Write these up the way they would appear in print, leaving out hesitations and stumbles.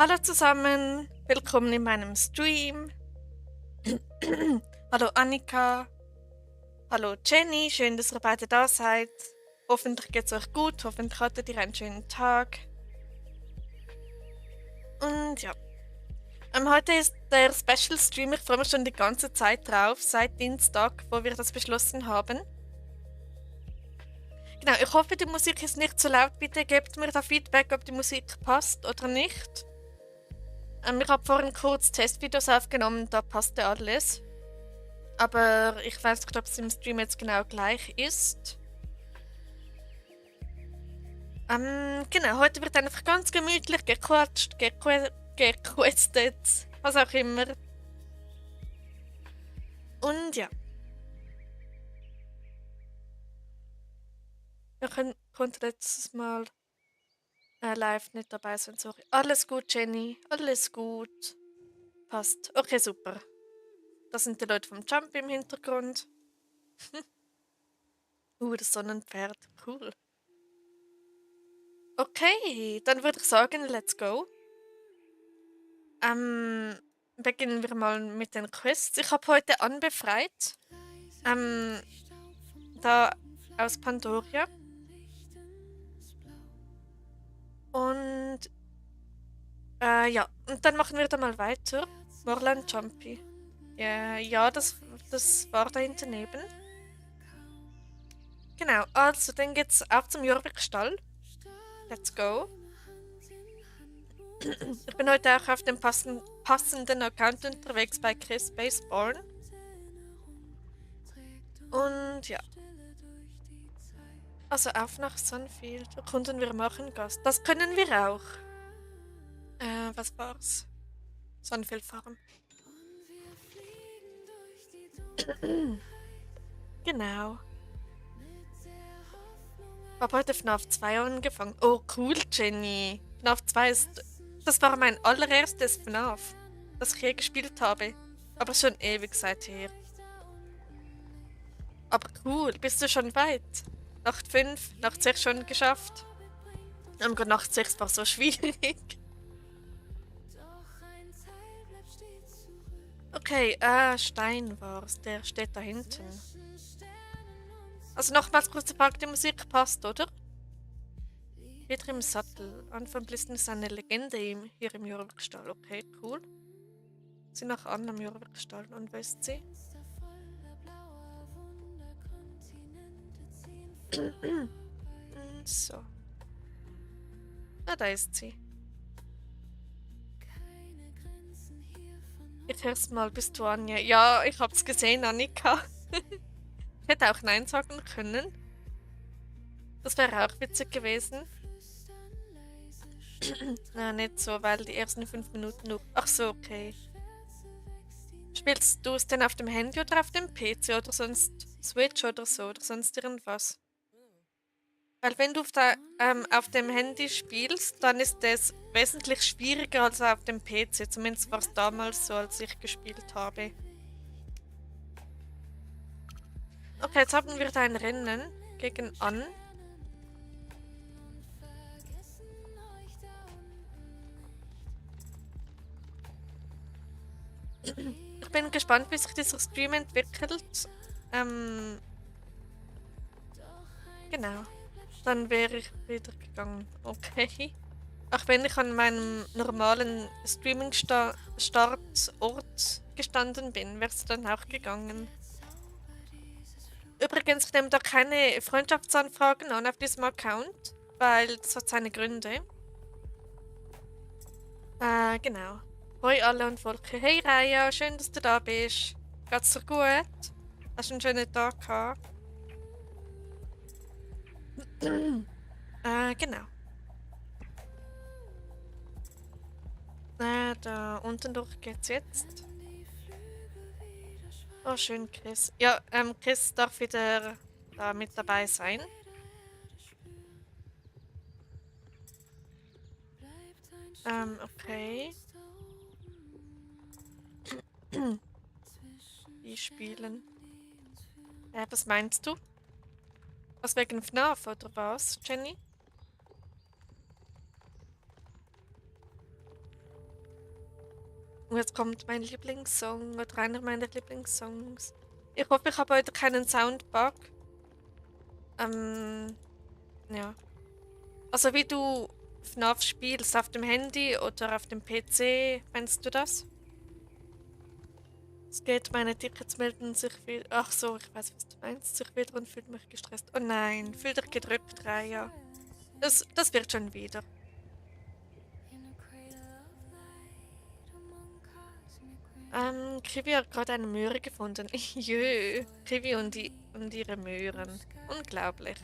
Hallo zusammen, willkommen in meinem Stream. Hallo Annika, hallo Jenny, schön, dass ihr beide da seid. Hoffentlich geht's euch gut, hoffentlich hattet ihr einen schönen Tag. Und ja, heute ist der Special Stream, ich freue mich schon die ganze Zeit drauf, seit Dienstag, wo wir das beschlossen haben. Genau, ich hoffe, die Musik ist nicht zu laut, bitte gebt mir da Feedback, ob die Musik passt oder nicht. Ich habe vorhin kurz Testvideos aufgenommen, da passte alles. Aber ich weiß nicht, ob es im Stream jetzt genau gleich ist. Genau, heute wird einfach ganz gemütlich gequatscht, gequestet, was auch immer. Und ja, konnte letztes Mal live nicht dabei sein, sorry. Alles gut, Jenny, alles gut. Passt. Okay, super. Das sind die Leute vom Jump im Hintergrund. Das Sonnenpferd, cool. Okay, dann würde ich sagen, let's go. Ähm, Beginnen wir mal mit den Quests. Ich habe heute anbefreit. Ähm, Da aus Pandoria. Und ja, und dann machen wir da mal weiter. Morland Jumpy. Ja, das war da hinten neben. Genau, also dann geht's auf zum Jorvikstall. Let's go. Ich bin heute auch auf dem passenden Account unterwegs bei Chris Baseborn. Und ja. Also auf nach Sunfield. Erkunden wir Märchengast. Das können wir auch. Was war's? Sunfield Farm. Genau. Hab heute FNAF 2 angefangen. Oh, cool, Jenny. FNAF 2 ist. Das war mein allererstes FNAF, das ich je gespielt habe. Aber schon ewig seither. Aber cool, bist du schon weit? Nacht 5, Nacht 6 schon geschafft? Oh Gott, Nacht 6 war so schwierig. Okay, Steinwars, der steht da hinten. Also nochmals kurz gesagt, die Musik passt, oder? Peter im Sattel. Anfang Blisten ist eine Legende hier im Jorvikstall. Okay, cool. Sie nach an am Jorvikstall. Und wo ist sie? So. Ah, da ist sie. Ich hör's mal, bist du Anja? Ja, ich hab's gesehen, Annika. Ich hätte auch Nein sagen können. Das wäre auch witzig gewesen. Na, nicht so, weil die ersten 5 Minuten nur. Ach so, okay. Spielst du es denn auf dem Handy oder auf dem PC oder sonst Switch oder so oder sonst irgendwas? Weil wenn du auf dem Handy spielst, dann ist es wesentlich schwieriger als auf dem PC. Zumindest war es damals so, als ich gespielt habe. Okay, jetzt haben wir da ein Rennen gegen An. Ich bin gespannt, wie sich dieser Stream entwickelt. Genau. Dann wäre ich wieder gegangen. Okay. Auch wenn ich an meinem normalen Streaming-Startort gestanden bin, wäre es dann auch gegangen. Übrigens, ich nehme da keine Freundschaftsanfragen an auf diesem Account, weil das hat seine Gründe. Genau. Hoi alle und Volker. Hey Raya, schön, dass du da bist. Geht's dir gut? Hast du einen schönen Tag gehabt? Genau. Da unten durch geht's jetzt. Oh, schön, Chris. Ja, Chris darf wieder da mit dabei sein. Okay. Die spielen. Was meinst du? Was wegen FNAF oder was, Jenny? Und jetzt kommt mein Lieblingssong oder einer meiner Lieblingssongs. Ich hoffe, ich habe heute keinen Soundbug. Ähm, ja. Also wie du FNAF spielst, auf dem Handy oder auf dem PC, meinst du das? Es geht, meine Tickets melden sich wieder. Ach so, ich weiß, was du meinst. Sich wieder und fühlt mich gestresst. Oh nein, fühl dich gedrückt, Raya. Das wird schon wieder. Kiwi hat gerade eine Möhre gefunden. Jö, Kiwi und ihre Möhren. Unglaublich.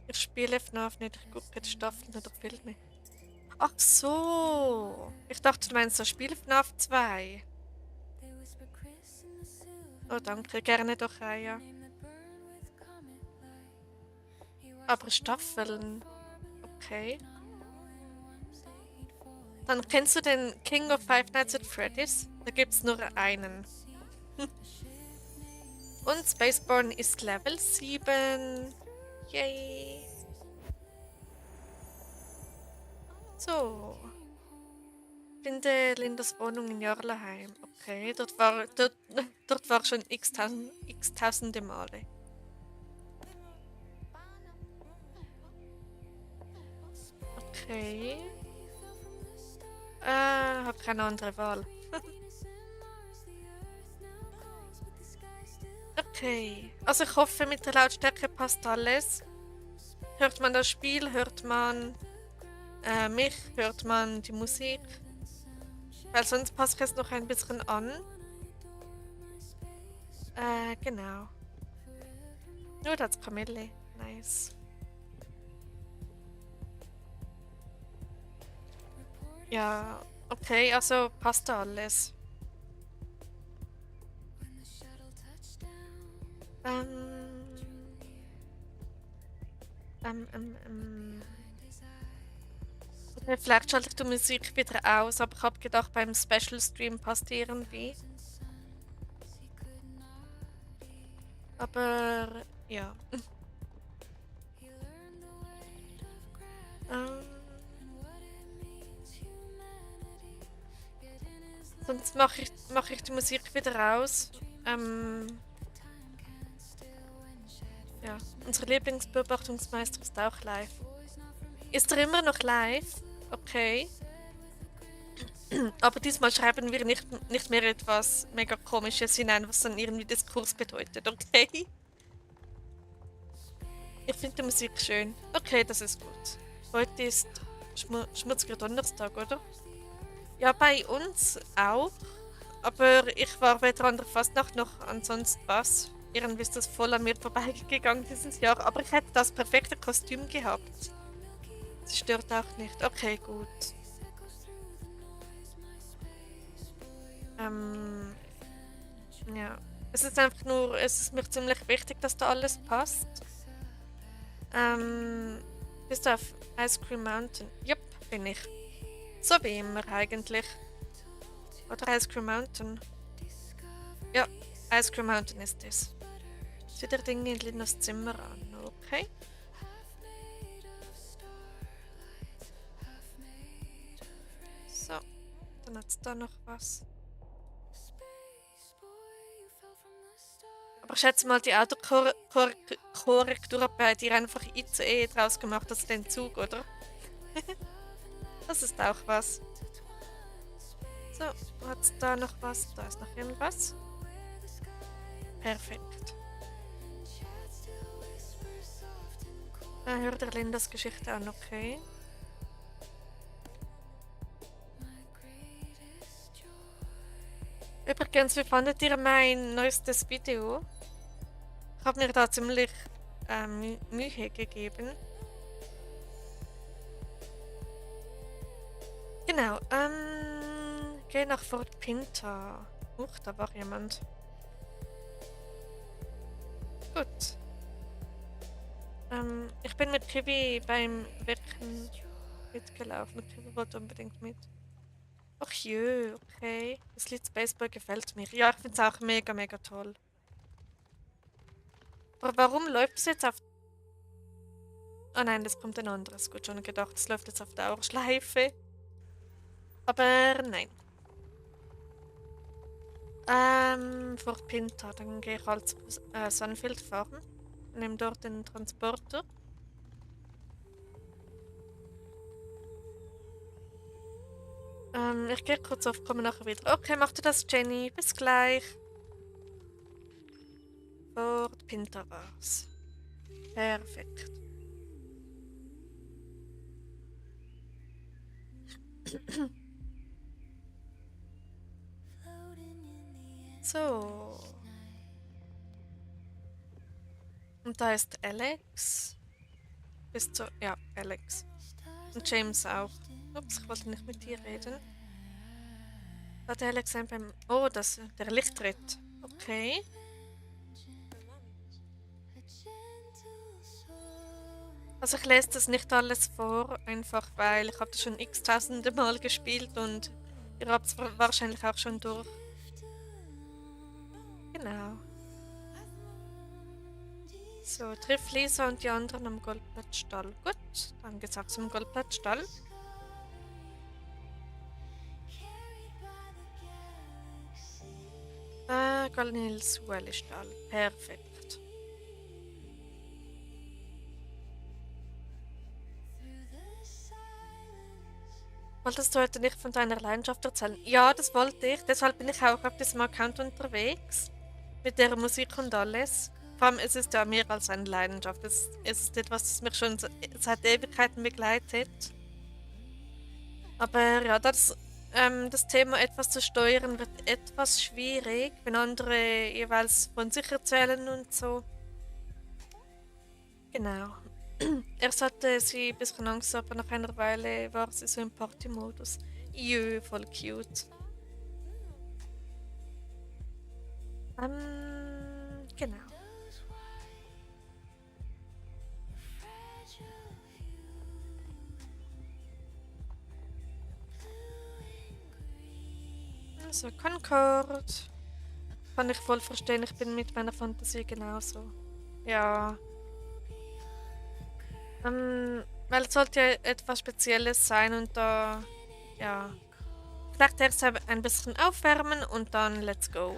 Ich spiele FNAF nicht, ich gucke die Staffeln oder Filme. Ach so. Ich dachte, du meinst so Spiel FNAF 2. Oh, danke, gerne doch, Raya. Aber Staffeln. Okay. Dann kennst du den King of Five Nights at Freddy's? Da gibt's nur einen. Und Spaceborne ist Level 7. Yay. So. Finde Lindas Wohnung in Jarlaheim. Okay, dort war schon x-tausende Male. Okay. Hab keine andere Wahl. Okay. Also ich hoffe, mit der Lautstärke passt alles. Hört man das Spiel, hört man mich, hört man die Musik. Weil sonst passe ich es noch ein bisschen an. Genau. Nur das Kamille. Nice. Ja, okay, also passt da alles. Ähm, Okay, vielleicht schalte ich die Musik wieder aus, aber ich habe gedacht, beim Special Stream passt die irgendwie. Aber ja. Ähm, sonst mach ich die Musik wieder aus. Ja, unsere Lieblingsbeobachtungsmeister ist auch live. Ist er immer noch live? Okay. Aber diesmal schreiben wir nicht mehr etwas mega Komisches hinein, was dann irgendwie Diskurs bedeutet, okay? Ich finde die Musik schön. Okay, das ist gut. Heute ist schmutziger Donnerstag, oder? Ja, bei uns auch. Aber ich war weder an der Fastnacht noch an sonst was. Irgendwie ist das voll an mir vorbeigegangen dieses Jahr. Aber ich hätte das perfekte Kostüm gehabt. Das stört auch nicht. Okay, gut. Ja. Es ist einfach nur, es ist mir ziemlich wichtig, dass da alles passt. Bist du auf Ice Cream Mountain? Jupp, bin ich. So wie immer eigentlich. Oder Ice Cream Mountain? Ja, Ice Cream Mountain ist es. Sieh dir Dinge in Linas Zimmer an, okay? So, dann hat's da noch was. Aber ich schätze mal, die Autokorrektur hat bei dir einfach ICE draus gemacht, als den Zug, oder? Das ist auch was. So, hat's da noch was? Da ist noch irgendwas. Perfekt. Hör dir Lindas Geschichte an, okay? Übrigens, wie fandet ihr mein neuestes Video? Ich habe mir da ziemlich Mühe gegeben. Genau, geh nach Fort Pinta. Da war jemand. Gut. Ich bin mit Kiwi beim Wecken mitgelaufen. Kiwi wollte unbedingt mit. Ach jö, okay. Das Lied Baseball gefällt mir. Ja, ich finde es auch mega, mega toll. Aber warum läuft es jetzt auf... Oh nein, das kommt ein anderes. Gut, schon gedacht, es läuft jetzt auf Dauerschleife. Aber nein. Vor Pinta. Dann gehe ich halt zu Sunfield Farm. Nehme dort den Transporter. Ich gehe kurz auf, komme nachher wieder. Okay, mach du das, Jenny. Bis gleich. Fort Pinta war's. Perfekt. So. Und da ist Alex. Bist du. Ja, Alex. Und James auch. Ups, ich wollte nicht mit dir reden. Hat Alex ein beim. Oh, der Lichtritt. Okay. Also ich lese das nicht alles vor, einfach weil ich habe das schon x-tausende Mal gespielt und ihr habt es wahrscheinlich auch schon durch. Genau. So, triff Lisa und die anderen am Goldplatzstall. Gut, dann geht's auch zum Goldplatzstall. Galnils Stall. Perfekt. Wolltest du heute nicht von deiner Leidenschaft erzählen? Ja, das wollte ich. Deshalb bin ich auch auf diesem Account unterwegs. Mit der Musik und alles. Vor allem, es ist ja mehr als eine Leidenschaft. Es ist etwas, das mich schon seit Ewigkeiten begleitet. Aber ja, das Thema etwas zu steuern wird etwas schwierig, wenn andere jeweils von sich erzählen und so. Genau. Erst hatte sie ein bisschen Angst, aber nach einer Weile war sie so im Party-Modus. Jö, voll cute. Genau. Also Concord. Kann ich voll verstehen, ich bin mit meiner Fantasie genauso. Ja. Weil es sollte ja etwas Spezielles sein und da, ja. Vielleicht erst ein bisschen aufwärmen und dann let's go.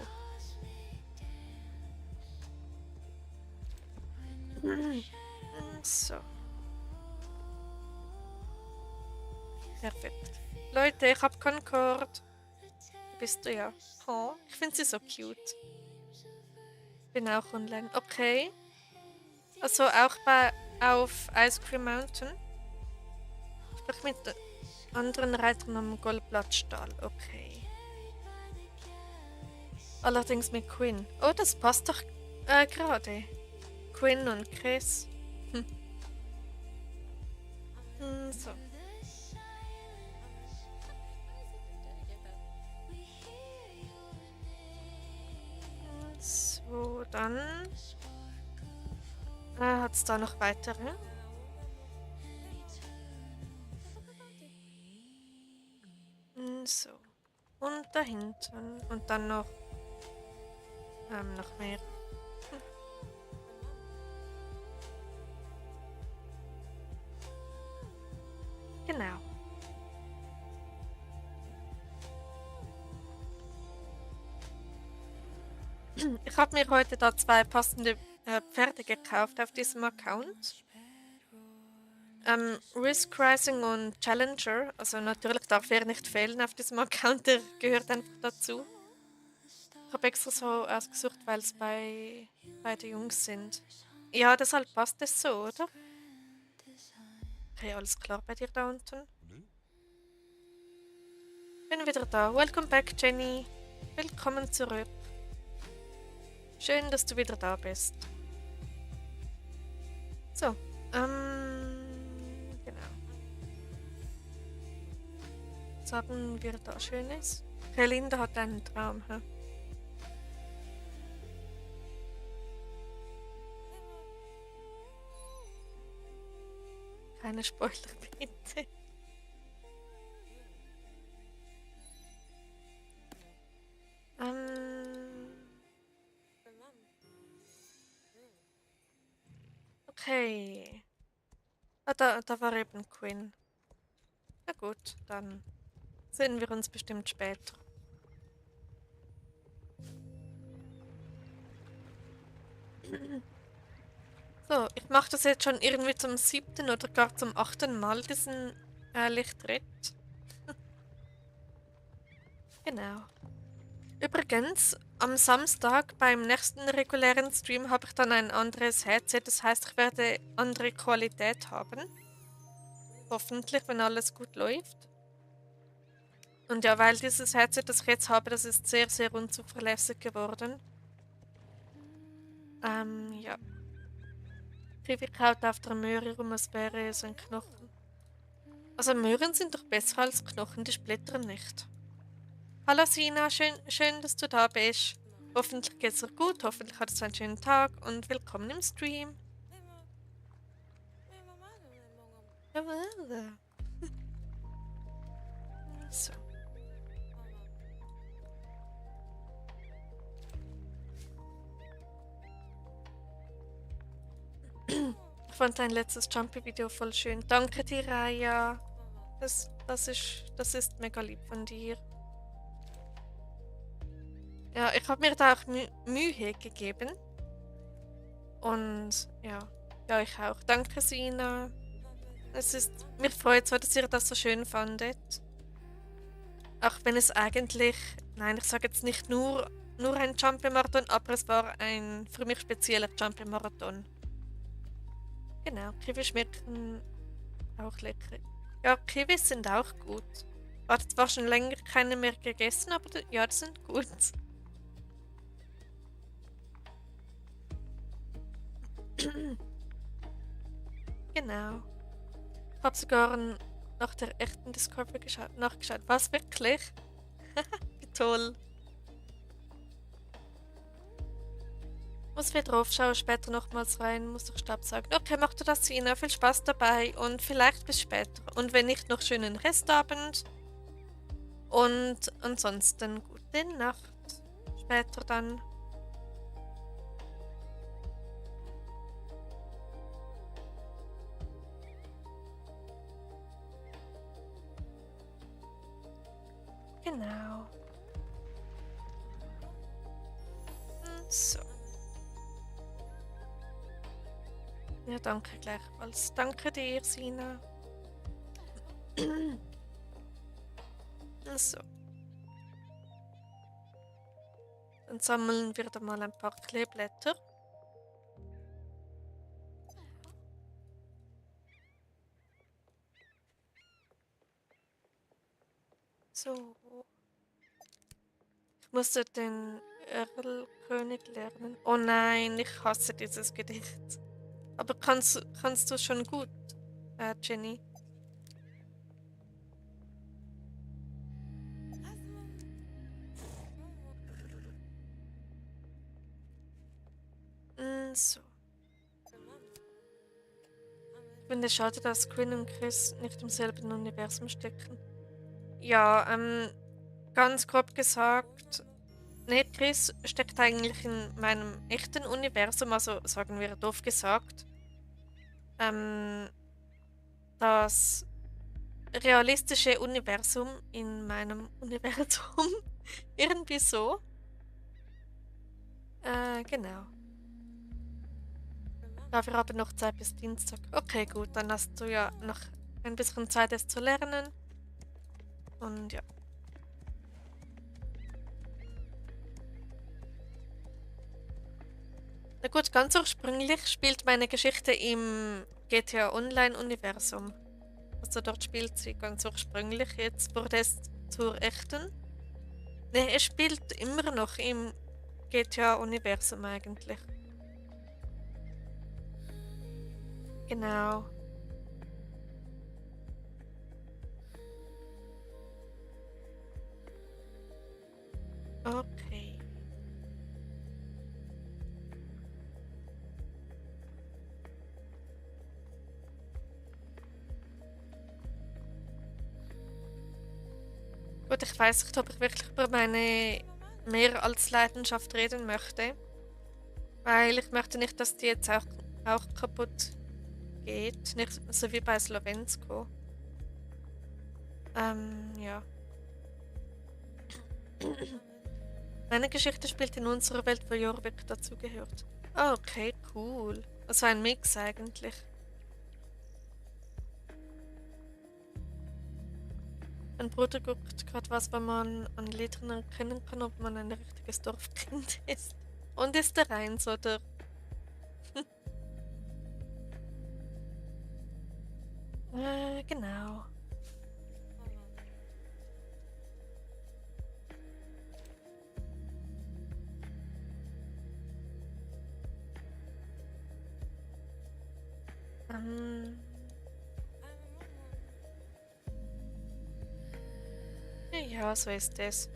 So. Perfekt. Leute, ich hab Concord. Bist du ja. Oh, ich finde sie so cute. Bin auch online. Okay. Also auch auf Ice Cream Mountain. Sprich mit anderen Reitern am Goldblattstall. Okay. Allerdings mit Quinn. Oh, das passt doch gerade. Quinn und Chris. So. So, dann hat es da noch weitere. So. Und da hinten. Und dann noch mehr. Genau. Ich habe mir heute da 2 passende Pferde gekauft auf diesem Account. Risk Rising und Challenger. Also natürlich darf er nicht fehlen auf diesem Account, der gehört einfach dazu. Ich habe extra so ausgesucht, weil es beide Jungs sind. Ja, deshalb passt es so, oder? Okay, alles klar bei dir da unten. Bin wieder da. Welcome back, Jenny. Willkommen zurück. Schön, dass du wieder da bist. So, genau. Was haben wir da Schönes? Linda hat einen Traum, hä? Keine Spoiler, bitte. Okay. Ah, da war eben Quinn. Na gut, dann sehen wir uns bestimmt später. So, ich mache das jetzt schon irgendwie zum 7. oder gar zum 8. Mal, diesen Lichtritt. Genau. Übrigens, am Samstag beim nächsten regulären Stream habe ich dann ein anderes Headset. Das heißt, ich werde andere Qualität haben. Hoffentlich, wenn alles gut läuft. Und ja, weil dieses Headset, das ich jetzt habe, das ist sehr, sehr unzuverlässig geworden. Ja. Rivi kaut auf der Möhre rum, als wäre es ein Knochen. Also Möhren sind doch besser als Knochen, die splittern nicht. Hallo Sina, schön, dass du da bist. Hoffentlich geht's dir gut, hoffentlich hattest du einen schönen Tag und willkommen im Stream. Jawohl. So. Ich fand dein letztes Jumpy-Video voll schön. Danke dir, Raya. Das ist mega lieb von dir. Ja, ich habe mir da auch Mühe gegeben. Und ja, ich auch. Danke, Sina. Mich freut es, dass ihr das so schön fandet. Auch wenn es eigentlich, nein, ich sage jetzt nicht nur ein Jumpy-Marathon, aber es war ein für mich spezieller Jumpy-Marathon. Genau, Kiwi schmecken auch lecker. Ja, Kiwis sind auch gut. Hatte zwar schon länger keine mehr gegessen, aber ja, die sind gut. Genau. Ich habe sogar nach der echten Discovery nachgeschaut. Was, wirklich? Wie toll. Muss wieder draufschauen, später nochmals rein, muss doch Staubsaugen. Okay, mach du das, Sina. Viel Spaß dabei und vielleicht bis später. Und wenn nicht, noch schönen Restabend. Und ansonsten gute Nacht. Später dann. Genau. So. Ja, danke gleichfalls. Danke dir, Sina. So. Dann sammeln wir da mal ein paar Kleeblätter. So. Ich musste den Erlkönig lernen. Oh nein, ich hasse dieses Gedicht. Aber kannst du schon gut, Jenny? So. Ich finde es schade, dass Quinn und Chris nicht im selben Universum stecken. Ja, ganz grob gesagt, nee, Chris steckt eigentlich in meinem echten Universum, also sagen wir doof gesagt. Das realistische Universum in meinem Universum. Irgendwie so. Genau. Dafür aber noch Zeit bis Dienstag. Okay, gut, dann hast du ja noch ein bisschen Zeit, es zu lernen. Und ja. Na gut, ganz ursprünglich spielt meine Geschichte im GTA Online-Universum. Also dort spielt sie ganz ursprünglich. Jetzt wurde es zur echten. Ne, es spielt immer noch im GTA-Universum eigentlich. Genau. Okay. Gut, ich weiß nicht, ob ich wirklich über meine mehr als Leidenschaft reden möchte. Weil ich möchte nicht, dass die jetzt auch kaputt geht. Nicht so wie bei Slovensko. Ja. Meine Geschichte spielt in unserer Welt, wo Jorvik dazugehört. Ah, okay, cool. Also ein Mix eigentlich. Mein Bruder guckt gerade was, wenn man an Liedern erkennen kann, ob man ein richtiges Dorfkind ist. Und ist er eins, oder? Genau. Ähm, ja, so ist es.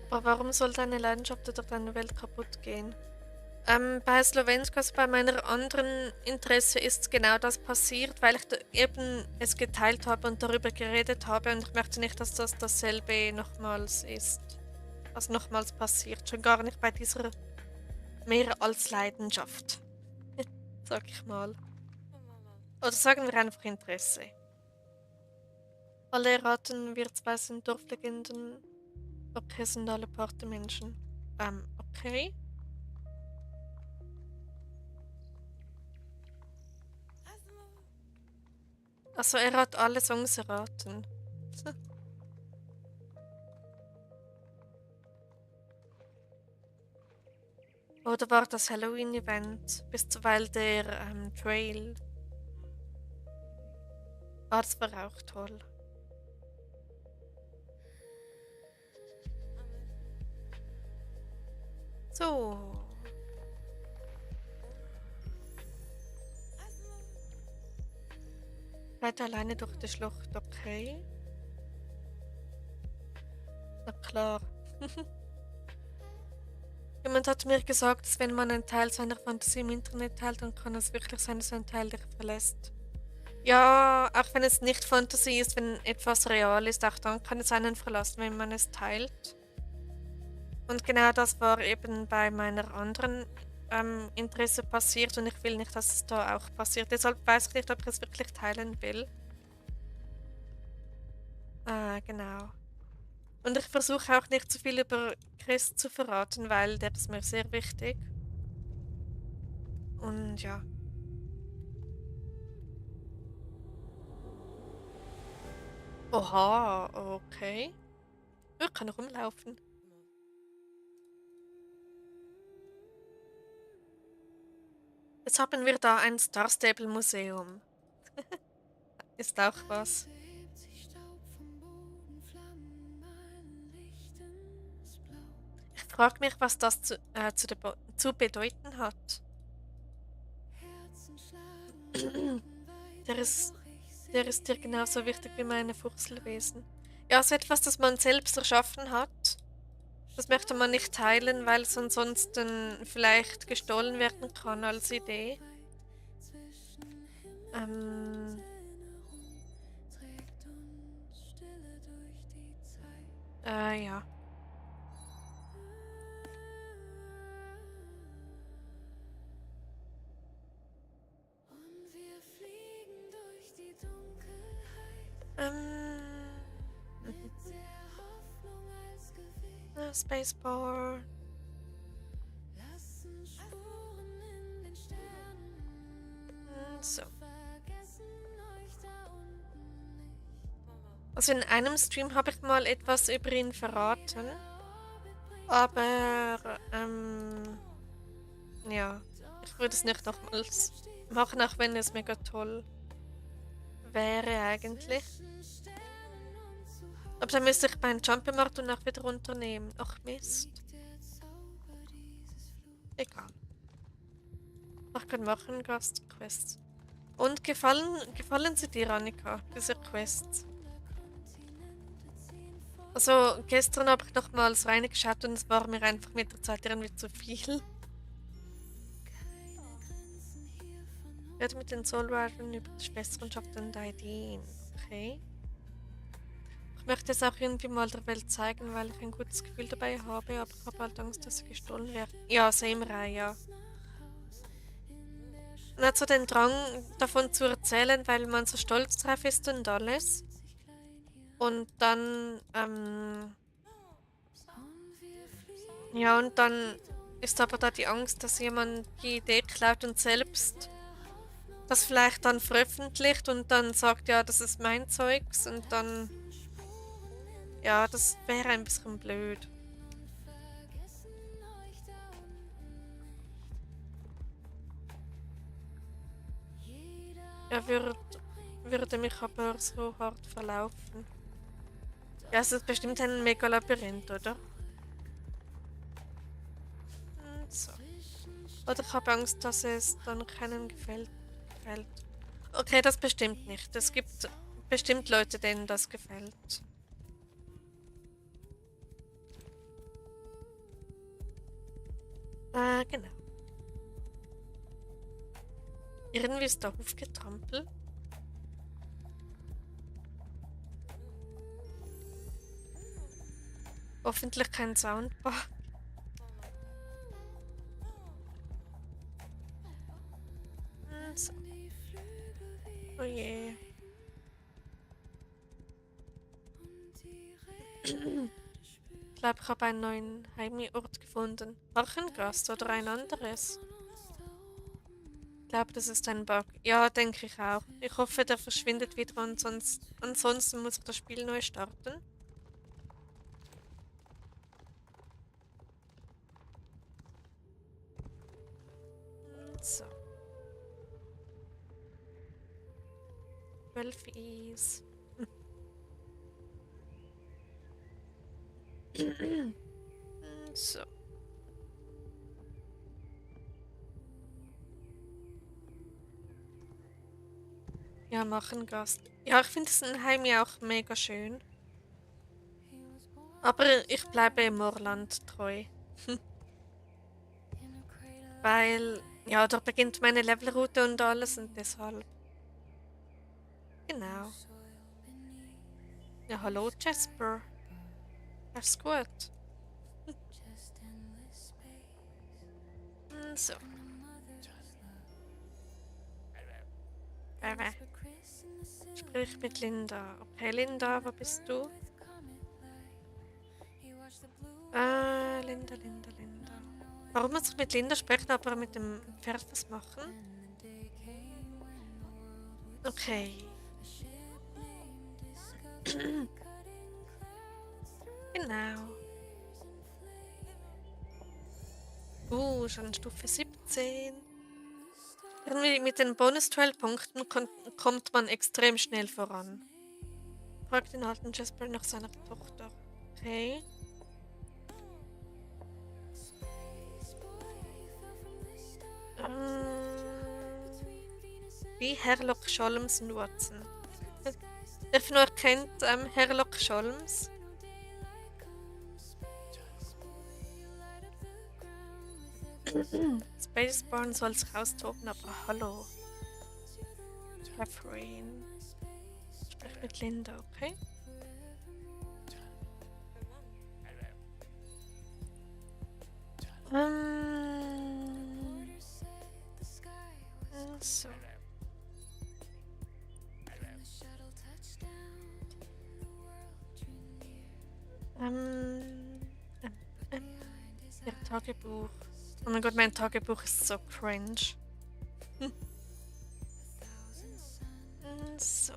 Aber warum soll deine Leidenschaft oder deine Welt kaputt gehen? Bei Slowenskos, bei meiner anderen Interesse ist genau das passiert, weil ich eben es geteilt habe und darüber geredet habe und ich möchte nicht, dass das dasselbe nochmals ist. Was nochmals passiert. Schon gar nicht bei dieser mehr als Leidenschaft, sag ich mal. Oder sagen wir einfach Interesse. Alle raten, wir zwei sind Dorflegenden. Okay, sind alle Partymenschen. Okay. Also er hat alle Songs erraten. Oder war das Halloween-Event? Bis zuweilen der Trail. Ah, das war auch toll. So. Reite alleine durch die Schlucht, okay. Na klar. Jemand hat mir gesagt, dass wenn man einen Teil seiner Fantasie im Internet teilt, dann kann es wirklich sein, dass ein Teil dich verlässt. Ja, auch wenn es nicht Fantasie ist, wenn etwas real ist, auch dann kann es einen verlassen, wenn man es teilt. Und genau das war eben bei meiner anderen Interesse passiert und ich will nicht, dass es da auch passiert. Deshalb weiß ich nicht, ob ich es wirklich teilen will. Genau. Und ich versuche auch nicht zu viel über Chris zu verraten, weil der ist mir sehr wichtig. Und ja. Oha, okay. Ich kann rumlaufen. Jetzt haben wir da ein Star Stable Museum. Ist auch was. Ich frage mich, was das zu bedeuten hat. Der ist, der ist dir genauso wichtig wie meine Fuchselwesen. Ja, so etwas, das man selbst erschaffen hat. Das möchte man nicht teilen, weil es ansonsten vielleicht gestohlen werden kann als Idee. Ähm, ja. Mhm. Spaceball. So. Also in einem Stream habe ich mal etwas über ihn verraten. Aber ja, ich würde es nicht nochmals machen, auch wenn es mega toll wäre eigentlich. Aber dann müsste ich meinen Jump'n'Marathon auch wieder runternehmen. Ach Mist. Egal. Ich kann machen Gastquests. Und gefallen sie dir, Annika, diese Quests? Also gestern habe ich nochmals reingeschaut und es war mir einfach mit der Zeit irgendwie zu viel. Rede mit den Soulridern über die Schwesternschaft und Ideen. Okay. Ich möchte es auch irgendwie mal der Welt zeigen, weil ich ein gutes Gefühl dabei habe, aber ich habe halt Angst, dass sie gestohlen wird. Ja, Samurai, ja. Und hat so den Drang davon zu erzählen, weil man so stolz drauf ist und alles. Und dann, ja, und dann ist aber da die Angst, dass jemand die Idee klaut und selbst das vielleicht dann veröffentlicht und dann sagt, ja, das ist mein Zeugs und dann, ja, das wäre ein bisschen blöd. Er würde mich aber so hart verlaufen. Ja, es ist bestimmt ein Mega-Labyrinth, oder? So. Oder ich habe Angst, dass es dann keinem gefällt. Okay, das bestimmt nicht. Es gibt bestimmt Leute, denen das gefällt. Genau. Irgendwie ist da aufgetrampelt. Hoffentlich kein Soundbar. So. Oh je. Ich glaube, ich habe einen neuen Heimort gefunden. Archengast oder ein anderes? Ich glaube, das ist ein Bug. Ja, denke ich auch. Ich hoffe, der verschwindet wieder und ansonsten muss ich das Spiel neu starten. So. 12 Is. So. Ja, machen Gast. Ja, ich finde das Heim ja auch mega schön. Aber ich bleibe im Moorland treu. Weil, ja, da beginnt meine Levelroute und alles und deshalb. Genau. Ja, hallo Jasper. Alles gut? So. Sprich mit Linda. Okay, Linda, wo bist du? Linda. Warum muss ich mit Linda sprechen, aber mit dem Pferd was machen? Okay. Genau. Schon Stufe 17. Irgendwie mit den Bonus-Trail-Punkten kommt man extrem schnell voran. Fragt den alten Jasper nach seiner Tochter. Okay. Wie Herlock Sholmes und Watson. Ich nur kennt Herlock Sholmes. Spaceborn soll sich austoben, aber hallo. Catherine. Sprich mit Linda, okay? So. Ihr Tagebuch. Oh mein Gott, mein Tagebuch ist so cringe. So.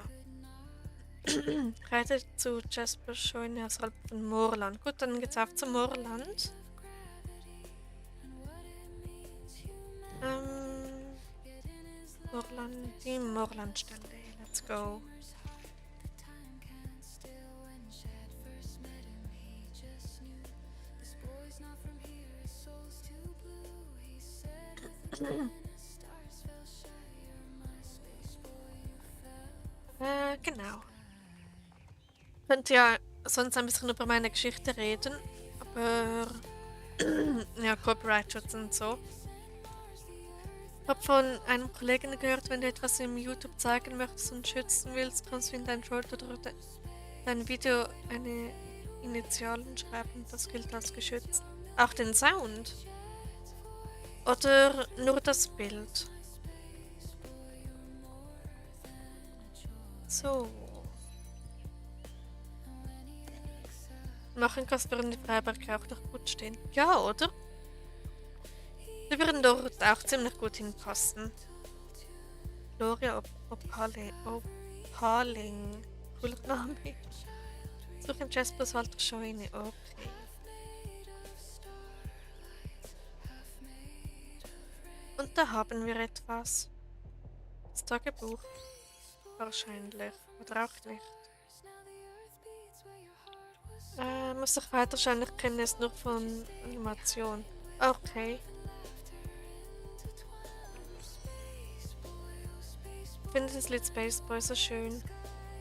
Reite zu Jasper Scheune außerhalb von Moorland. Gut, dann geht's auf zum Moorland. Die Moorlandstelle. Let's go. Genau. Könnte ja sonst ein bisschen über meine Geschichte reden, aber ja, Copyright-Schutz und so. Ich habe von einem Kollegen gehört, wenn du etwas im YouTube zeigen möchtest und schützen willst, kannst du in dein Short oder Dein Video eine Initialen schreiben, das gilt als geschützt. Auch den Sound? Oder nur das Bild? So. Machen Kasper und die Freiberg auch noch gut stehen. Ja, oder? Die würden dort auch ziemlich gut hinpassen. Gloria Opaling. Cooler Name. Suchen Jaspers Walter Scheune. Okay. Und da haben wir etwas. Das Tagebuch. Wahrscheinlich. Oder auch nicht. Muss ich wahrscheinlich kennen es nur von Animation. Okay. Ich finde das Lied Space Boy so schön.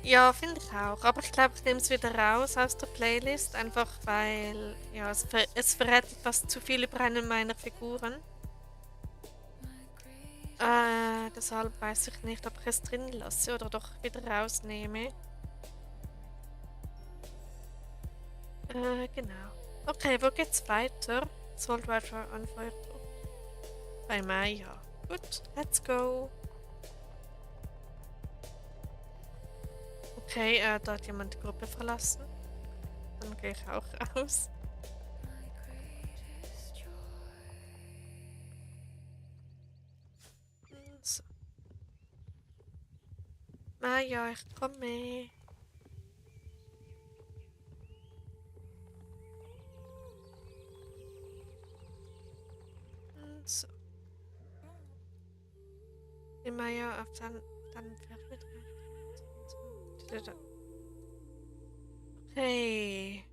Ja, finde ich auch. Aber ich glaube, ich nehme es wieder raus aus der Playlist. Einfach weil ja, es verrät etwas zu viel über eine meiner Figuren. Deshalb weiß ich nicht, ob ich es drin lasse oder doch wieder rausnehme. Genau. Okay, wo geht's weiter? Salt Water on Fire. Bei Maya. Gut, let's go. Okay, da hat jemand die Gruppe verlassen. Dann gehe ich auch raus. So. Maya, ich komme. So. Die Maya auf dann fährt mit rein. Okay.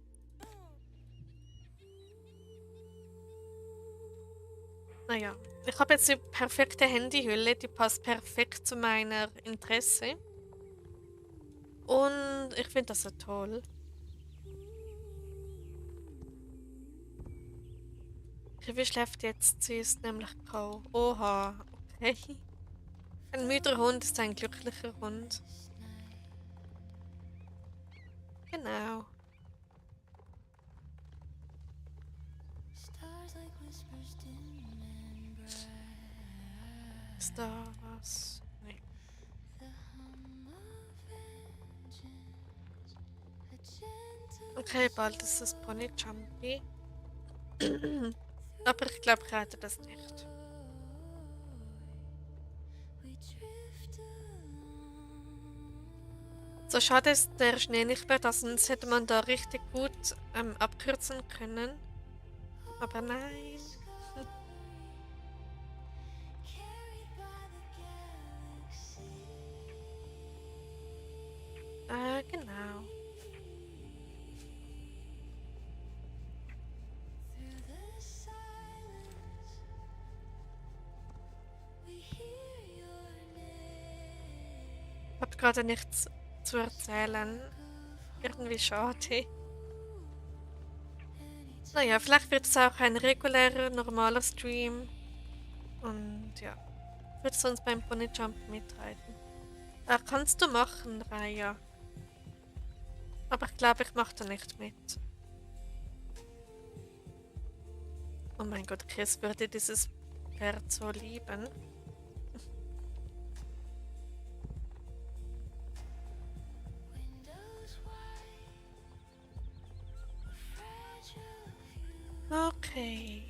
Naja, ich habe jetzt die perfekte Handyhülle, die passt perfekt zu meiner Interesse. Und ich finde das so toll. Wie schläft jetzt? Sie ist nämlich grau. Oha, okay. Ein müder Hund ist ein glücklicher Hund. Genau. Ist da was? Nee. Okay, bald ist das Pony Jumpy. Aber ich glaube, ich rate das nicht. So schade ist der Schnee nicht mehr da, sonst hätte man da richtig gut abkürzen können. Aber nein. Genau. Ich habe gerade nichts zu erzählen. Irgendwie schade. Naja, vielleicht wird es auch ein regulärer, normaler Stream. Und ja, wird sonst beim Pony Jump mitreiten. Kannst du machen, Raya. Aber ich glaube, ich mache da nicht mit. Oh mein Gott, Chris würde dieses Pferd so lieben. Okay.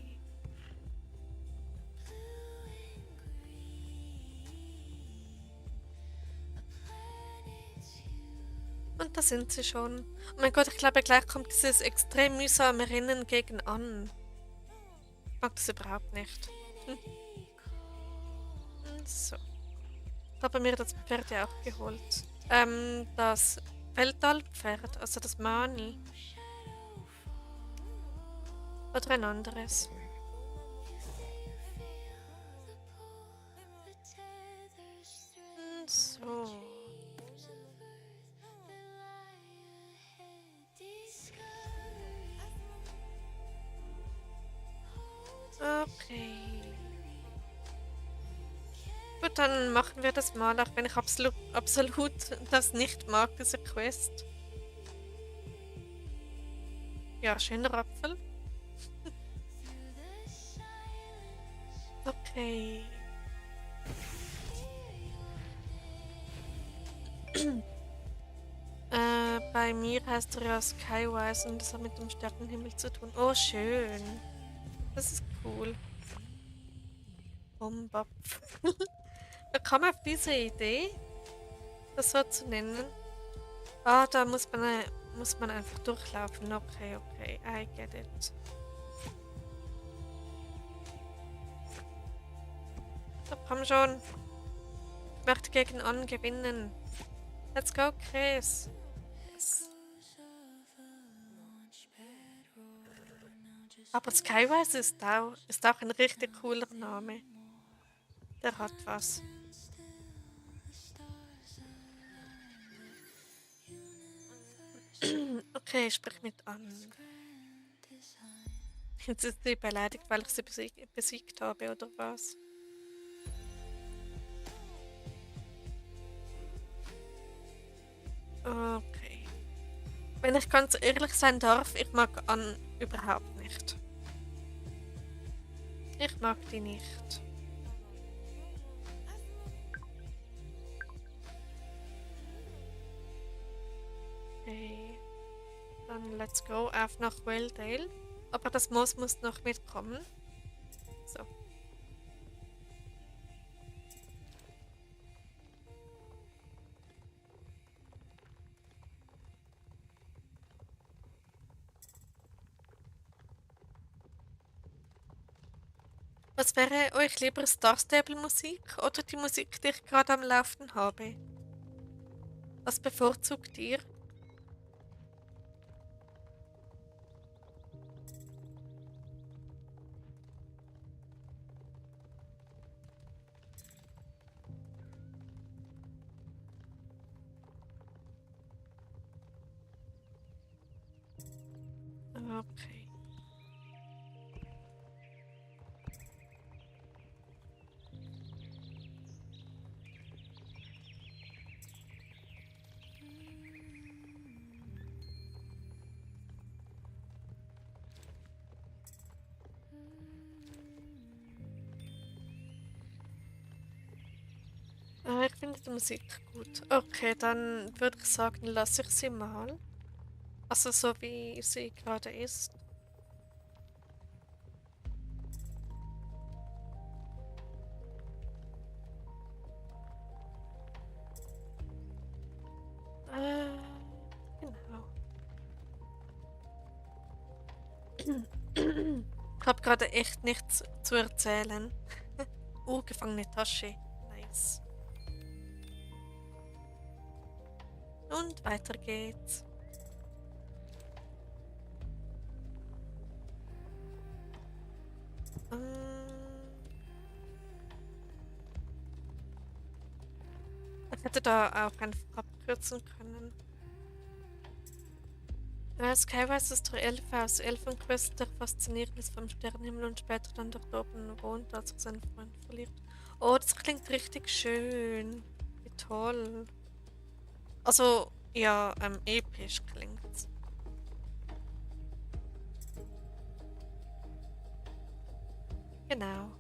Und da sind sie schon. Oh mein Gott, ich glaube, gleich kommt dieses extrem mühsame Rennen gegen an. Ich mag das überhaupt nicht. So. Ich habe mir das Pferd ja auch geholt. Das Weltallpferd, also das Mani. Oder ein anderes. So. Okay. Gut, dann machen wir das mal, auch wenn ich absolut das nicht mag, diese Quest. Ja, schöner Apfel. Okay. Bei mir heißt er ja Skywise und das hat mit dem Sternenhimmel zu tun. Oh, schön. Das ist cool. Bombapfel. Da kam man auf diese Idee, das so zu nennen. Ah, da muss man einfach durchlaufen. Okay, okay, I get it. So, komm schon. Ich möchte gegen On gewinnen. Let's go, Chris. Yes. Aber Skywise ist auch ein richtig cooler Name. Der hat was. Okay, sprich mit an. Jetzt ist sie beleidigt, weil ich sie besiegt habe, oder was? Okay. Wenn ich ganz ehrlich sein darf, ich mag An überhaupt nicht. Ich mag die nicht. Okay. Dann let's go auf nach Welldale. Aber das Moos muss noch mitkommen. So. Was wäre euch lieber, Star Stable Musik oder die Musik, die ich gerade am Laufen habe? Was bevorzugt ihr? Okay. Ich finde die Musik gut. Okay, dann würde ich sagen, lasse ich sie mal. Also so wie sie gerade ist. Genau. Ich habe gerade echt nichts zu erzählen. Gefangene Tasche. Nice. Und weiter geht's. Ich hätte da auch einfach abkürzen können. Skywise ist der Elf aus Elfenquest, der fasziniert ist vom Sternenhimmel und später dann dort oben wohnt, als er seinen Freund verliert. Oh, das klingt richtig schön. Wie toll. Also, ja, episch klingt's. Genau.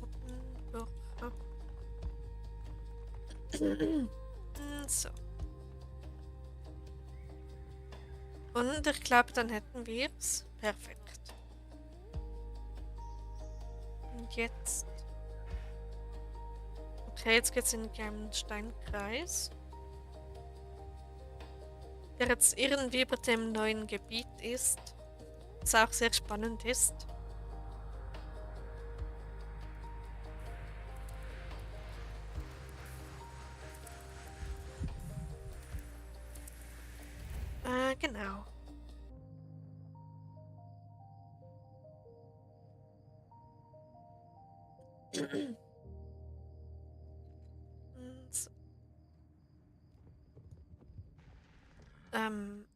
Unten durch. So. Und ich glaube, dann hätten wir's. Perfekt. Und jetzt. Okay, jetzt geht's in den kleinen Steinkreis. Der jetzt irgendwie über dem neuen Gebiet ist. Was auch sehr spannend ist. Genau. So.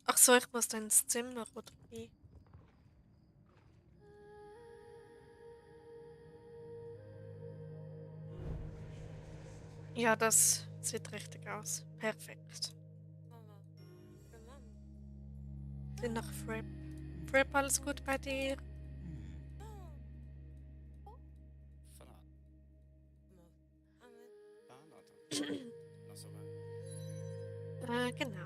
Ach so, ich muss da ins Zimmer, oder wie? Ja, das Sieht richtig aus. Perfekt. Sind noch Fripp. Fripp, alles gut bei dir? Genau.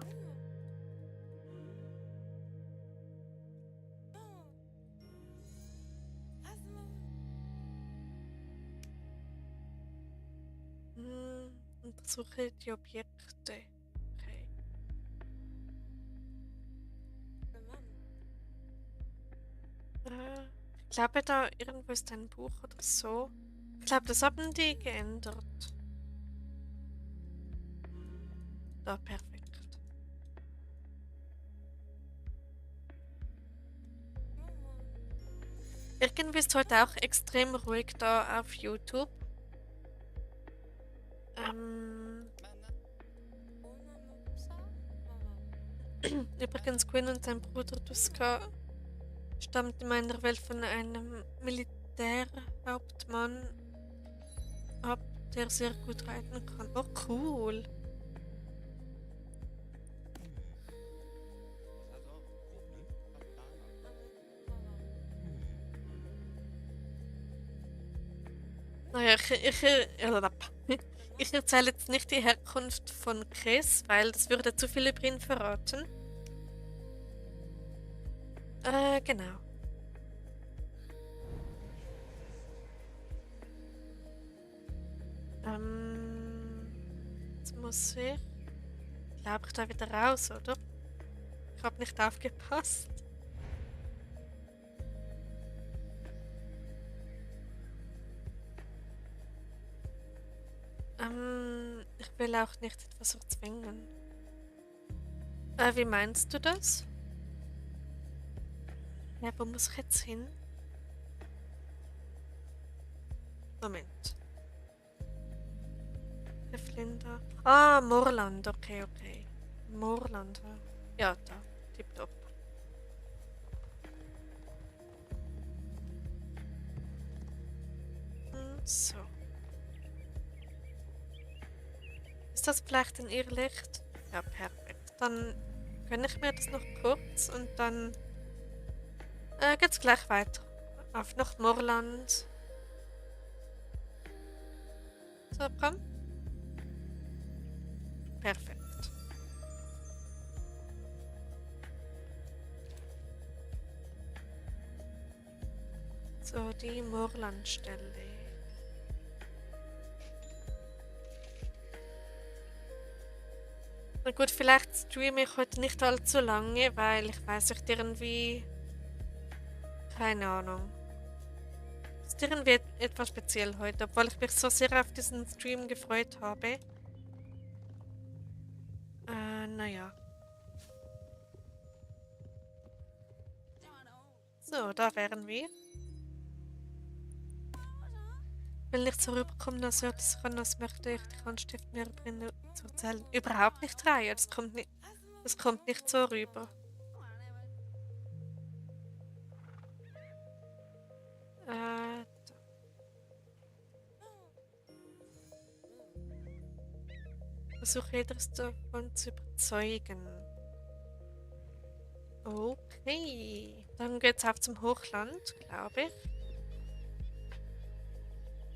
Untersuche die Objekte. Okay. Ich glaube, da irgendwo ist ein Buch oder so. Ich glaube, das haben die geändert. Da, perfekt. Irgendwie ist heute auch extrem ruhig da auf YouTube. Übrigens, Quinn und sein Bruder Duska stammt in meiner Welt von einem Militärhauptmann ab, der sehr gut reiten kann. Oh, cool. Naja, ich erzähle jetzt nicht die Herkunft von Chris, weil das würde zu viel über ihn verraten. Genau. Jetzt muss ich. Glaube ich da wieder raus, oder? Ich habe nicht aufgepasst. Ich will auch nicht etwas erzwingen. Wie meinst du das? Ja, wo muss ich jetzt hin? Moment. Flinda. Ah, Moorland. Okay, okay. Moorland. Ja, da. Tipptopp. So. Ist das vielleicht ein Irrlicht? Ja, perfekt. Dann gönne ich mir das noch kurz und dann geht's gleich weiter. Auf nach Moorland. So, komm. Perfekt. So, die Moorlandstelle. Na gut, vielleicht streame ich heute nicht allzu lange, weil ich weiß nicht irgendwie. Keine Ahnung. Ist irgendwie etwas speziell heute, obwohl ich mich so sehr auf diesen Stream gefreut habe. Naja. So, da wären wir. Will nicht so rüberkommen, als hört es an, als möchte ich die Handstift mehr bringen zu erzählen. Überhaupt nicht rein, das kommt nicht so rüber. Da. Versuche jedes davon zu überzeugen. Okay. Dann geht's auf zum Hochland, glaube ich.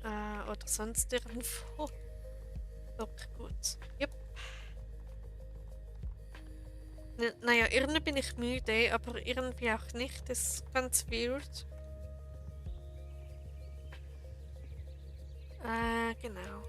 Oder sonst irgendwo. Okay, gut. Jupp. Naja, irgendwie bin ich müde, aber irgendwie auch nicht. Das ist ganz weird. Genau.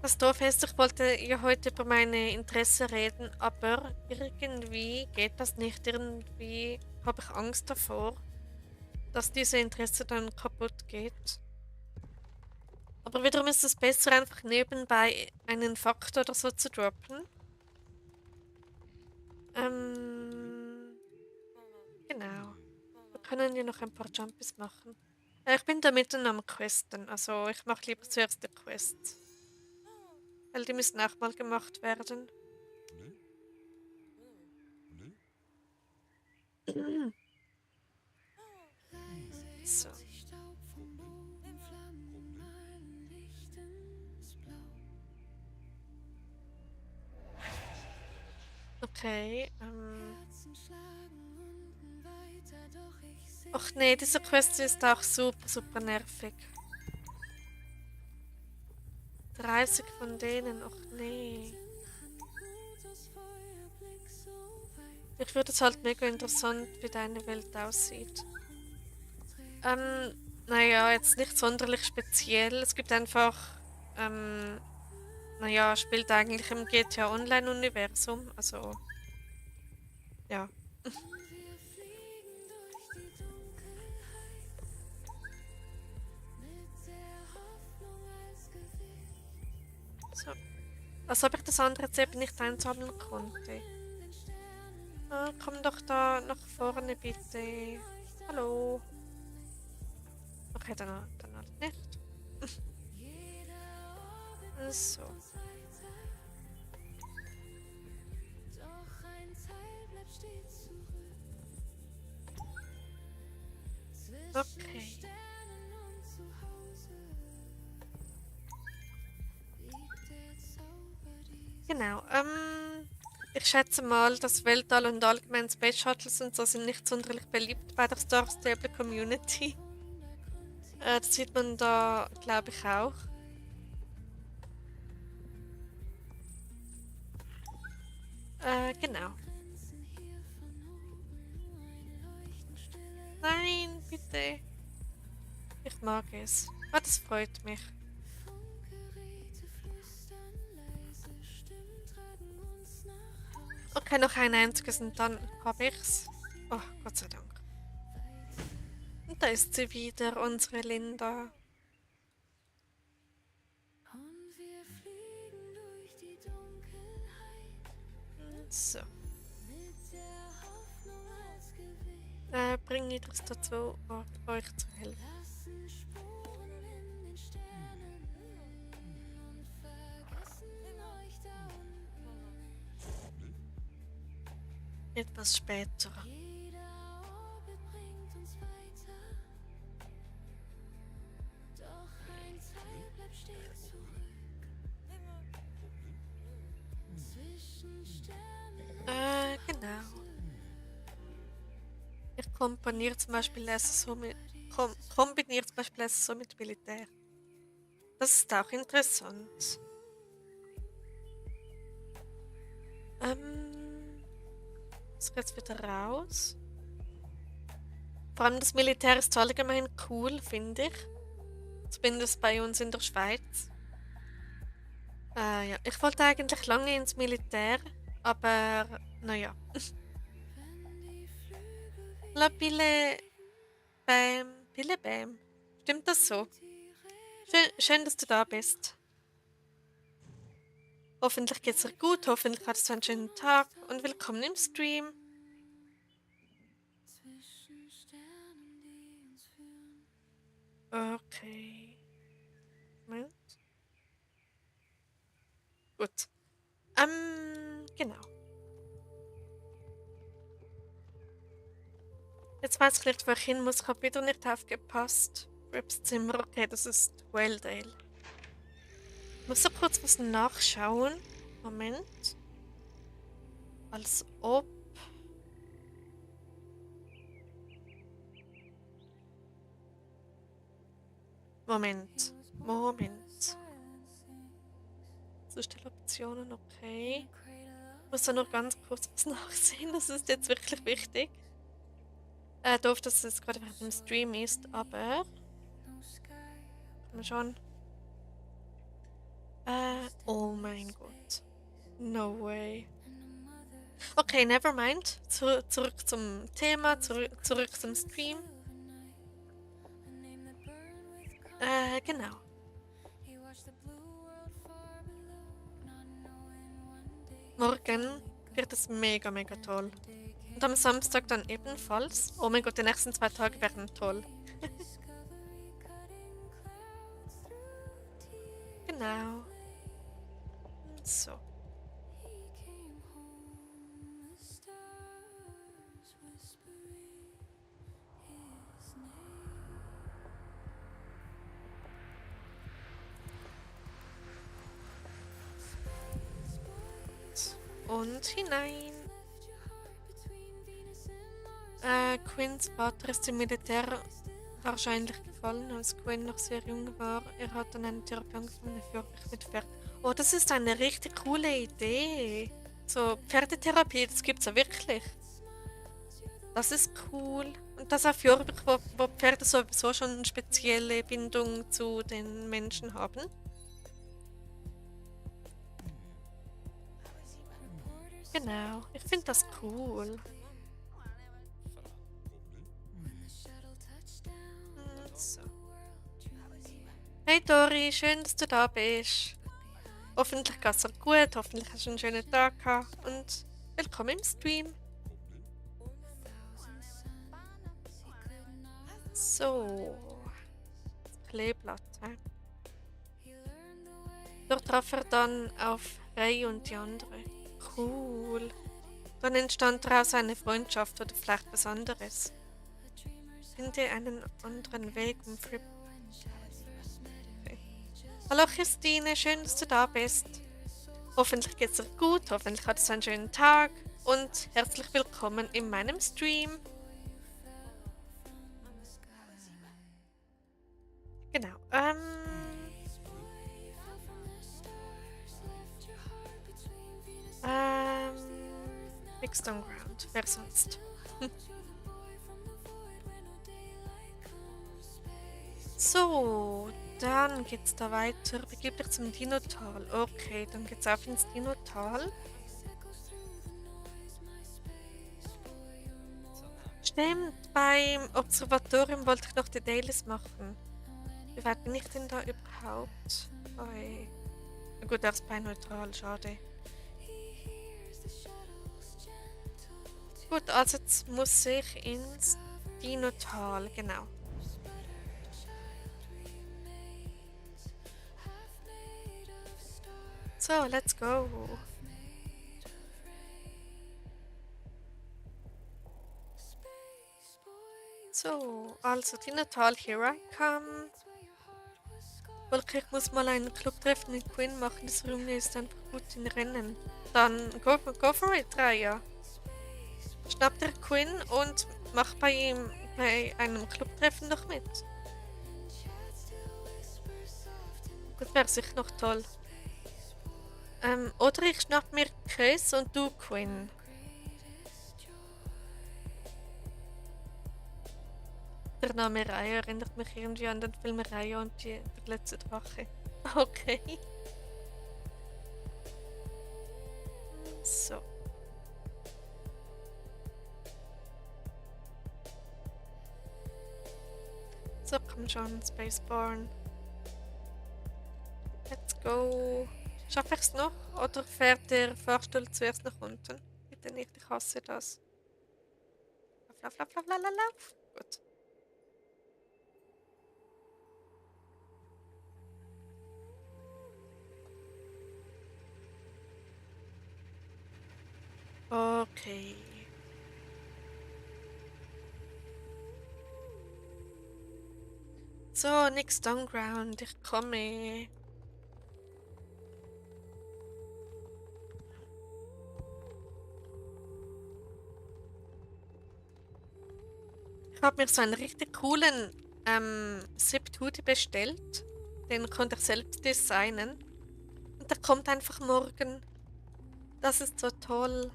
Das Doofe ist, ich wollte ja heute über meine Interesse reden, aber irgendwie geht das nicht. Irgendwie habe ich Angst davor, dass diese Interesse dann kaputt geht. Aber wiederum ist es besser, einfach nebenbei einen Fakt oder so zu droppen. Genau. Wir können ja noch ein paar Jumpies machen. Ich bin da mitten am Questen, also ich mache lieber zuerst die Quests. Weil die müssen auch mal gemacht werden. So. Okay. Ach nee, diese Quest ist auch super, super nervig. 30 von denen, ach nee. Ich würde es halt mega interessant, wie deine Welt aussieht. Ähm, naja, jetzt nicht sonderlich speziell. Es gibt einfach, ähm, naja, spielt eigentlich im GTA Online-Universum. Also, ja. So. Als ob ich das andere jetzt eben nicht einsammeln konnte. Ah, komm doch da nach vorne, bitte. Hallo. Okay, dann halt nicht. So. Okay. Genau. Ich schätze mal, dass Weltall und allgemein Space Shuttles und so sind nicht sonderlich beliebt bei der Star Stable Community. Das sieht man da, glaube ich, auch. Genau. Nein, bitte. Ich mag es. Ah, das freut mich. Okay, noch ein einziges und dann habe ich's. Oh, Gott sei Dank. Und da ist sie wieder, unsere Linda. So. Bringe ich das dazu, euch zu helfen. Etwas später. Genau. Ich komponiere zum Beispiel SSO mit, kombiniere zum Beispiel SSO mit Militär. Das ist auch interessant. Was geht jetzt wieder raus? Vor allem das Militär ist allgemein cool, finde ich. Zumindest bei uns in der Schweiz. Ja, ich wollte eigentlich lange ins Militär, aber naja. La Bille Bam, Bille Bam. Stimmt das so? Schön, dass du da bist. Hoffentlich geht's dir gut, hoffentlich hattest du einen schönen Tag und willkommen im Stream. Okay. Moment. Gut. Genau. Jetzt weiß ich nicht, wo ich hin muss. Ich habe wieder nicht aufgepasst. Rips Zimmer, okay, das ist Welldale. Ich muss noch kurz was nachschauen. Moment. Als ob. Moment. Moment. Zustelloptionen, okay. Ich muss da noch ganz kurz was nachsehen. Das ist jetzt wirklich wichtig. Doof, dass es gerade während dem Stream ist, aber. Mal schauen. Oh mein Gott. No way. Okay, never mind. Zurück zum Thema, zurück zum Stream. Genau. Morgen wird es mega, mega toll. Und am Samstag dann ebenfalls. Oh mein Gott, die nächsten 2 Tage werden toll. Genau. So. Und hinein. Quins Vater ist im Militär wahrscheinlich gefallen, als Quinn noch sehr jung war. Er hat dann eine Therapie angefangen für mich mit Pferd. Oh, das ist eine richtig coole Idee. So, Pferdetherapie, das gibt's ja wirklich. Das ist cool. Und das auf Jorvik, wo Pferde sowieso schon eine spezielle Bindung zu den Menschen haben. Genau, ich finde das cool. So. Hey Dori, schön, dass du da bist. Hoffentlich geht's dir gut, hoffentlich hast du einen schönen Tag gehabt und willkommen im Stream. So, das Kleeblatt. Dort traf er dann auf Ray und die andere. Cool. Dann entstand daraus eine Freundschaft oder vielleicht was anderes. Finde einen anderen Weg, um Fripp. Okay. Hallo Christine, schön, dass du da bist. Hoffentlich geht's dir gut, hoffentlich hattest du einen schönen Tag und herzlich willkommen in meinem Stream. Genau, Mixed on Ground, wer sonst? So, dann geht's da weiter. Begib dich zum Dinotal. Okay, dann geht's auf ins Dinotal. Stimmt, beim Observatorium wollte ich noch die Dailies machen. Wie weit bin ich denn da überhaupt? Bei... Na gut, erst bei neutral, schade. Gut, also jetzt muss ich ins Dinotal, genau. So, let's go. So, also Dinotal, here I come. Volker, ich muss mal einen Clubtreffen mit Quinn machen, das Runde ist einfach gut in Rennen. Dann go for it, Raya. Schnapp dir Quinn und mach bei ihm bei einem Clubtreffen noch mit. Das wäre sicher noch toll. Oder ich schnapp mir Chris und du Quinn. Der Name Raya erinnert mich irgendwie an den Film Raya und der letzte Drache. Okay. So. So, komm schon, Spaceborne. Let's go. Schaffe ich es noch? Oder fährt der Fahrstuhl zuerst nach unten? Bitte nicht, ich hasse das. Lauf, lauf, lauf, lauf, lauf, lauf. Gut. Okay. So, nix Downground, ich komme. Ich habe mir so einen richtig coolen Zip-Hoodie bestellt. Den konnte ich selbst designen. Und der kommt einfach morgen. Das ist so toll.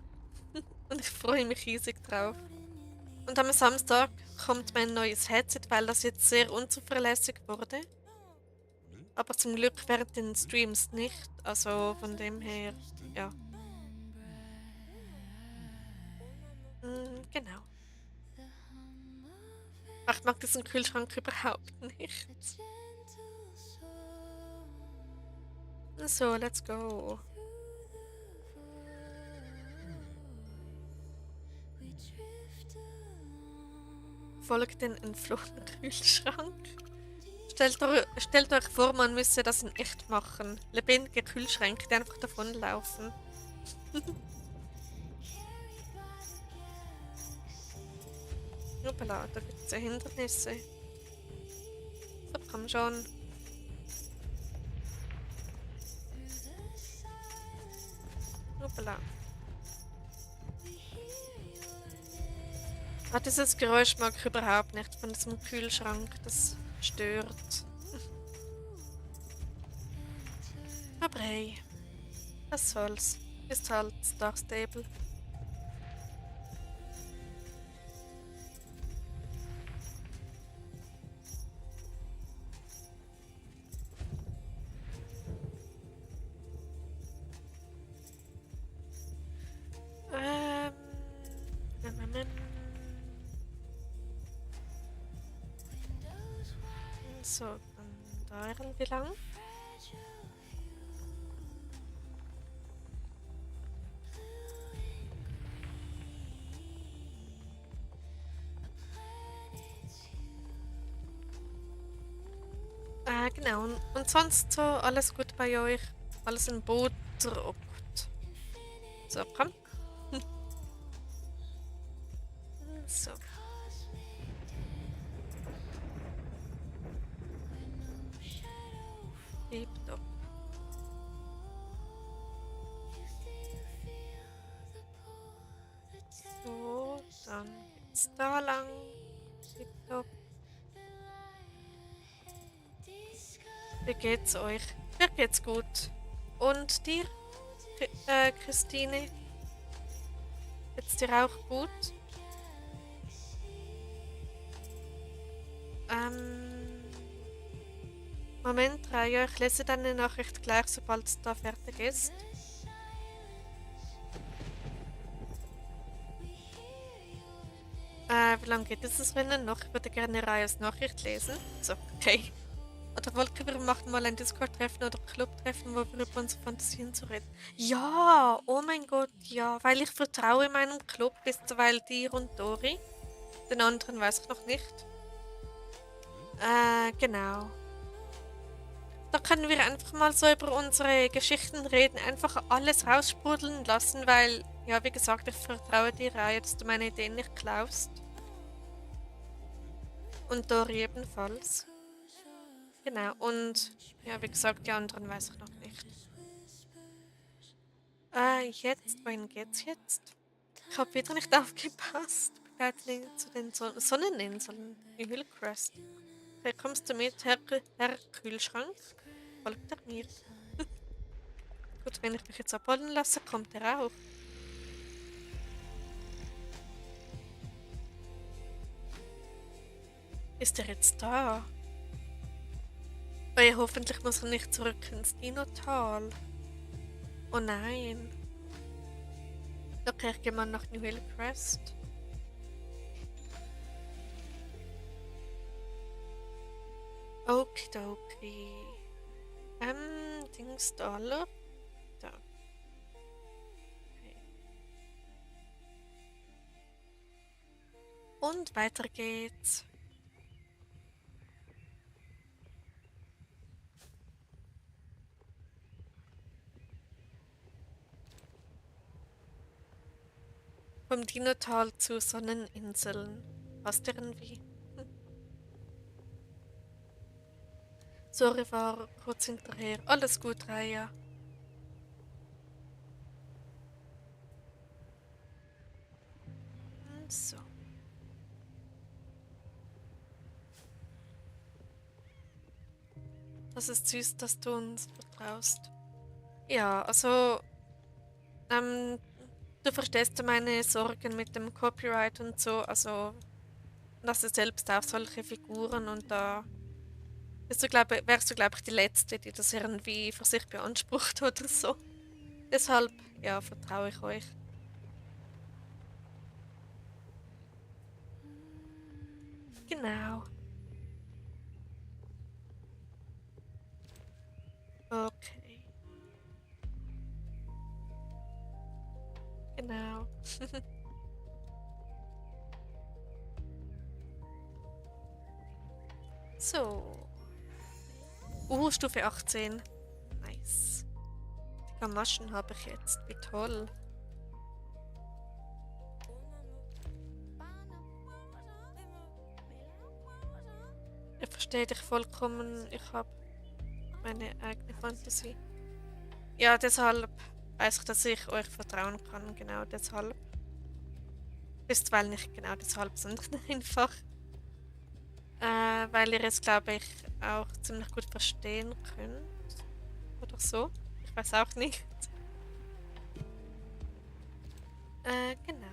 Und ich freue mich riesig drauf. Und am Samstag kommt mein neues Headset, weil das jetzt sehr unzuverlässig wurde. Aber zum Glück während den Streams nicht. Also von dem her, ja. Genau. Ach, ich mag diesen Kühlschrank überhaupt nicht. So, let's go. Folgt den entflohenen Kühlschrank. Stellt euch vor, man müsse das in echt machen. Lebendige Kühlschränke, die einfach davonlaufen. Hoppala, da gibt es ja Hindernisse. So, komm schon. Hoppala. Ah, dieses Geräusch mag ich überhaupt nicht von diesem Kühlschrank. Das stört. Aber hey, was soll's. Ist halt Star Stable. Ähm. ähm, ähm, So, dann da irgendwie lang. Genau. Und sonst so alles gut bei euch? Alles in Butter. Oh Gott. So, komm. So. Tipptopp. So, dann geht's da lang. Tipptopp. Wie geht's euch? Mir geht's gut. Und dir, Christine? Geht's dir auch gut? Ähm, Moment, Raya, ich lese deine Nachricht gleich, sobald es da fertig ist. Wie lange geht dieses Rennen noch? Ich würde gerne Rayas Nachricht lesen. So, okay. Oder Wolke, wir machen mal ein Discord-Treffen oder Club-Treffen, wo wir über unsere Fantasien zu reden. Ja, oh mein Gott, ja. Weil ich vertraue meinem Club, bis weil dir und Dori. Den anderen weiß ich noch nicht. Genau. Da können wir einfach mal so über unsere Geschichten reden, einfach alles raussprudeln lassen, weil, ja, wie gesagt, ich vertraue dir, Raya, dass du meine Ideen nicht klaust. Und Dori ebenfalls. Genau, und ja, wie gesagt, die anderen weiß ich noch nicht. Jetzt, wohin geht's jetzt? Ich habe wieder nicht aufgepasst. Begleitling zu den Sonneninseln, in Hillcrest. Hey, kommst du mit, Herr Kühlschrank? Folgt er mir? Gut, wenn ich mich jetzt abholen lasse, kommt er auch. Ist er jetzt da? Oh ja, hoffentlich muss er nicht zurück ins Dinotal. Oh nein. Okay, ich gehe mal nach New Hillcrest. Okidoki. Dings Dollar. Da. Okay. Und weiter geht's. Vom Dinotal zu Sonneninseln. Passt irgendwie. Sorry, war kurz hinterher. Alles gut, Raya. So. Das ist süß, dass du uns vertraust. Ja, also, ähm, du verstehst ja meine Sorgen mit dem Copyright und so. Also, das ist selbst auch solche Figuren und da wärst du, glaube ich, die Letzte, die das irgendwie für sich beansprucht oder so. Deshalb, ja, vertraue ich euch. Genau. Okay. Genau. So. Stufe 18. Nice. Die Gamaschen habe ich jetzt. Wie toll. Ich verstehe dich vollkommen. Ich habe meine eigene Fantasie. Ja, deshalb weiß ich, dass ich euch vertrauen kann. Genau deshalb. Bisweilen nicht genau deshalb, sondern einfach, weil ihr es, glaube ich, auch ziemlich gut verstehen könnt. Oder so. Ich weiß auch nicht. Genau.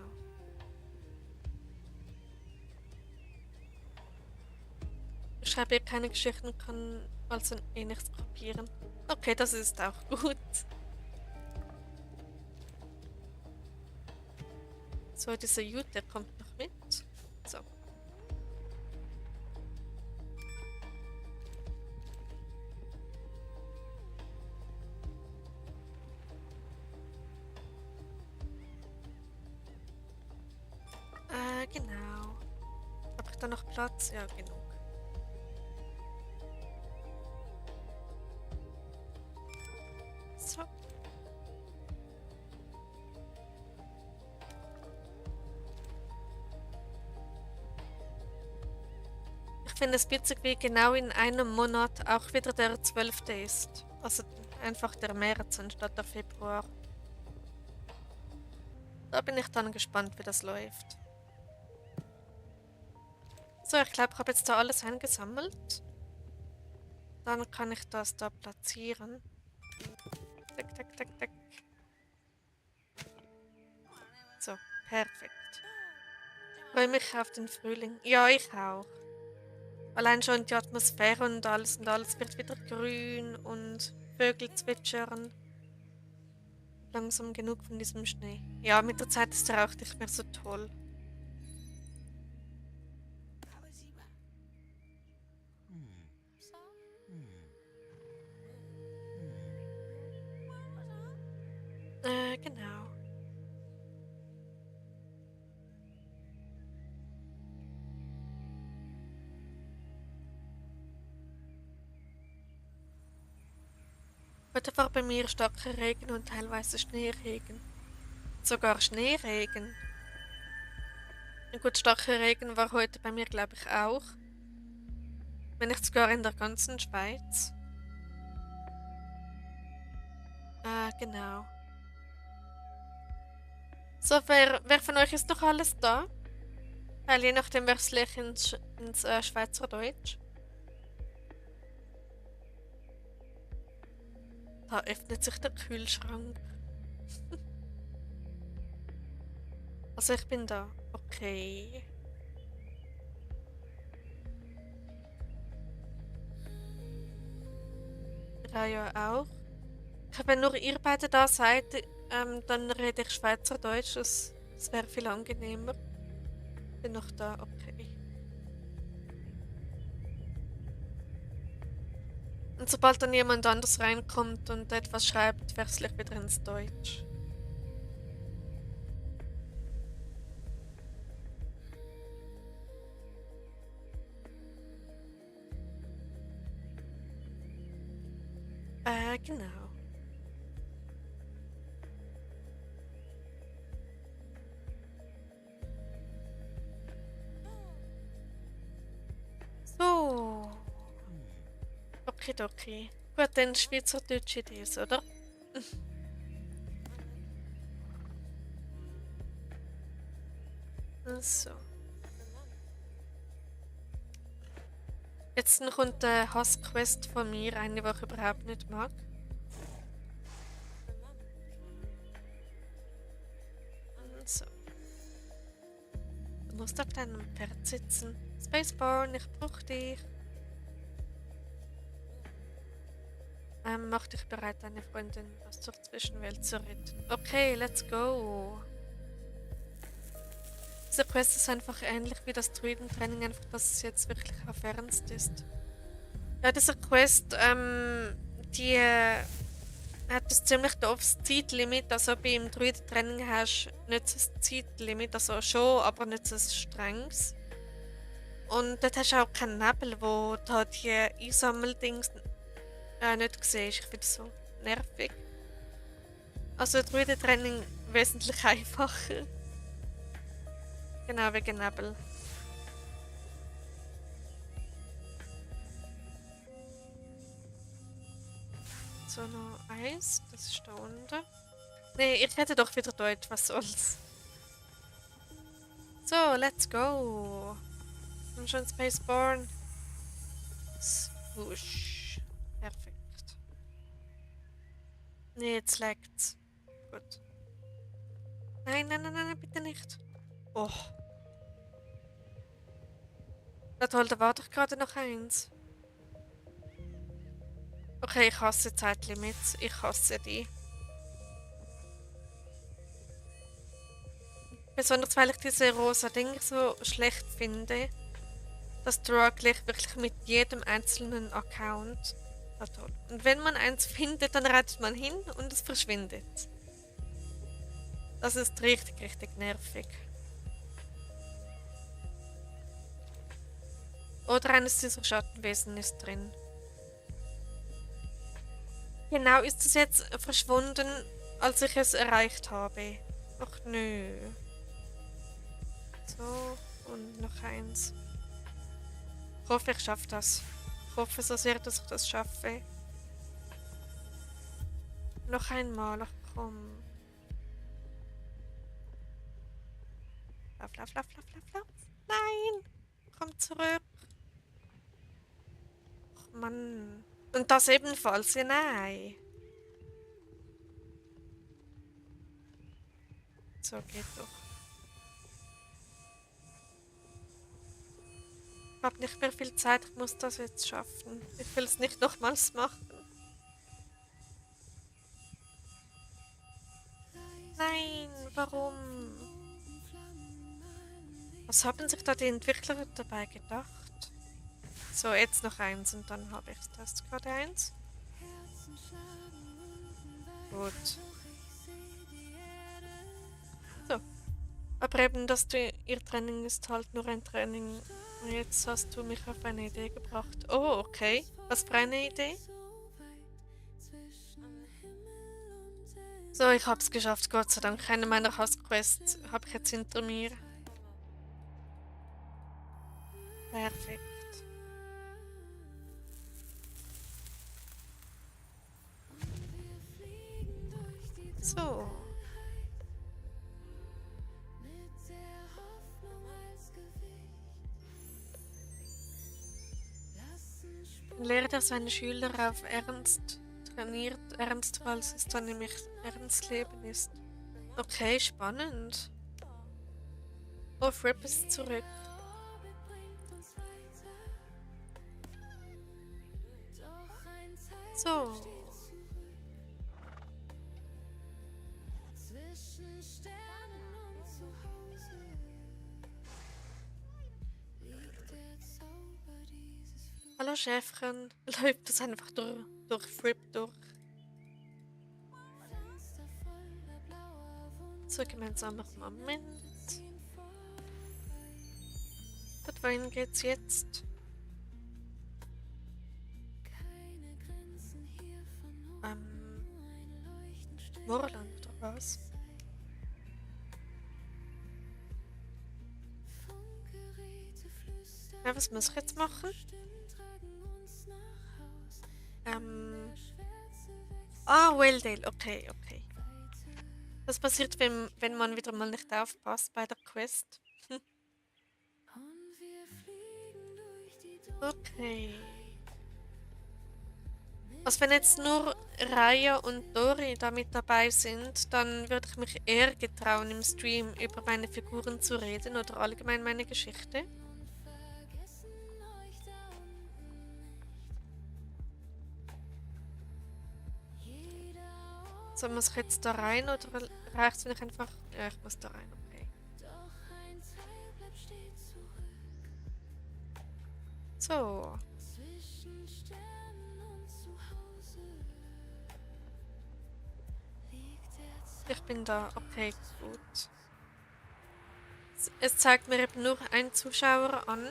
Ich schreibe hier keine Geschichten und kann also eh nichts kopieren. Okay, das ist auch gut. So, dieser Jude, der kommt noch mit. So. Genau. Habe ich da noch Platz? Ja, genug. So. Ich finde es witzig, wie genau in einem Monat auch wieder der 12. ist. Also einfach der März anstatt der Februar. Da bin ich dann gespannt, wie das läuft. So, ich glaube, ich habe jetzt da alles eingesammelt. Dann kann ich das da platzieren. Tack, tack, tack, tack. So, perfekt. Freue mich auf den Frühling. Ja, ich auch. Allein schon die Atmosphäre und alles wird wieder grün und Vögel zwitschern. Langsam genug von diesem Schnee. Ja, mit der Zeit ist er auch nicht mehr so toll. Genau. Heute war bei mir starker Regen und teilweise Schneeregen. Sogar Schneeregen. Ein gut, starker Regen war heute bei mir, glaube ich, auch. Wenn nicht sogar in der ganzen Schweiz. Genau. So, wer von euch ist noch alles da? Weil je nachdem wechsle ich ins Schweizerdeutsch. Da öffnet sich der Kühlschrank. Also ich bin da. Okay. Ja auch. Wenn nur ihr beide da seid, dann rede ich Schweizerdeutsch. Das wäre viel angenehmer. Bin noch da, okay. Und sobald dann jemand anders reinkommt und etwas schreibt, wechsle ich wieder ins Deutsch. Genau. So. Okay. Gut, dann Schweizerdeutsch Idees, oder? So. Jetzt kommt eine Hassquest von mir, eine, die ich überhaupt nicht mag. So. Du musst auf deinem Pferd sitzen. Spaceborn, ich brauche dich. Mach dich bereit, deine Freundin aus der Zwischenwelt zu retten. Okay, let's go. Diese Quest ist einfach ähnlich wie das Druidentraining, einfach dass es jetzt wirklich auf Ernst ist. Ja, diese Quest, die hat ein ziemlich doofes Zeitlimit. Also beim Druidentraining hast du nicht so ein Zeitlimit, also schon, aber nicht so ein strenges. Und dort hast du auch keinen Nebel, wo da die Einsammeldings nicht siehst. Ich finde es so nervig. Also Druidentraining wesentlich einfacher. Genau, wegen Nebel. So, noch eins. Das ist da unten. Nee, ich hätte doch wieder Deutsch, was soll's. So, let's go. Und schon Spaceborne. Swoosh. Perfekt. Nee, jetzt lagt's. Gut. Nein, nein, nein, nein, bitte nicht. Oh. Na toll, da war doch gerade noch eins. Okay, ich hasse Zeitlimits. Ich hasse die. Besonders weil ich diese rosa Dinger so schlecht finde. Das struggle ich wirklich mit jedem einzelnen Account. Na toll. Und wenn man eins findet, dann reitet man hin und es verschwindet. Das ist richtig, richtig nervig. Oder eines dieser Schattenwesen ist drin. Genau, ist es jetzt verschwunden, als ich es erreicht habe? Ach nö. So, und noch eins. Ich hoffe, ich schaffe das. Ich hoffe so sehr, dass ich das schaffe. Noch einmal, ach komm. Lauf, lauf, lauf, lauf, lauf, lauf. Nein! Komm zurück. Ach Mann. Und das ebenfalls, ja nein. So geht doch. Ich habe nicht mehr viel Zeit, ich muss das jetzt schaffen. Ich will es nicht nochmals machen. Nein, warum? Was haben sich da die Entwickler dabei gedacht? So, jetzt noch eins und dann habe ich das gerade eins. Gut. So. Aber eben, dass du ihr Training ist halt nur ein Training. Und jetzt hast du mich auf eine Idee gebracht. Oh, okay. Was für eine Idee? So, ich hab's geschafft, Gott sei Dank. Eine meiner Hassquests habe ich jetzt hinter mir. Perfekt. So. Lehrt er seine Schüler auf Ernst, trainiert ernst, weil es dann nämlich Ernstleben ist. Okay, spannend. Oh, Fripp ist zurück. So. Hallo Chefchen. Läuft das einfach durch Fripp durch. So, gemeinsamer Moment. Gut, wohin geht's jetzt? Moorland oder was? Ja, was muss ich jetzt machen? Welldale. Okay, okay. Was passiert, wenn man wieder mal nicht aufpasst bei der Quest? Okay. Also wenn jetzt nur Raya und Dori da mit dabei sind, dann würde ich mich eher getrauen, im Stream über meine Figuren zu reden oder allgemein meine Geschichte. So, muss ich jetzt da rein oder reicht es, wenn ich einfach... Ja, ich muss da rein, okay. So. Ich bin da, okay, gut. Es zeigt mir eben nur einen Zuschauer an.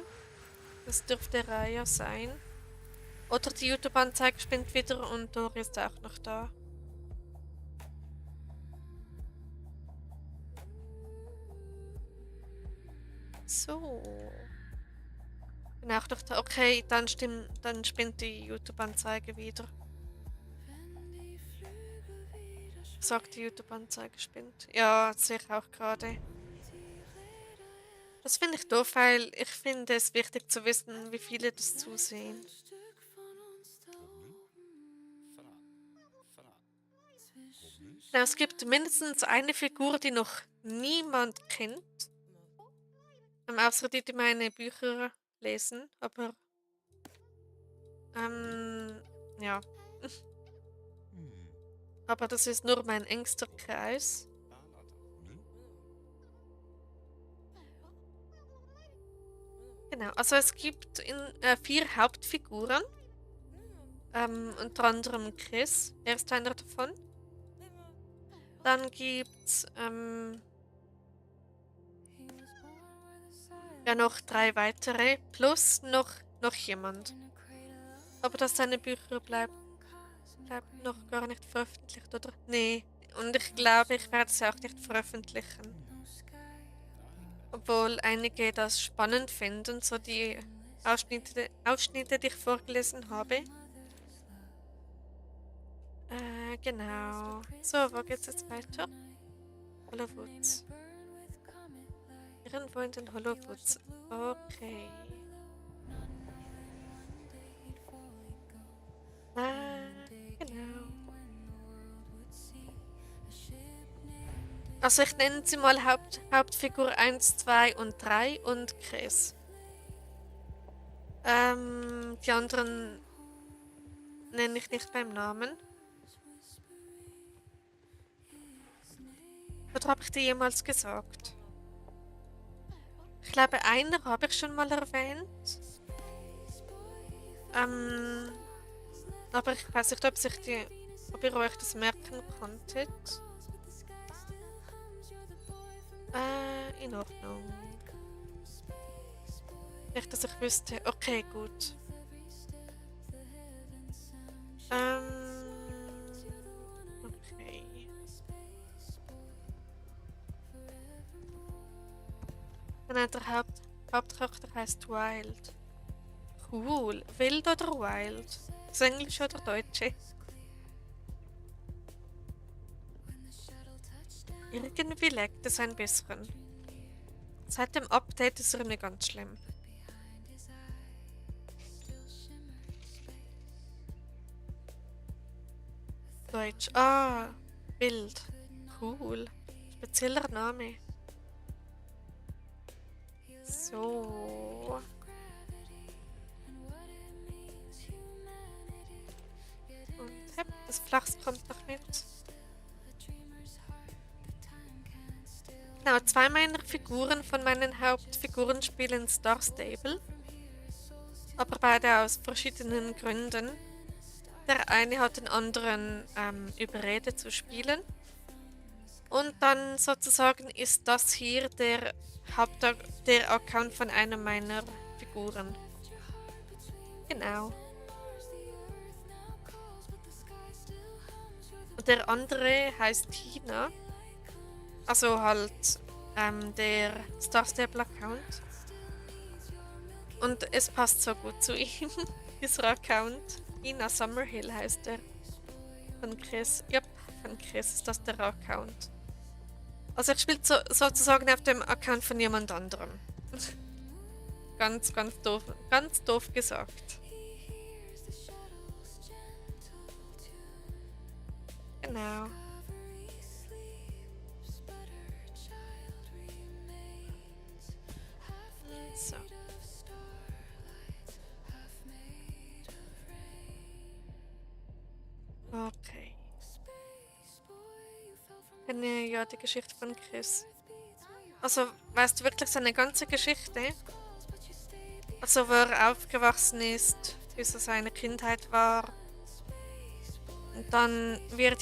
Das dürfte Raya sein. Oder die YouTube-Anzeige spinnt wieder und Dori ist auch noch da. So. Bin auch noch da. Okay, dann spinnt die YouTube-Anzeige wieder. Sagt die YouTube-Anzeige spinnt. Ja, das sehe ich auch gerade. Das finde ich doof, weil ich finde es wichtig zu wissen, wie viele das zusehen. Ja, es gibt mindestens eine Figur, die noch niemand kennt. Außer die, die meine Bücher lesen. Aber, ähm, ja. Aber das ist nur mein engster Kreis. Genau, also es gibt 4 Hauptfiguren. Unter anderem Chris, er ist einer davon. Dann gibt's ja noch 3 weitere, plus noch jemand. Aber dass seine Bücher bleibt noch gar nicht veröffentlicht, oder? Nee, und ich glaube, ich werde sie auch nicht veröffentlichen. Obwohl einige das spannend finden, so die Ausschnitte, die ich vorgelesen habe. Genau. So, wo geht's jetzt weiter? Hollowoods. Irgendwo in den Hollowoods. Okay. Genau. Also ich nenne sie mal Hauptfigur 1, 2 und 3 und Chris. Die anderen nenne ich nicht beim Namen. Oder habe ich die jemals gesagt? Ich glaube, einer habe ich schon mal erwähnt. Aber ich weiß nicht, ob ihr euch das merken konntet. In Ordnung. Nicht, dass ich wüsste. Okay, gut. Okay. Nein, der Hauptcharakter heißt Wild. Cool. Wild oder Wild? Ist Englisch oder Deutsche? Irgendwie leckt es ein bisschen. Seit dem Update ist er nicht ganz schlimm. Deutsch. Ah, Wild. Cool. Spezieller Name. So. Und das Flachs kommt noch mit. Genau, 2 meiner Figuren von meinen Hauptfiguren spielen Star Stable. Aber beide aus verschiedenen Gründen. Der eine hat den anderen überredet zu spielen. Und dann sozusagen ist das hier der Account von einer meiner Figuren. Genau. Und der andere heißt Tina. Also halt der Star Stable Account. Und es passt so gut zu ihm, dieser Account. Tina Summerhill heißt er. Von Chris. Ja, von Chris ist das der Account. Also ich spiele sozusagen auf dem Account von jemand anderem. Ganz doof gesagt. Genau. So. Okay. Kenne ja die Geschichte von Chris. Also, weißt du wirklich seine ganze Geschichte? Also, wo er aufgewachsen ist, wie so seine Kindheit war. Und dann, wie er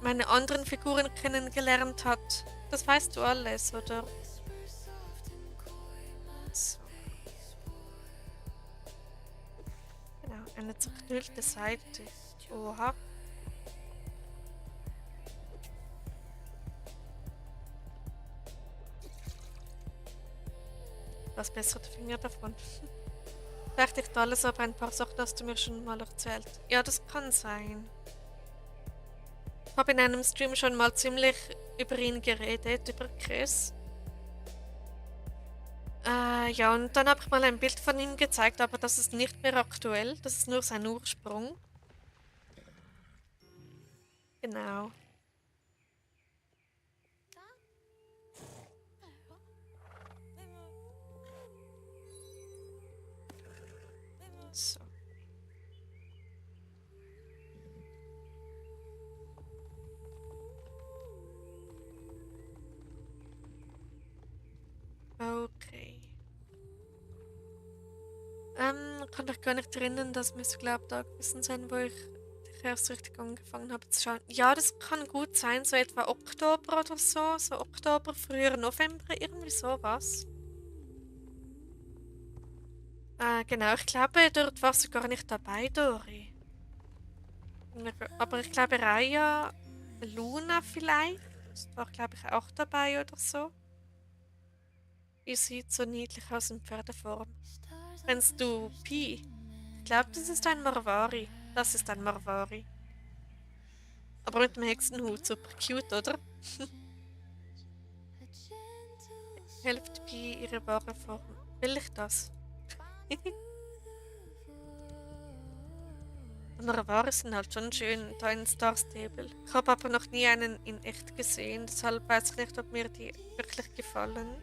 meine anderen Figuren kennengelernt hat. Das weißt du alles, oder? So. Genau, eine zerknüllte Seite. Oha. Was bessere Finger davon. Vielleicht nicht alles, aber ein paar Sachen hast du mir schon mal erzählt. Ja, das kann sein. Ich habe in einem Stream schon mal ziemlich über ihn geredet, über Chris. Ja, und dann habe ich mal ein Bild von ihm gezeigt, aber das ist nicht mehr aktuell. Das ist nur sein Ursprung. Genau. So. Okay. Kann mich gar nicht erinnern, das müsste, glaube ich, da gewesen sein, wo ich erst richtig angefangen habe zu schauen. Ja, das kann gut sein, so etwa Oktober oder so. So Oktober, früher November, irgendwie sowas. Genau, ich glaube, dort warst du gar nicht dabei, Dori. Aber ich glaube, Raya, Luna vielleicht, war, glaube ich, auch dabei oder so. Die sieht so niedlich aus in Pferdeform. Kennst du Pi? Ich glaube, das ist ein Marvari. Das ist ein Marvari. Aber mit dem Hexenhut, super cute, oder? Hilft Pi ihre wahre Form. Will ich das? Marvari sind halt schon schön da in Star Stable. Ich habe aber noch nie einen in echt gesehen, deshalb weiß ich nicht, ob mir die wirklich gefallen.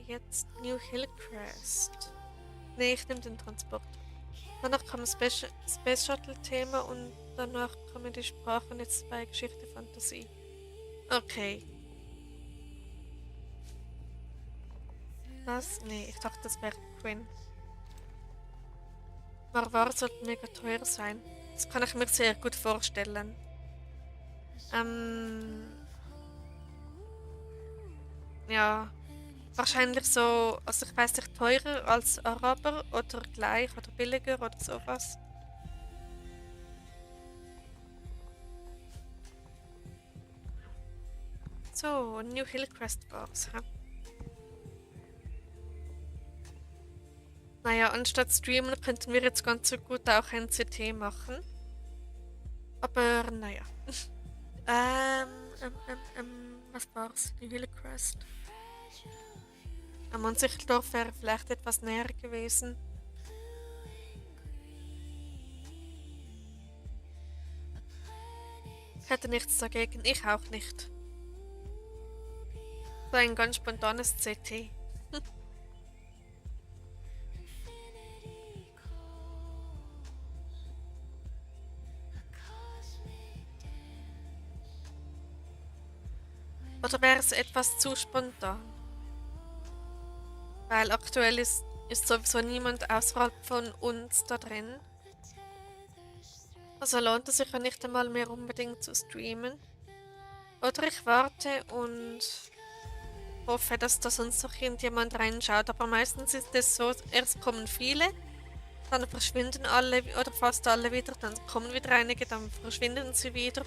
Jetzt New Hillcrest. Nee, ich nehme den Transport. Danach kam das Space Shuttle-Thema und danach kommen die Sprachen und jetzt bei Geschichte Fantasie. Okay. Was? Nee, ich dachte, das wäre Quinn. Marvar sollte mega teuer sein. Das kann ich mir sehr gut vorstellen. Ähm, ja, wahrscheinlich so, also ich weiß nicht, teurer als Araber oder gleich oder billiger oder sowas. So, New Hillcrest Bars. Hä? Naja, anstatt streamen könnten wir jetzt ganz so gut auch ein CT machen. Aber naja. Was war's? New Hillcrest. Monsichteldorf wäre vielleicht etwas näher gewesen. Ich hätte nichts dagegen, ich auch nicht. So ein ganz spontanes CT. Oder wäre es etwas zu spontan? Weil aktuell ist sowieso niemand außerhalb von uns da drin. Also lohnt es sich ja nicht einmal mehr unbedingt zu streamen. Oder ich warte und hoffe, dass da sonst noch irgendjemand reinschaut. Aber meistens ist es so, erst kommen viele, dann verschwinden alle oder fast alle wieder, dann kommen wieder einige, dann verschwinden sie wieder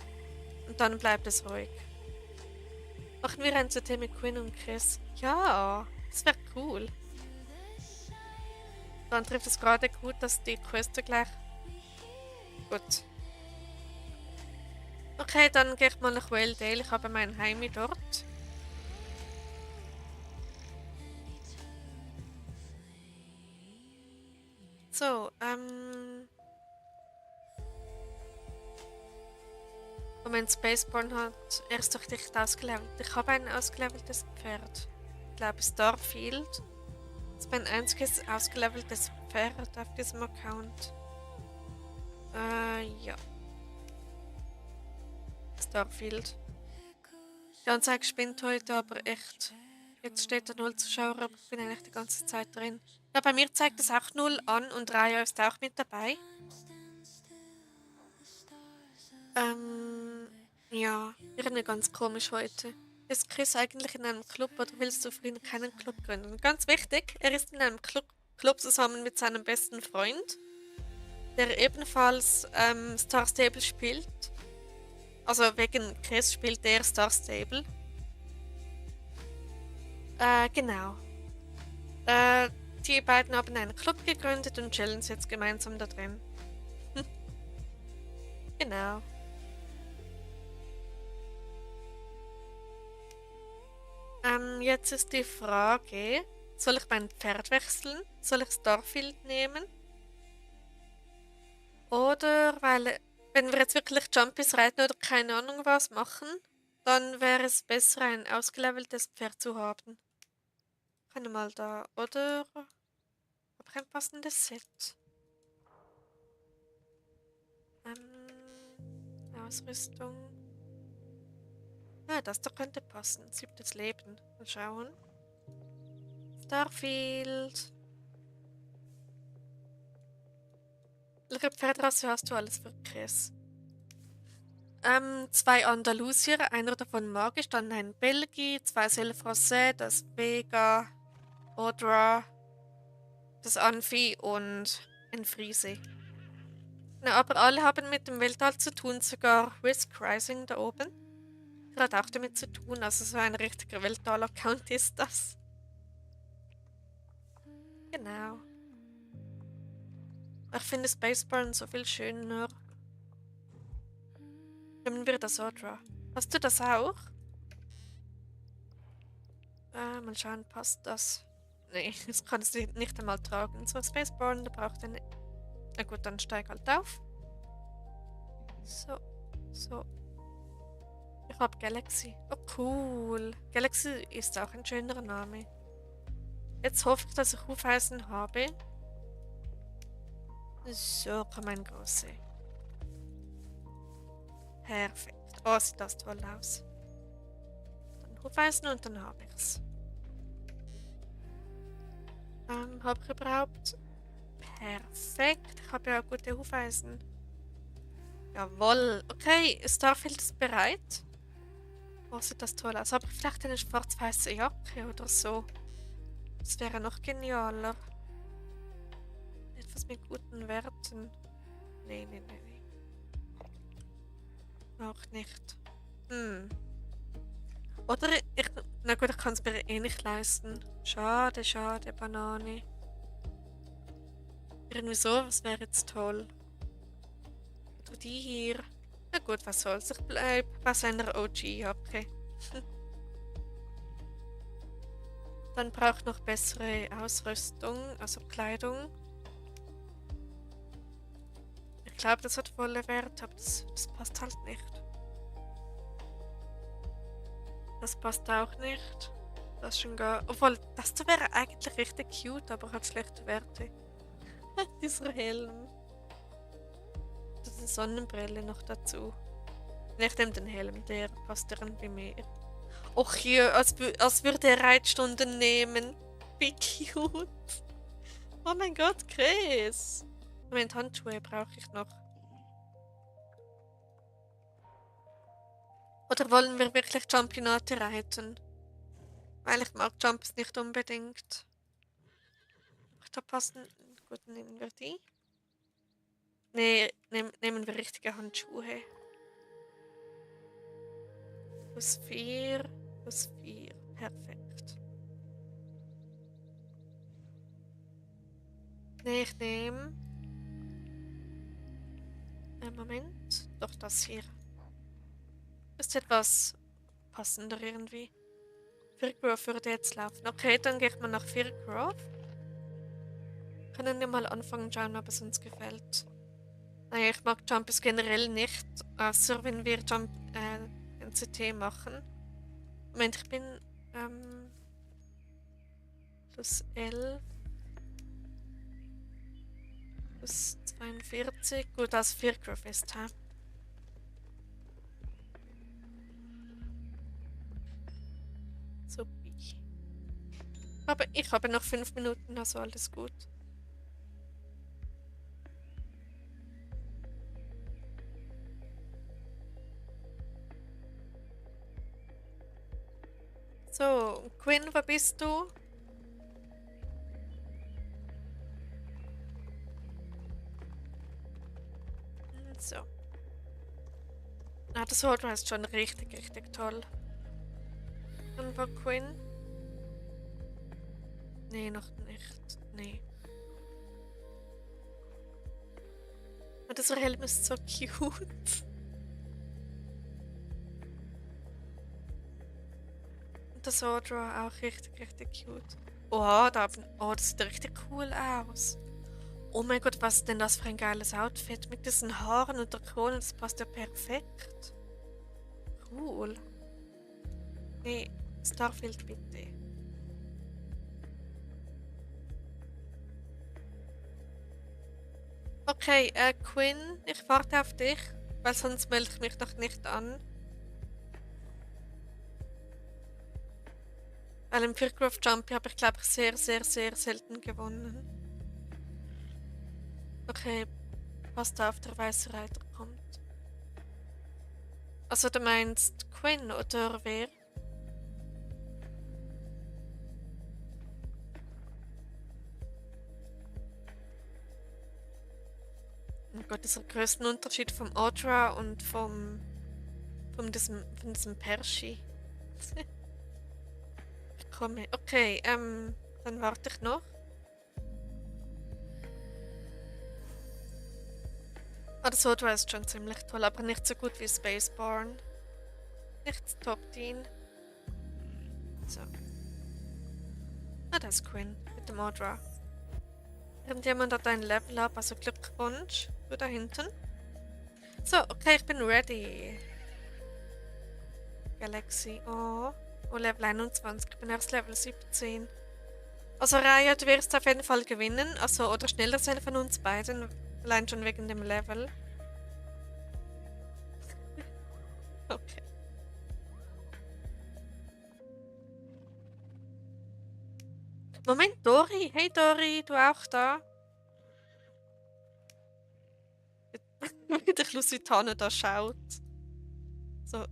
und dann bleibt es ruhig. Machen wir ein CT mit Quinn und Chris? Ja, das wäre cool. Dann trifft es gerade gut, dass die Queste gleich. Gut. Okay, dann gehe ich mal nach Whale Ich habe mein Heimi dort. So, Moment, Spaceborne hat erst doch nicht ausgelevelt. Ich habe ein ausgeleveltes Pferd. Ich glaube Starfield. Das ist mein einziges ausgeleveltes Pferd auf diesem Account. Ja. Starfield. Die Anzeige spinnt heute aber echt. Jetzt steht da 0 Zuschauer, aber ich bin eigentlich die ganze Zeit drin. Ja, bei mir zeigt es auch 0 an und Raya ist auch mit dabei. Ja, irgendwie ganz komisch heute. Ist Chris eigentlich in einem Club oder willst du für ihn keinen Club gründen? Ganz wichtig, er ist in einem Club zusammen mit seinem besten Freund, der ebenfalls Star Stable spielt. Also wegen Chris spielt er Star Stable. Genau. Äh, Die beiden haben einen Club gegründet und chillen jetzt gemeinsam da drin. Genau. Jetzt ist die Frage, soll ich mein Pferd wechseln? Soll ich Starfield nehmen? Oder, weil, wenn wir jetzt wirklich Jumpies reiten oder keine Ahnung was machen, dann wäre es besser, ein ausgeleveltes Pferd zu haben. Kann mal da, oder? Habe ich ein passendes Set? Ausrüstung. Ah, das da könnte passen. 7. Leben. Mal schauen. Starfield. Welche Pferdrasse hast du alles für Käse? 2 Andalusier, einer davon magisch, dann ein Belgi, 2 Selfrosset, das Vega, Odra, das Anfi und ein Friese. Na, aber alle haben mit dem Weltall zu tun, sogar Risk Rising da oben. Der hat auch damit zu tun, also so ein richtiger Weltall-Account ist das. Genau. Ich finde Spaceborne so viel schöner. Nehmen wir das Odra. Hast du das auch? Mal schauen, passt das? Nee, das kann es nicht einmal tragen. So, Spaceborne, der braucht eine. Na gut, dann steig halt auf. So, so. Ich hab Galaxy. Oh, cool. Galaxy ist auch ein schöner Name. Jetzt hoffe ich, dass ich Hufeisen habe. So, komm, ein große. Perfekt. Oh, sieht das toll aus. Dann Hufeisen und dann habe ich's. Habe ich überhaupt? Perfekt. Ich habe ja gute Hufeisen. Jawohl. Okay, Starfield ist bereit. Oh, sieht das toll aus. Habe ich vielleicht eine schwarz-weiße Jacke oder so? Das wäre noch genialer. Etwas mit guten Werten. Nee, nee, nee, nee. Auch nicht. Oder ich. Na gut, ich kann es mir eh nicht leisten. Schade, schade, Banane. Irgendwie sowas wäre jetzt toll. Oder die hier. Na gut, was soll's? Ich bleib bei seiner OG-Jacke. Dann brauche ich noch bessere Ausrüstung, also Kleidung. Ich glaube, das hat volle Wert, aber das passt halt nicht. Das passt auch nicht. Das ist schon gar. Obwohl, das da wäre eigentlich richtig cute, aber hat schlechte Werte. Dieser Helm. Und die Sonnenbrille noch dazu. Ich nehme den Helm, der passt irgendwie mehr. Och hier, als würde er Reitstunden nehmen. Wie cute. Oh mein Gott, Chris. Moment, Handschuhe brauche ich noch. Oder wollen wir wirklich Championate reiten? Weil ich mag Jumps nicht unbedingt. Da passen. Gut, nehmen wir die. Nee, nehmen wir richtige Handschuhe. Plus 4. Plus 4. Perfekt. Nee, ich nehme. Moment. Doch das hier. Ist etwas passender irgendwie. Firgrove würde jetzt laufen. Okay, dann gehe ich mal nach Firgrove. Können wir mal anfangen, schauen, ob es uns gefällt. Naja, ich mag Jumps generell nicht, außer wenn wir NCT machen. Moment, ich bin plus 11. Plus 42. Gut, als Firgrove ist, ha? Supi. Aber ich habe noch 5 Minuten, also alles gut. So, Quinn, wo bist du? So. Ah, das Auto ist schon richtig, richtig toll. Und wo Quinn? Nee, noch nicht. Nee. Ah, dieser Helm ist so cute. Und der Sodra auch richtig, richtig cute. Oha, das sieht richtig cool aus. Oh mein Gott, was ist denn das für ein geiles Outfit? Mit diesen Haaren und der Krone, das passt ja perfekt. Cool. Nee, Starfield bitte. Okay, Quinn, ich warte auf dich, weil sonst melde ich mich noch nicht an. Weil im Fircroft Jumpy habe ich, glaube ich, sehr, sehr, sehr selten gewonnen. Okay, passt auf, der weiße Reiter kommt. Also du meinst Quinn oder wer? Oh Gott, dieser größten Unterschied vom Audra und von diesem Perschi. Ich komme. Okay, dann warte ich noch. Ah, das Audra ist schon ziemlich toll, aber nicht so gut wie Spaceborne. Nicht das Top 10. So. Ah, das ist Quinn mit dem Audra. Irgendjemand hat ein Level Up, also Glückwunsch. Du da hinten. So, okay, ich bin ready. Galaxy. Oh. Oh, Level 21. Ich bin erst Level 17. Also, Raya, du wirst auf jeden Fall gewinnen. Also, oder schneller sein von uns beiden. Allein schon wegen dem Level. Okay. Moment, Dori. Hey, Dori, du auch da? Wie der Lusitano da schaut. So,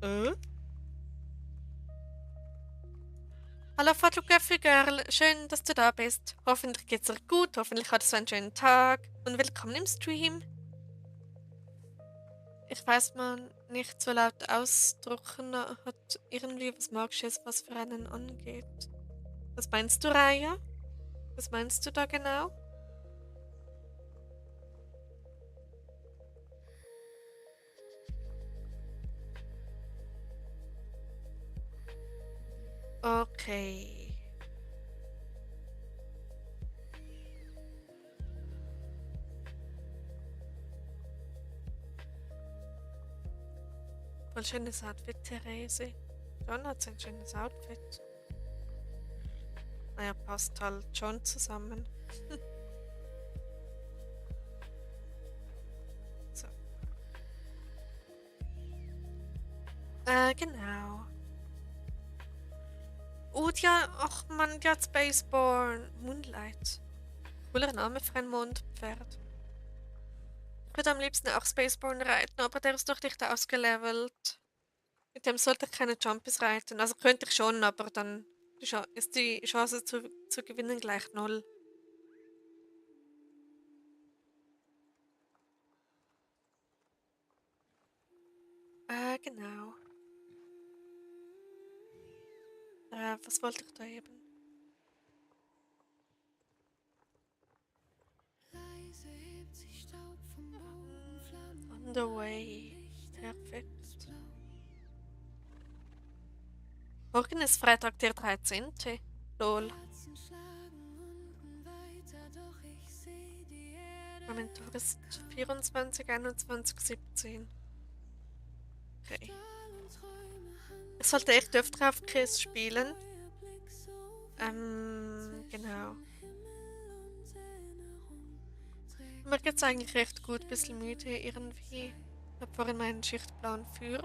Hallo Fotografie-Girl, schön, dass du da bist. Hoffentlich geht's dir gut, hoffentlich hattest du einen schönen Tag und willkommen im Stream. Ich weiß man nicht so laut ausdrücken, hat irgendwie was Magisches, was für einen angeht. Was meinst du, Raya? Was meinst du da genau? Okay. Voll schönes Outfit, Therese. John hat ein schönes Outfit. Naja, passt halt schon zusammen. So. Genau. Oh, ja, ach man, die hat Spaceborne. Moonlight. Cooler Name für ein Mondpferd. Ich würde am liebsten auch Spaceborne reiten, aber der ist noch nicht ausgelevelt. Mit dem sollte ich keine Jumpies reiten. Also könnte ich schon, aber dann ist die Chance zu gewinnen gleich null. Genau. Was wollte ich da eben? On the way. Perfekt. Morgen ist Freitag, der 13. Lol. Moment, du bist 24, 21, 17. Okay. Ich sollte echt öfter auf Chris spielen. Genau. Mir geht's eigentlich recht gut, bisschen müde irgendwie. Ich habe vorhin meinen Schichtplan für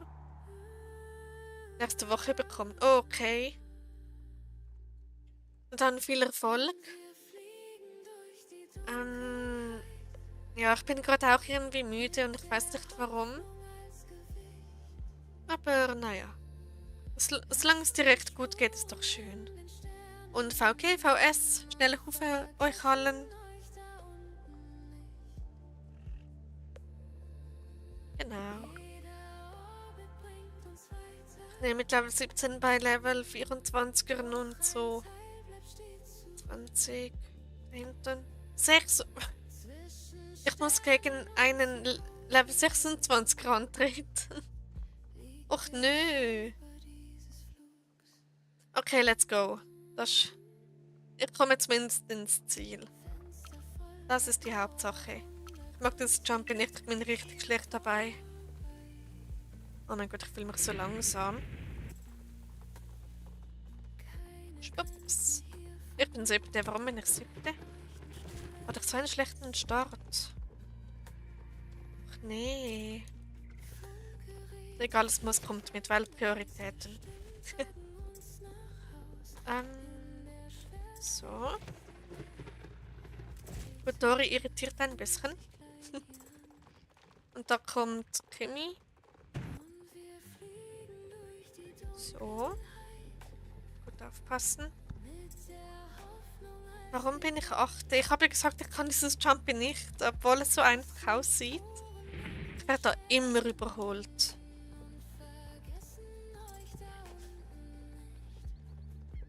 nächste Woche bekommen. Oh, okay. Und dann viel Erfolg. Ja, ich bin gerade auch irgendwie müde und ich weiß nicht warum. Aber naja. Solange es dir recht gut geht, ist doch schön. Und VG, VS, schnelle Hufe euch allen. Genau. Ich nehme mit Level 17 bei Level 24ern und so 20 hinten. 6. Ich muss gegen einen Level 26 antreten. Och nö. Okay, let's go. Ich komme zumindest ins Ziel. Das ist die Hauptsache. Ich mag das Jumping nicht, ich bin richtig schlecht dabei. Oh mein Gott, ich fühle mich so langsam. Schwupps. Ich bin siebte. Warum bin ich siebte? Hatte ich so einen schlechten Start? Ach nee. Egal, es muss kommt mit Weltprioritäten. ähm, so. Gut, Dori irritiert ein bisschen. Und da kommt Kimi. So. Gut aufpassen. Warum bin ich achte? Ich habe ja gesagt, ich kann dieses Jumping nicht, obwohl es so einfach aussieht. Ich werde da immer überholt.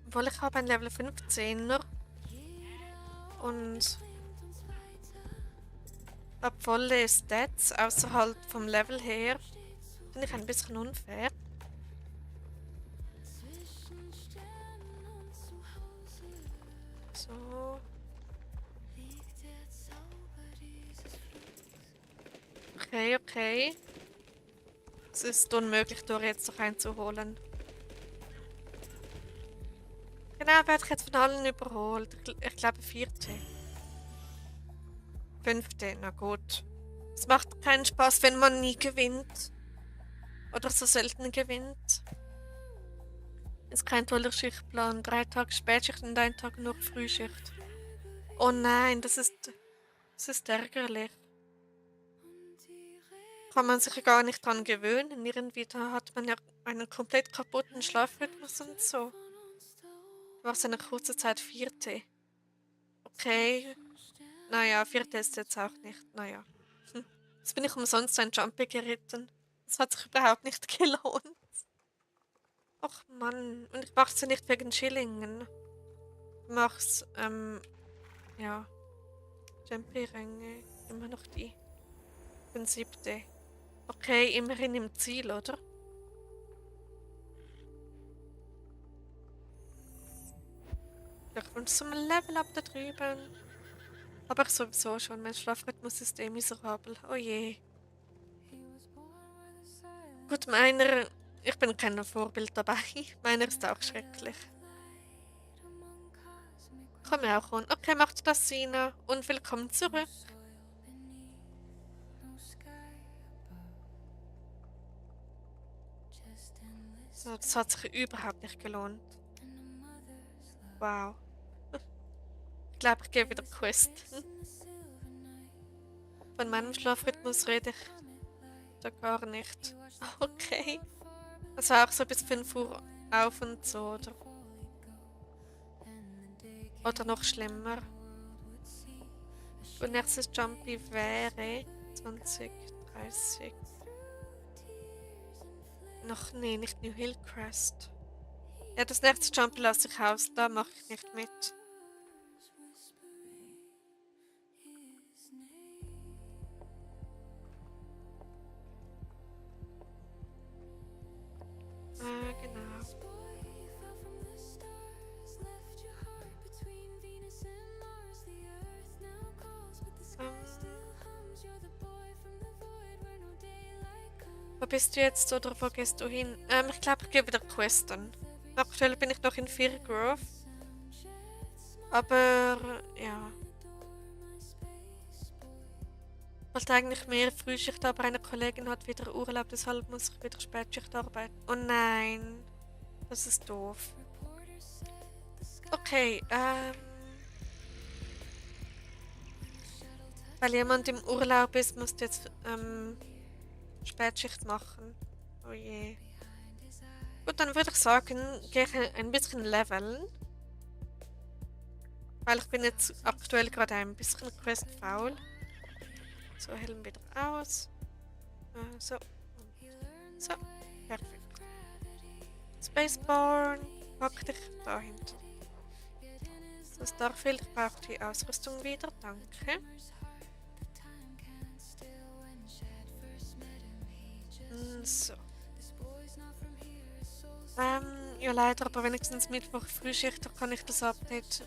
Obwohl ich habe ein Level 15er. Und habe volle Stats außerhalb vom Level her. Finde ich ein bisschen unfair. So. Okay, okay. Es ist unmöglich, Dori jetzt noch einzuholen. Genau, werde ich jetzt von allen überholt. Ich glaube, vierte. Fünfte, na gut. Es macht keinen Spaß, wenn man nie gewinnt. Oder so selten gewinnt. Ist kein toller Schichtplan. 3 Tage Spätschicht und 1 Tag nur Frühschicht. Oh nein, das ist ärgerlich. Kann man sich ja gar nicht dran gewöhnen. Irgendwie da hat man ja einen komplett kaputten Schlafrhythmus und so. War es eine kurze Zeit vierte. Okay. Naja, vierte ist jetzt auch nicht. Naja. Jetzt bin ich umsonst ein Jumpy geritten. Das hat sich überhaupt nicht gelohnt. Och Mann. Und ich mach's ja nicht wegen Schillingen. Ich mach's, ja. Jumpy-Ränge. Immer noch die. Ich bin siebte. Okay, immerhin im Ziel, oder? Glückwunsch zum Level-Up da drüben. Aber ich sowieso schon. Mein Schlafrhythmus ist eh miserabel. Oh je. Gut, meiner. Ich bin kein Vorbild dabei. Meiner ist auch schrecklich. Komm auch run. Okay, macht das, Sina. Und willkommen zurück. So, das hat sich überhaupt nicht gelohnt. Wow. Ich glaube, ich gehe wieder Quest. Von meinem Schlafrhythmus rede ich da gar nicht. Okay. Also auch so bis 5 Uhr auf und so, oder? Oder noch schlimmer. Und nächstes Jumpy wäre 20, 30. Noch nee, nicht New Hillcrest. Ja, das nächste Jumpy lasse ich aus, da mache ich nicht mit. Genau. Wo bist du jetzt oder wo gehst du hin? Ich glaube, ich gehe wieder Questen. Aktuell bin ich noch in Fear Grove. Aber ja. Ich wollte eigentlich mehr Frühschicht, aber eine Kollegin hat wieder Urlaub, deshalb muss ich wieder Spätschicht arbeiten. Oh nein. Das ist doof. Okay, weil jemand im Urlaub ist, musst du jetzt Spätschicht machen. Oh je. Gut, dann würde ich sagen, gehe ich ein bisschen leveln. Weil ich bin jetzt aktuell gerade ein bisschen questfaul. So, Helm wieder aus. So. So, perfekt. Spaceborne, pack dich da hinten. Das Starfield braucht die Ausrüstung wieder, danke. So. Ja leider, aber wenigstens Mittwoch Frühschicht, da kann ich das Update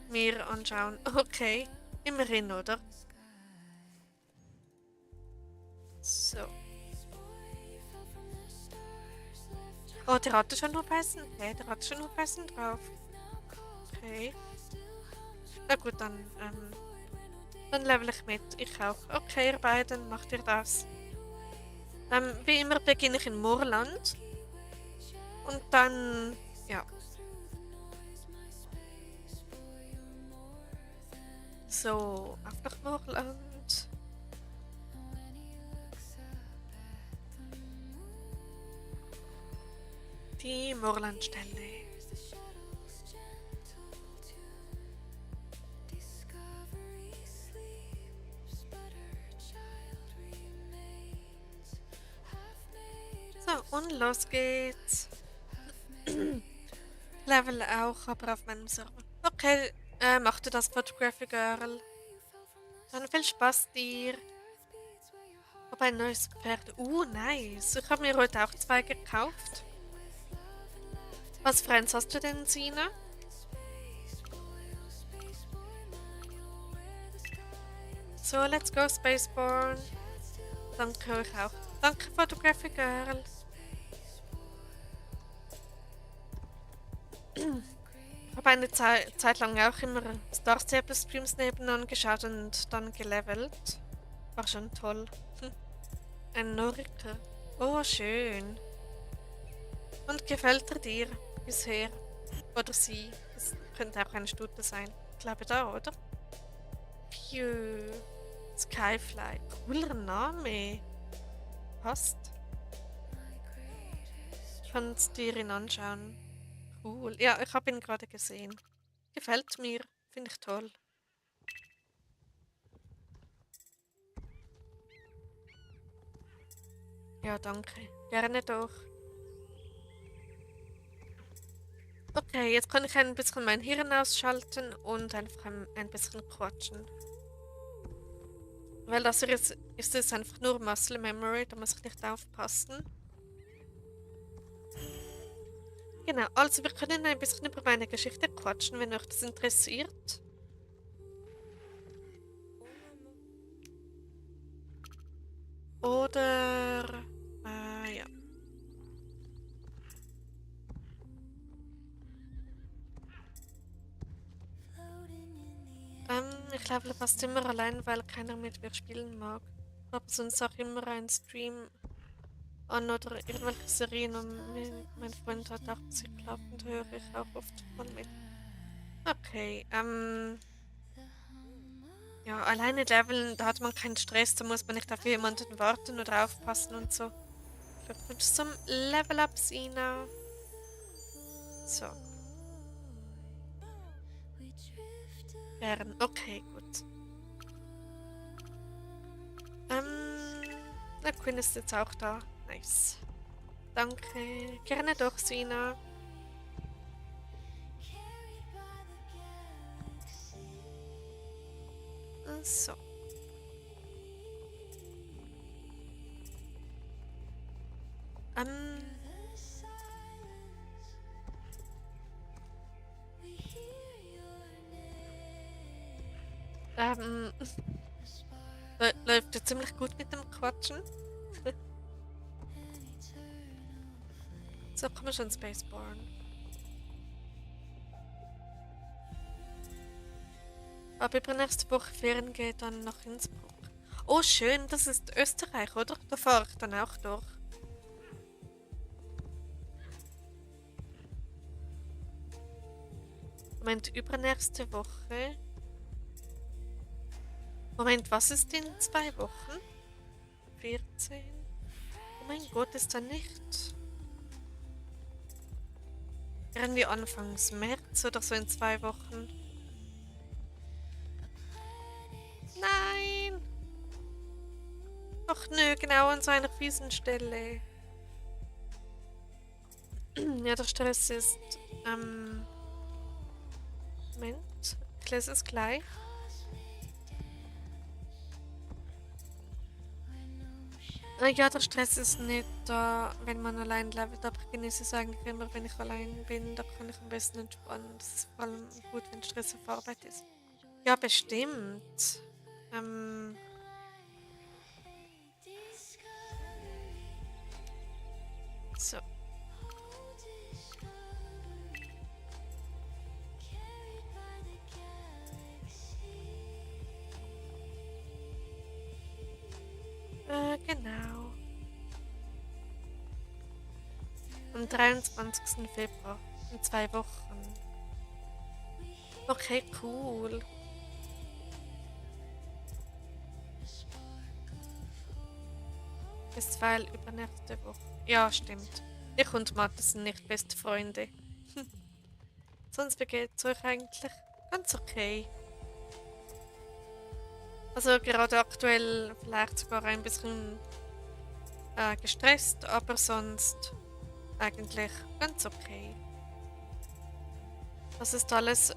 mir anschauen. Okay, immerhin, oder? So. Oh, der hatte schon Hufeisen? Okay, der hatte schon Hufeisen drauf. Okay. Na gut, dann level ich mit. Ich auch. Okay, ihr beiden, macht ihr das. Wie immer beginne ich in Moorland. Und dann, ja. So, auf nach Moorland. Die Moorlandstelle. So, und los geht's. Level auch, aber auf meinem Server. Okay, mach du das Photography Girl. Dann viel Spaß dir. Hab ein neues Pferd. Nice. Ich habe mir heute auch zwei gekauft. Was für eins hast du denn, Sina? So, let's go, Spaceborn. Danke euch auch. Danke, Photography Girl. Ich habe eine Zeit lang auch immer Star Stable Streams nebenan geschaut und dann gelevelt. War schon toll. Ein Norika. Oh, schön. Und gefällt er dir bisher? Oder sie? Das könnte auch eine Stute sein. Ich glaube da, oder? Phew. Skyfly. Cooler Name. Passt. Ich kann es dir ihn anschauen. Cool. Ja, ich habe ihn gerade gesehen. Gefällt mir. Finde ich toll. Ja, danke. Gerne doch. Okay, jetzt kann ich ein bisschen mein Hirn ausschalten und einfach ein bisschen quatschen. Weil das hier ist es einfach nur Muscle Memory, da muss ich nicht aufpassen. Genau, also wir können ein bisschen über meine Geschichte quatschen, wenn euch das interessiert. Oder, ja. Ich level fast immer allein, weil keiner mit mir spielen mag. Aber sonst auch immer einen Stream an oder irgendwelche Serien und mein Freund hat auch Musik laufend, höre ich auch oft mal mit. Okay, ja, alleine leveln, da hat man keinen Stress, da muss man nicht auf jemanden warten oder aufpassen und so. Glückwunsch zum Level Up, Sina. So. Bären, okay, gut. Der Queen ist jetzt auch da. Nice. Danke. Gerne doch, Sina. So. Ähm. Ähm. Läuft ja ziemlich gut mit dem Quatschen. So, komm schon, Spaceborn. Aber übernächste Woche Ferien geht dann nach Innsbruck. Oh, schön, das ist Österreich, oder? Da fahre ich dann auch durch. Moment, übernächste Woche. Moment, was ist in 2 Wochen? 14? Oh mein Gott, ist da nicht? Irgendwie Anfangs März oder so in 2 Wochen. Nein! Ach nö, genau an so einer fiesen Stelle. Ja, der Stress ist. Moment, ich lese es gleich. Ja, der Stress ist nicht da, wenn man allein lebt, aber ich genieße es eigentlich immer, wenn ich allein bin. Da kann ich am besten entspannen. Das ist vor allem gut, wenn Stress auf Arbeit ist. Ja, bestimmt. Ähm, so. Genau. Am 23. Februar. In 2 Wochen. Okay, cool. Festival übernächste Woche. Ja, stimmt. Ich und Mathe sind nicht beste Freunde. Sonst, wie geht's euch eigentlich? Ganz okay. Also gerade aktuell vielleicht sogar ein bisschen gestresst, aber sonst eigentlich ganz okay. Das ist alles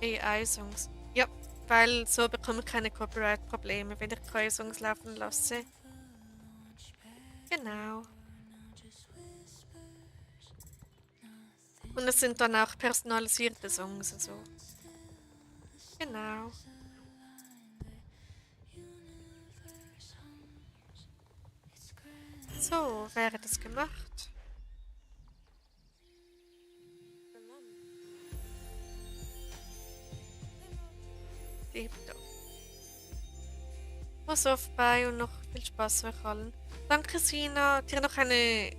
AI-Songs. Ja, weil so bekomme ich keine Copyright-Probleme, wenn ich KI-Songs laufen lasse. Genau. Und es sind dann auch personalisierte Songs, also. Genau. So wäre das gemacht. Tipptopp. Mach's auf bei und noch viel Spaß euch allen. Danke, Sina. Dir noch einen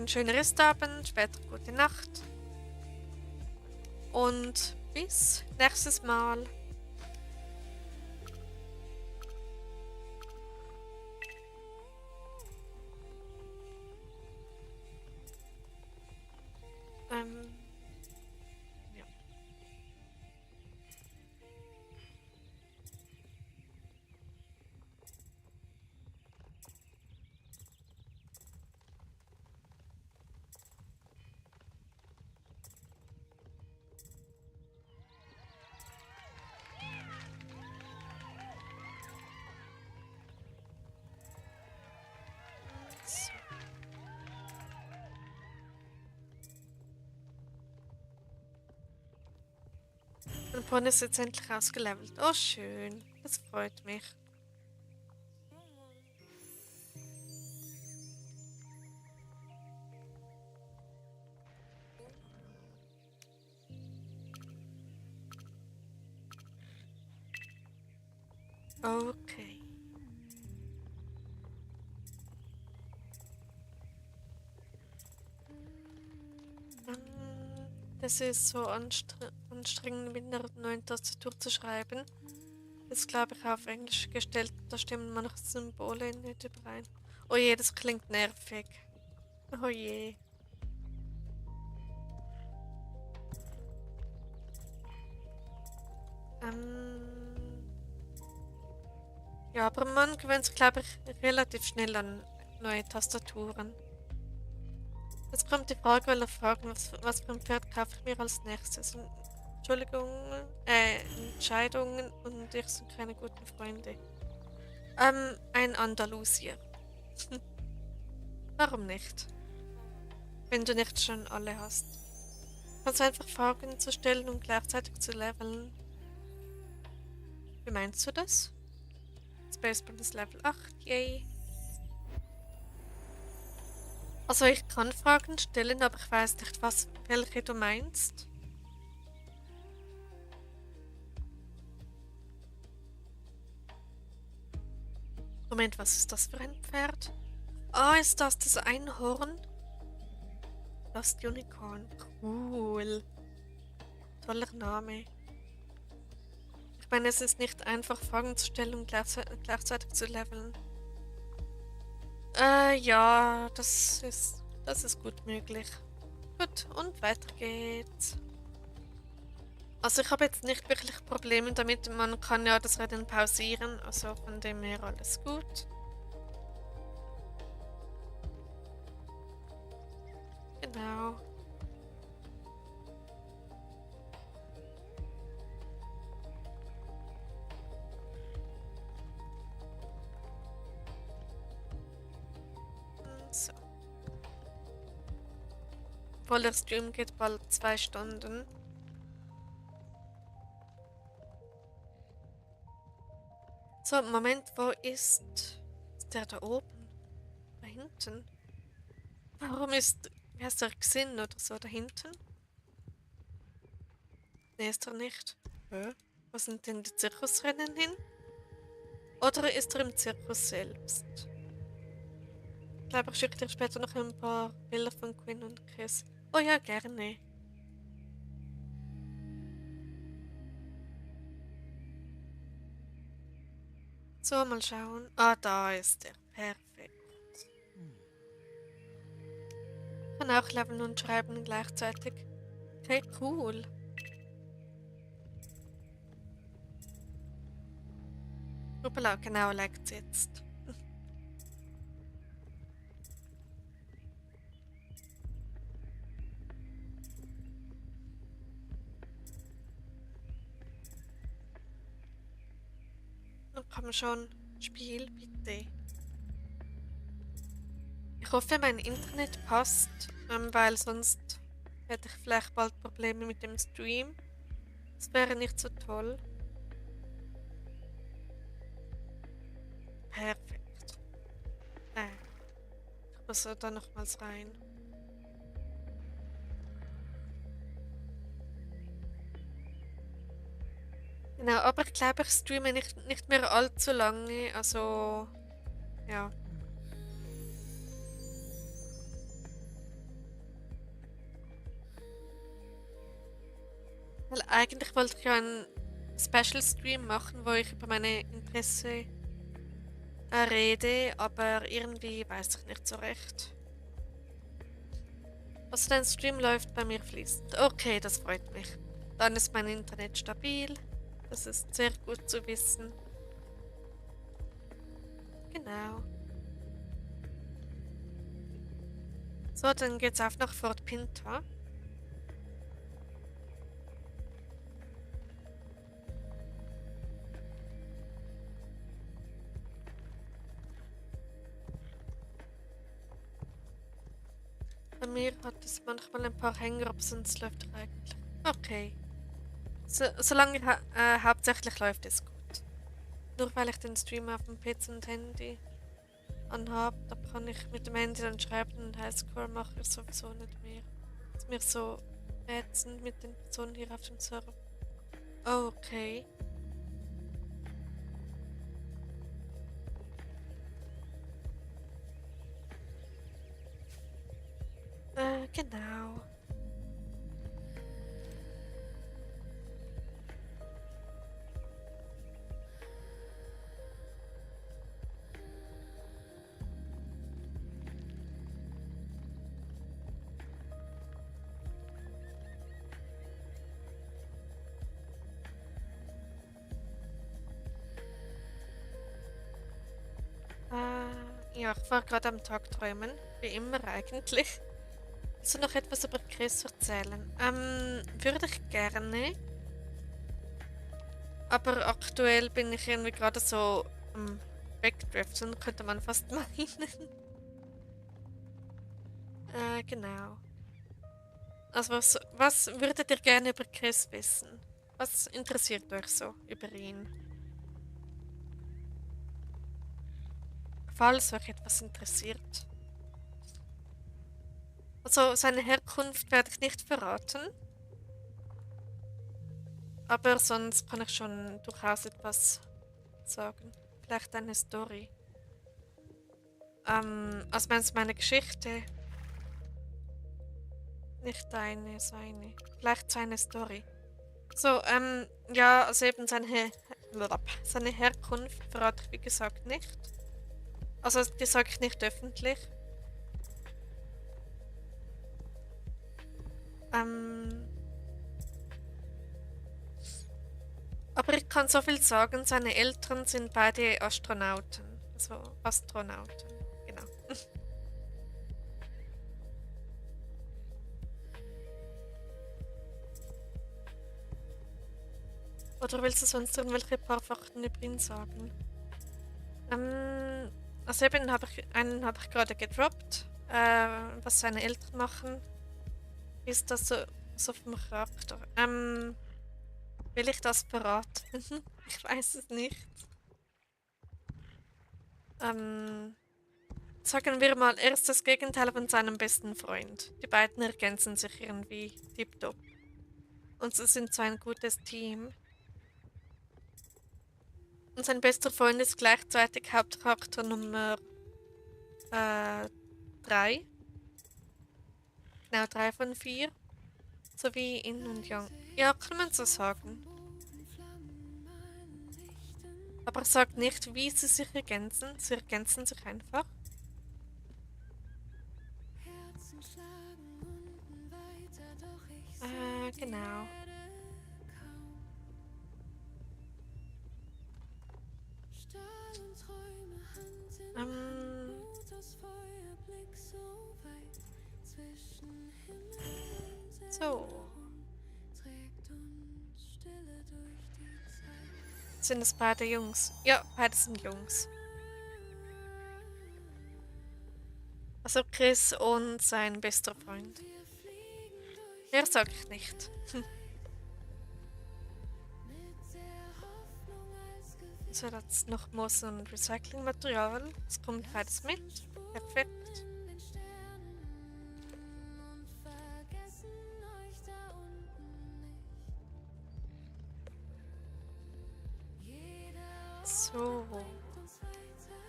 schönen Restabend, später gute Nacht und bis nächstes Mal. Ähm, ja. So. Mein Pony ist jetzt endlich ausgelevelt. Oh, schön. Das freut mich. Okay. Das ist so anstrengend, mit einer neuen Tastatur zu schreiben. Ist, glaube ich, auf Englisch gestellt. Da stimmen manche Symbole nicht überein. Oh je, das klingt nervig. Oh je. Ähm, ja, aber man gewöhnt sich, glaube ich, relativ schnell an neue Tastaturen. Jetzt kommt die Frage, weil fragen, was für ein Pferd kaufe ich mir als nächstes? Und, Entschuldigung, Entscheidungen und ich sind keine guten Freunde. Ein Andalusier. Warum nicht? Wenn du nicht schon alle hast. Kannst einfach Fragen zu stellen und gleichzeitig zu leveln. Wie meinst du das? Spaceball ist Level 8, yay. Also ich kann Fragen stellen, aber ich weiß nicht, welche du meinst. Moment, was ist das für ein Pferd? Ah, ist das Einhorn? Lost Unicorn. Cool. Toller Name. Ich meine, es ist nicht einfach, Fragen zu stellen und gleichzeitig zu leveln. Ja, das ist gut möglich. Gut, und weiter geht's. Also ich habe jetzt nicht wirklich Probleme damit. Man kann ja das Rennen pausieren, also von dem her alles gut. Genau. Obwohl der Stream geht bald 2 Stunden. So, Moment, wo ist der da oben? Da hinten? Warum ist, wie heißt der, Xin oder so da hinten? Nee, ist er nicht. Hä? Wo sind denn die Zirkusrennen hin? Oder ist er im Zirkus selbst? Ich glaube, ich schicke dir später noch ein paar Bilder von Quinn und Chris. Oh ja, gerne. So, mal schauen. Ah, da ist er. Perfekt. Ich kann auch leveln und schreiben gleichzeitig. Okay, cool. Hoppala, genau, legt jetzt. Dann kann man schon. Spiel, bitte. Ich hoffe, mein Internet passt, weil sonst hätte ich vielleicht bald Probleme mit dem Stream. Das wäre nicht so toll. Perfekt. Ich muss da nochmals rein. Genau, aber ich glaube, ich streame nicht mehr allzu lange, also ja. Weil eigentlich wollte ich ja einen Special Stream machen, wo ich über meine Interesse rede, aber irgendwie weiß ich nicht so recht. Also dein Stream läuft bei mir fließend. Okay, das freut mich. Dann ist mein Internet stabil. Das ist sehr gut zu wissen. Genau. So, dann geht's auf nach Fort Pinta. Bei mir hat es manchmal ein paar Hänger, aber sonst läuft er eigentlich. Okay. Solange hauptsächlich läuft es gut. Nur weil ich den Stream auf dem PC und Handy anhabe, da kann ich mit dem Handy dann schreiben und Highscore mache ich sowieso nicht mehr. Ist mir so ätzend mit den Personen hier auf dem Server. Okay. Genau. Ja, ich war gerade am Tagträumen, wie immer eigentlich. Willst du noch etwas über Chris erzählen? Würde ich gerne. Aber aktuell bin ich irgendwie gerade so am Backdriften, könnte man fast meinen. Genau. Also was würdet ihr gerne über Chris wissen? Was interessiert euch so über ihn? Falls euch etwas interessiert. Also seine Herkunft werde ich nicht verraten. Aber sonst kann ich schon durchaus etwas sagen. Vielleicht eine Story. Also meinst du meine Geschichte? Nicht deine, seine. Vielleicht seine Story. So, ja, also eben seine Herkunft verrate ich wie gesagt nicht. Also die sage ich nicht öffentlich. Aber ich kann so viel sagen, seine Eltern sind beide Astronauten. Also Astronauten, genau. Oder willst du sonst irgendwelche paar Fakten über ihn sagen? Also eben einen habe ich gerade gedroppt, was seine Eltern machen. ist das so vom Charakter? Will ich das verraten? Ich weiß es nicht. Ähm, Sagen wir mal, er ist das Gegenteil von seinem besten Freund. Die beiden ergänzen sich irgendwie tipptopp. Und sie sind so ein gutes Team. Und sein bester Freund ist gleichzeitig Hauptcharakter Nummer 3. Genau, 3 von 4. Sowie Yin und Yang. Ja, kann man so sagen. Aber er sagt nicht, wie sie sich ergänzen. Sie ergänzen sich einfach. Genau. Ähm, so. Sind es beide Jungs? Ja, beide sind Jungs. Also Chris und sein bester Freund. Mehr sag ich nicht. So, jetzt noch Moos und Recyclingmaterial. Es kommt beides mit. Perfekt. So.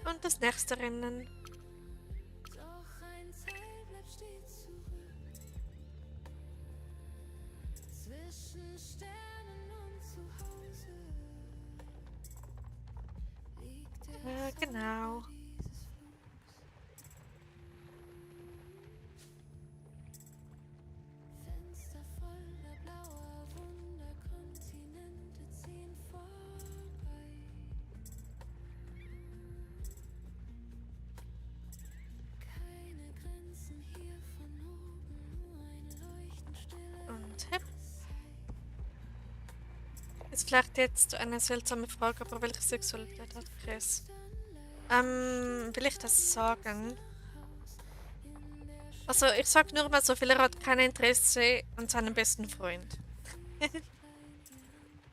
Und das nächste Rennen. Genau. Und hep. Ist vielleicht jetzt eine seltsame Frage, aber welche Sexualität hat Chris? Will ich das sagen? Also, ich sag nur mal so viel, er hat kein Interesse an seinem besten Freund.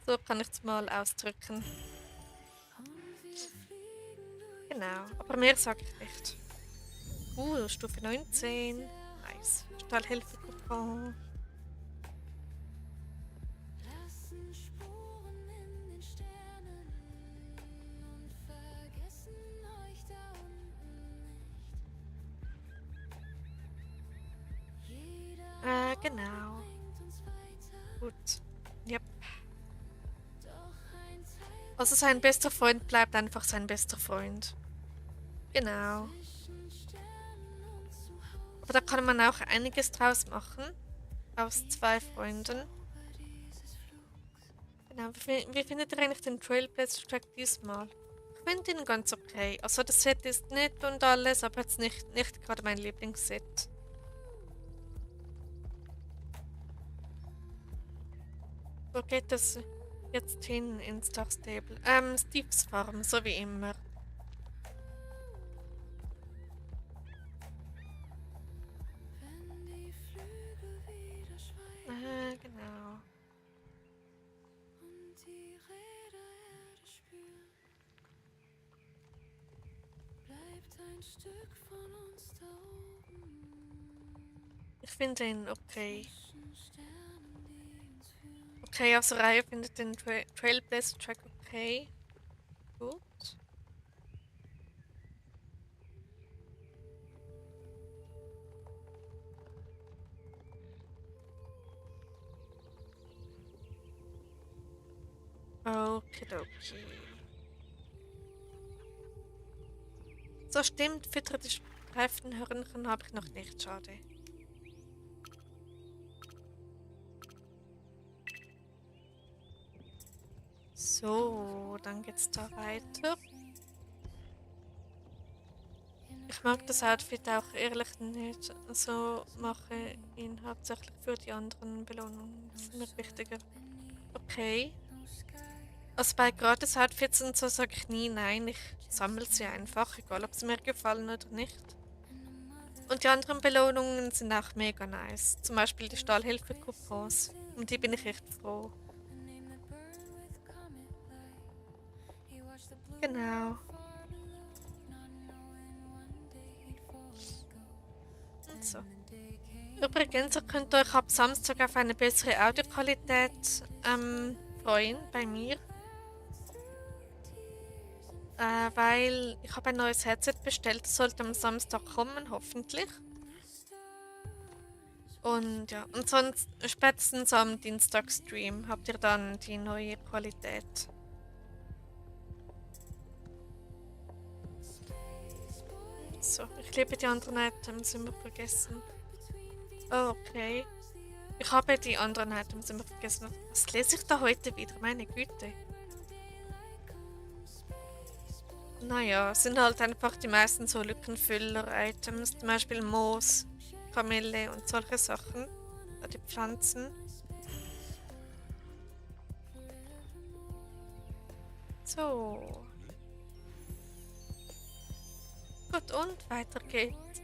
So kann ich es mal ausdrücken. Genau, aber mehr sage ich nicht. Stufe 19. Nice. Stahlhilfe-Coupon. Genau. Gut. Yep. Also sein bester Freund bleibt einfach sein bester Freund. Genau. Aber da kann man auch einiges draus machen. Aus 2 Freunden. Genau. Wie findet ihr eigentlich den Trailblazer Track diesmal? Ich finde ihn ganz okay. Also das Set ist nett und alles, aber jetzt nicht gerade mein Lieblingsset. Wo geht das jetzt hin ins Star Stable? Steves Farm, so wie immer. Genau. Ich finde ihn okay. Okay, also Reihe findet den Trailblazer Track okay. Gut. Okidoki. So stimmt, fütterte streiften Hörnchen habe ich noch nicht, schade. So, dann geht's da weiter. Ich mag das Outfit auch ehrlich nicht. So mache ihn hauptsächlich für die anderen Belohnungen. Das ist mir wichtiger. Okay. Also bei Gratis-Outfits und so sage ich nie nein. Ich sammle sie einfach, egal ob sie mir gefallen oder nicht. Und die anderen Belohnungen sind auch mega nice. Zum Beispiel die Stahlhilfe-Coupons. Um die bin ich echt froh. Genau. Und so. Übrigens, ihr könnt euch ab Samstag auf eine bessere Audioqualität freuen bei mir. Weil ich habe ein neues Headset bestellt. Das sollte am Samstag kommen, hoffentlich. Und ja, und sonst spätestens am Dienstag-Stream habt ihr dann die neue Qualität. So, ich liebe die anderen Items immer vergessen. Oh, okay. Ich habe die anderen Items immer vergessen. Was lese ich da heute wieder? Meine Güte. Naja, es sind halt einfach die meisten so Lückenfüller-Items. Zum Beispiel Moos, Kamille und solche Sachen. Die Pflanzen. So. Gut, und weiter geht's.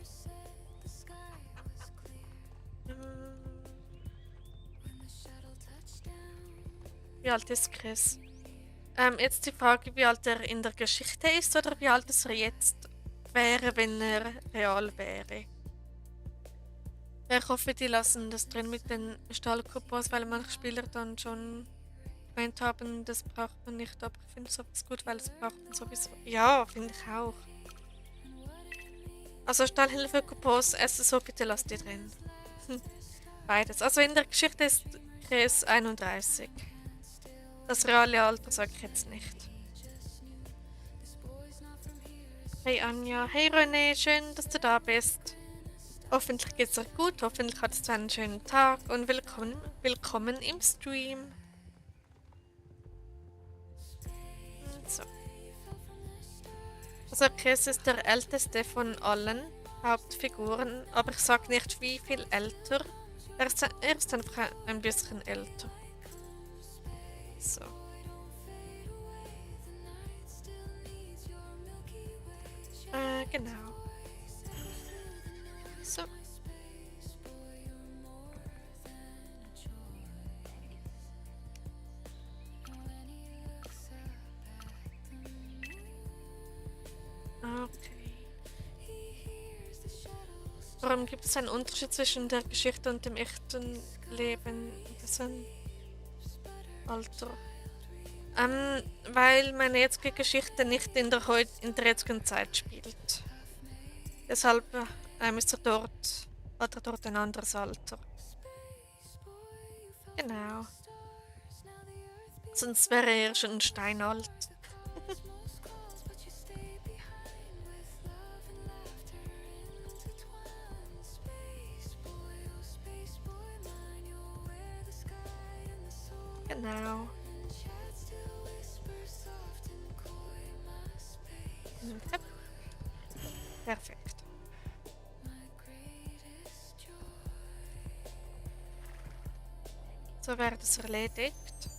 Wie alt ist Chris? Jetzt die Frage, wie alt er in der Geschichte ist oder wie alt es er jetzt wäre, wenn er real wäre. Ich hoffe, die lassen das drin mit den Stahlkupos, weil manche Spieler dann schon gemeint haben, das braucht man nicht, aber ich finde sowas gut, weil es braucht man sowieso. Ja, finde ich auch. Also Stahlhilfe-Coupons, so bitte lasst die drin. Beides. Also in der Geschichte ist Chris 31. Das reale Alter sage ich jetzt nicht. Hey Anja, hey René, schön, dass du da bist. Hoffentlich geht's dir gut, hoffentlich hattest du einen schönen Tag und willkommen im Stream. So. Also Chris ist der älteste von allen Hauptfiguren, aber ich sag nicht wie viel älter. Er ist einfach ein bisschen älter. So. Genau. So. Okay. Warum gibt es einen Unterschied zwischen der Geschichte und dem echten Leben? Das ist ein Alter. Weil meine jetzige Geschichte nicht in der jetzigen Zeit spielt. Deshalb ist hat er dort ein anderes Alter. Genau. Sonst wäre er schon steinalt. Genau. Ja. Perfekt. So wäre das erledigt.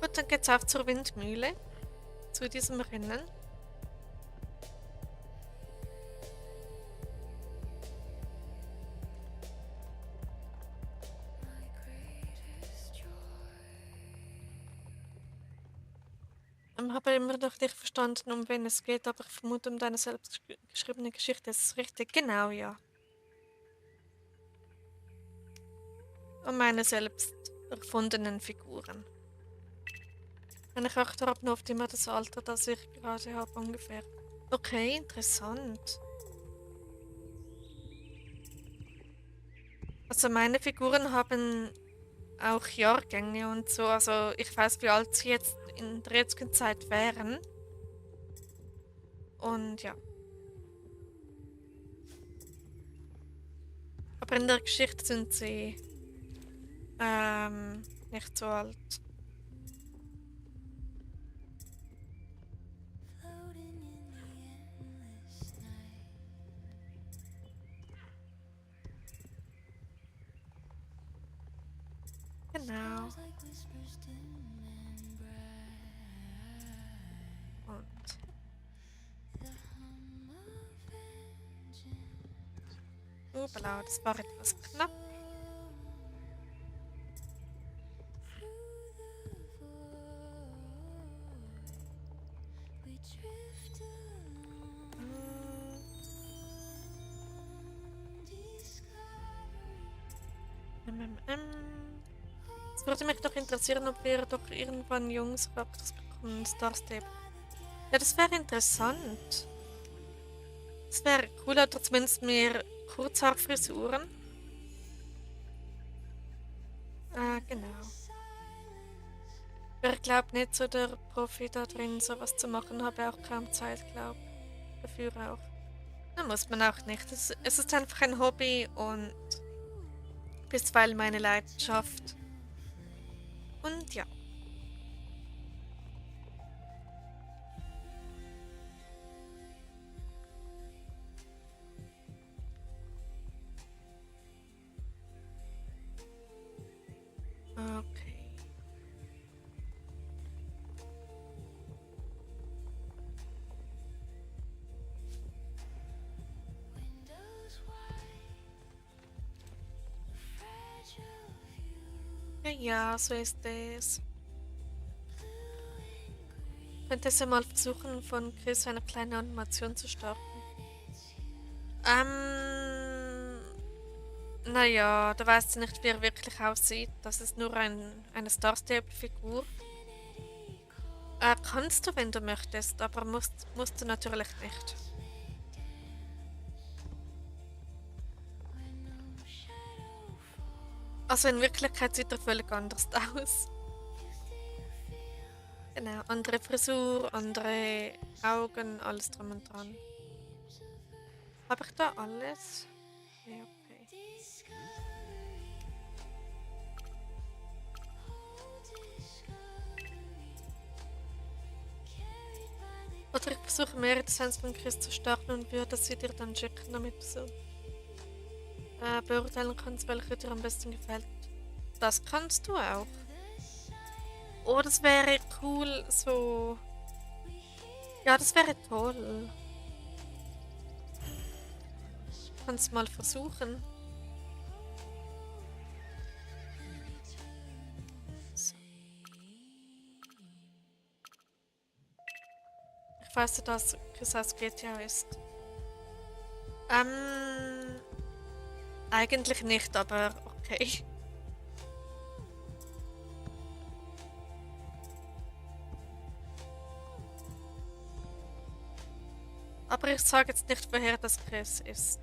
Gut, dann geht's auf zur Windmühle. Zu diesem Rennen. Habe immer noch nicht verstanden, um wen es geht, aber ich vermute um deine selbst geschriebene Geschichte. Das ist richtig. Genau, ja. Um meine selbst erfundenen Figuren. Meine Charakter haben oft immer das Alter, das ich gerade habe, ungefähr. Okay, interessant. Also meine Figuren haben auch Jahrgänge und so. Also ich weiß, wie alt sie jetzt in der jetzigen Zeit wären. Und ja. Aber in der Geschichte sind sie nicht so alt. Genau. Blau. Das war etwas knapp. Es würde mich doch interessieren, ob wir doch irgendwann Jungs Raptors bekommen, Star Stable. Ja, das wäre interessant. Das wäre cool, oder zumindest mehr Kurzhaarfrisuren. Genau. Aber ich glaube nicht so der Profi da drin, sowas zu machen, habe auch kaum Zeit, glaube ich. Dafür auch. Da muss man auch nicht. Es ist einfach ein Hobby und bisweilen meine Leidenschaft. Und ja. Okay. Ja, ja, so ist es. Könntest du mal versuchen, von Chris eine kleine Animation zu starten? Naja, da weißt du nicht, wie er wirklich aussieht. Das ist nur eine Star Stable-Figur. Kannst du, wenn du möchtest, aber musst du natürlich nicht. Also in Wirklichkeit sieht er völlig anders aus. Genau, andere Frisur, andere Augen, alles drum und dran. Habe ich da alles? Ja, okay. Oder ich versuche mehrere Designs von Chris zu starten und würde sie dir dann schicken, damit du so beurteilen kannst, welche dir am besten gefällt. Das kannst du auch. Oh, das wäre cool, so. Ja, das wäre toll. Kannst mal versuchen. So. Ich weiß ja, dass Chris aus GTA ist. Eigentlich nicht, aber okay. Aber ich sage jetzt nicht, woher das Chris ist.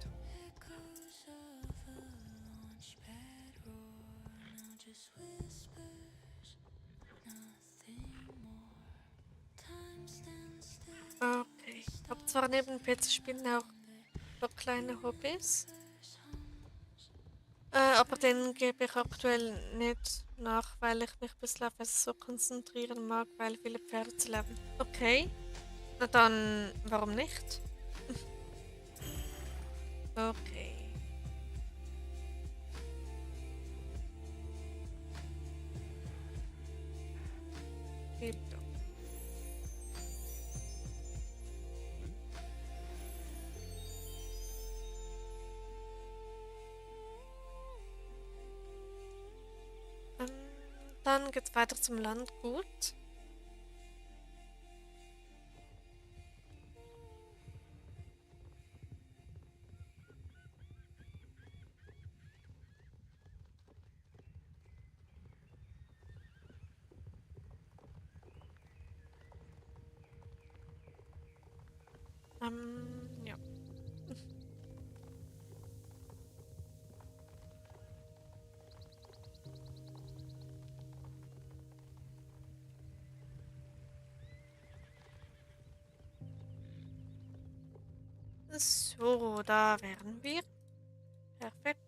Okay. Ich habe zwar neben PC-Spielen auch noch kleine Hobbys, aber denen gebe ich aktuell nicht nach, weil ich mich ein bisschen auf es so konzentrieren mag, weil viele Pferde zu leben. Okay, na dann, warum nicht? Okay. Gibt Ähm, dann geht's weiter zum Landgut. Ja. So, da wären wir. Perfekt.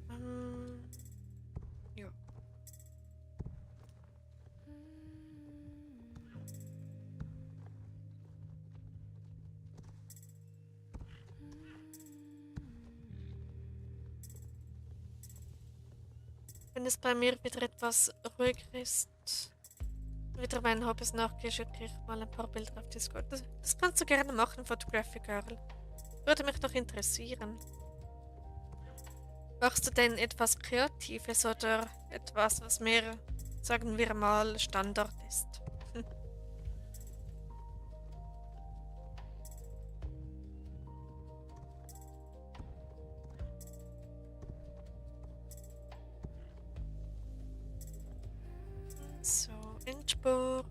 Ähm, ja. Wenn es bei mir wieder etwas ruhiger ist, wieder meinen Hobbys nachgehe, schicke ich mal ein paar Bilder auf Discord. Das kannst du gerne machen, Photography Girl. Würde mich doch interessieren. Machst du denn etwas Kreatives oder etwas, was mehr, sagen wir mal, Standard ist? So, Endspurt.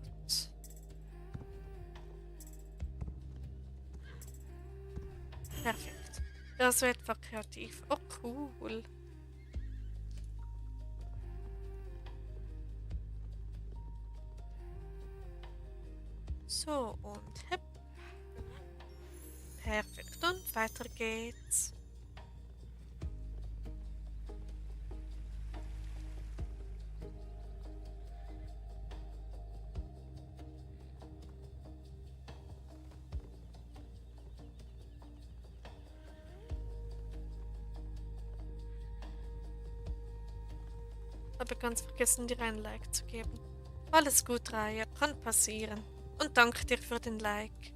Perfekt. Ja, so etwa kreativ. Oh, cool. So, und hep. Perfekt. Und weiter geht's. Habe ganz vergessen, dir ein Like zu geben. Alles gut, Raya. Kann passieren. Und danke dir für den Like.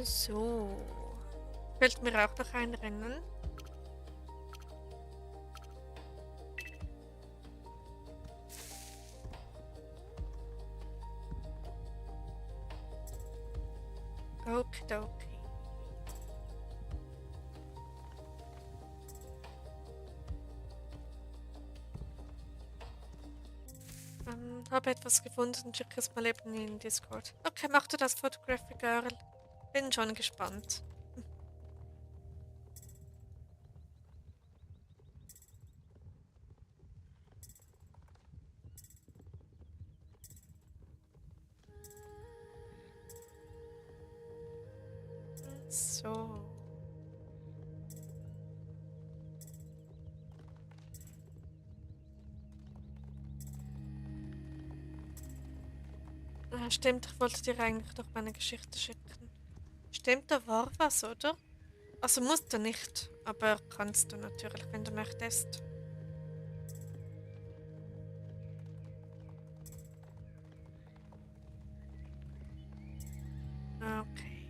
So. Fällt mir auch noch ein Rennen. Okidoki. Habe etwas gefunden, schick es mal eben in Discord. Okay, mach du das, Photography Girl. Bin schon gespannt. So. Stimmt, ich wollte dir eigentlich noch meine Geschichte schicken. Stimmt, da war was, oder? Also musst du nicht, aber kannst du natürlich, wenn du möchtest. Okay.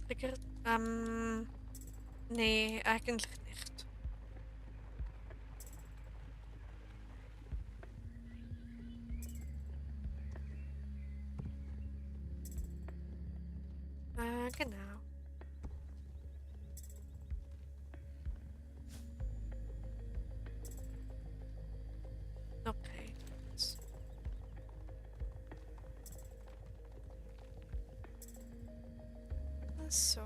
Trigger, nee, eigentlich nicht. Genau. Okay. So.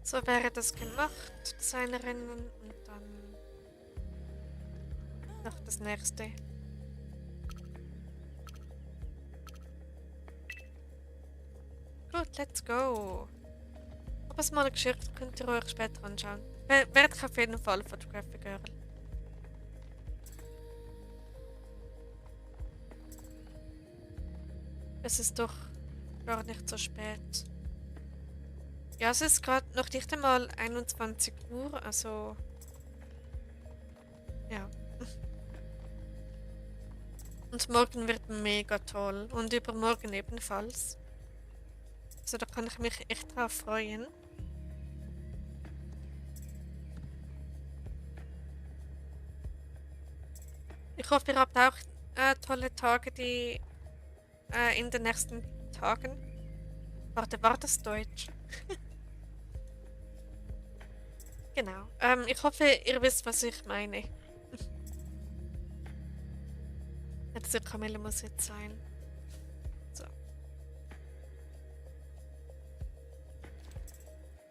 So wäre das gemacht, das eine Rennen und dann noch das nächste. Gut, let's go. Ob es mal geschickt, könnt ihr euch später anschauen. Werde ich auf jeden Fall Photography Girl. Es ist doch gar nicht so spät. Ja, es ist gerade noch nicht einmal 21 Uhr, also ja. Und morgen wird mega toll und übermorgen ebenfalls. Also da kann ich mich echt drauf freuen. Ich hoffe, ihr habt auch tolle Tage, die in den nächsten Tagen. Warte, war das Deutsch? Genau. Ich hoffe, ihr wisst, was ich meine. Diese Kamelle muss jetzt sein. So.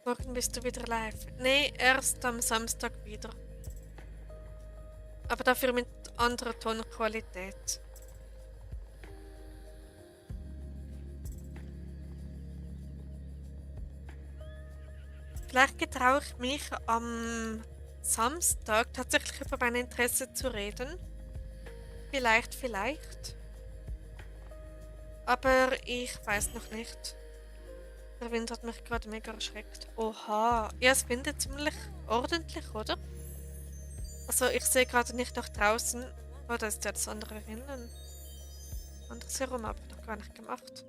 Morgen bist du wieder live. Nee, erst am Samstag wieder. Aber dafür mit anderer Tonqualität. Vielleicht getraue ich mich am Samstag tatsächlich über mein Interesse zu reden. Vielleicht, vielleicht. Aber ich weiß noch nicht. Der Wind hat mich gerade mega erschreckt. Oha. Ja, es windet ziemlich ordentlich, oder? Also ich sehe gerade nicht nach draußen. Oh, da ist ja das andere Rinnen. Anderes herum habe ich noch gar nicht gemacht.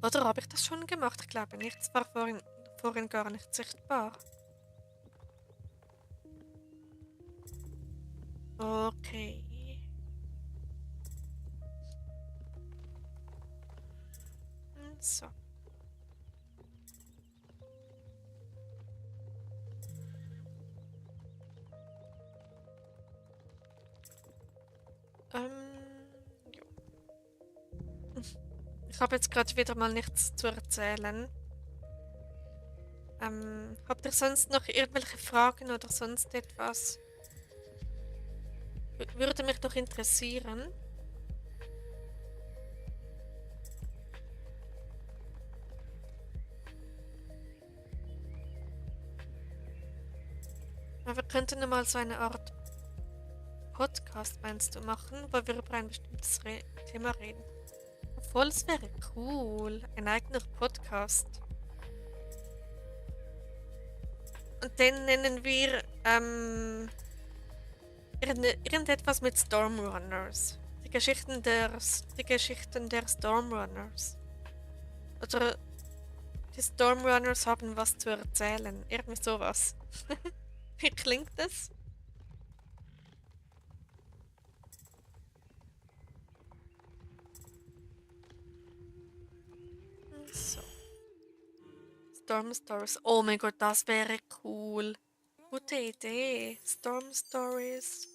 Oder habe ich das schon gemacht? Ich glaube nicht. Es war vorhin gar nicht sichtbar. Okay. So. Jo. Ich habe jetzt gerade wieder mal nichts zu erzählen. Habt ihr sonst noch irgendwelche Fragen oder sonst etwas? Würde mich doch interessieren. Ja, wir könnten ja mal so eine Art Podcast, meinst du, machen, wo wir über ein bestimmtes Thema reden. Obwohl, es wäre cool. Ein eigener Podcast. Und den nennen wir irgendetwas mit Stormrunners. Die Geschichten der Stormrunners. Oder die Stormrunners haben was zu erzählen. Irgendwie sowas. Wie klingt das? So. Storm Stories. Oh mein Gott, das wäre cool. Gute Idee. Storm Stories.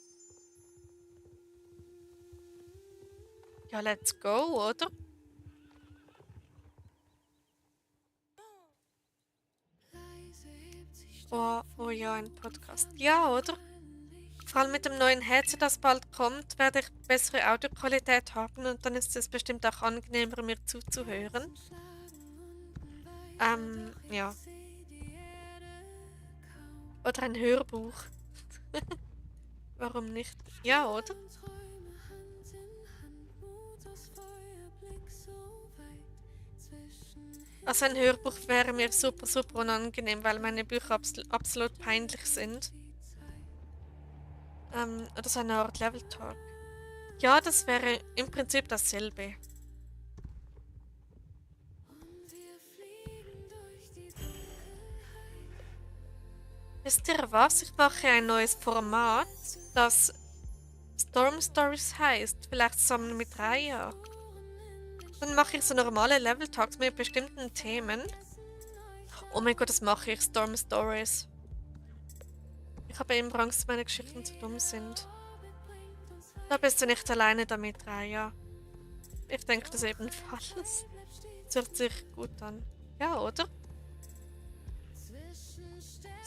Ja, let's go, oder? Oh, oh ja, ein Podcast. Ja, oder? Vor allem mit dem neuen Headset, das bald kommt, werde ich bessere Audioqualität haben und dann ist es bestimmt auch angenehmer, mir zuzuhören. Ja. Oder ein Hörbuch. Warum nicht? Ja, oder? Also ein Hörbuch wäre mir super, super unangenehm, weil meine Bücher absolut peinlich sind. Oder so eine Art Level Talk. Ja, das wäre im Prinzip dasselbe. Wisst ihr was? Ich mache ein neues Format, das Storm Stories heißt. Vielleicht zusammen mit Raya. Dann mache ich so normale Level Talks mit bestimmten Themen. Oh mein Gott, das mache ich. Storm Stories. Ich habe eben Angst, dass meine Geschichten zu dumm sind. Da bist du nicht alleine damit, Raya. Ich denke das ebenfalls. Das hört sich gut an. Ja, oder?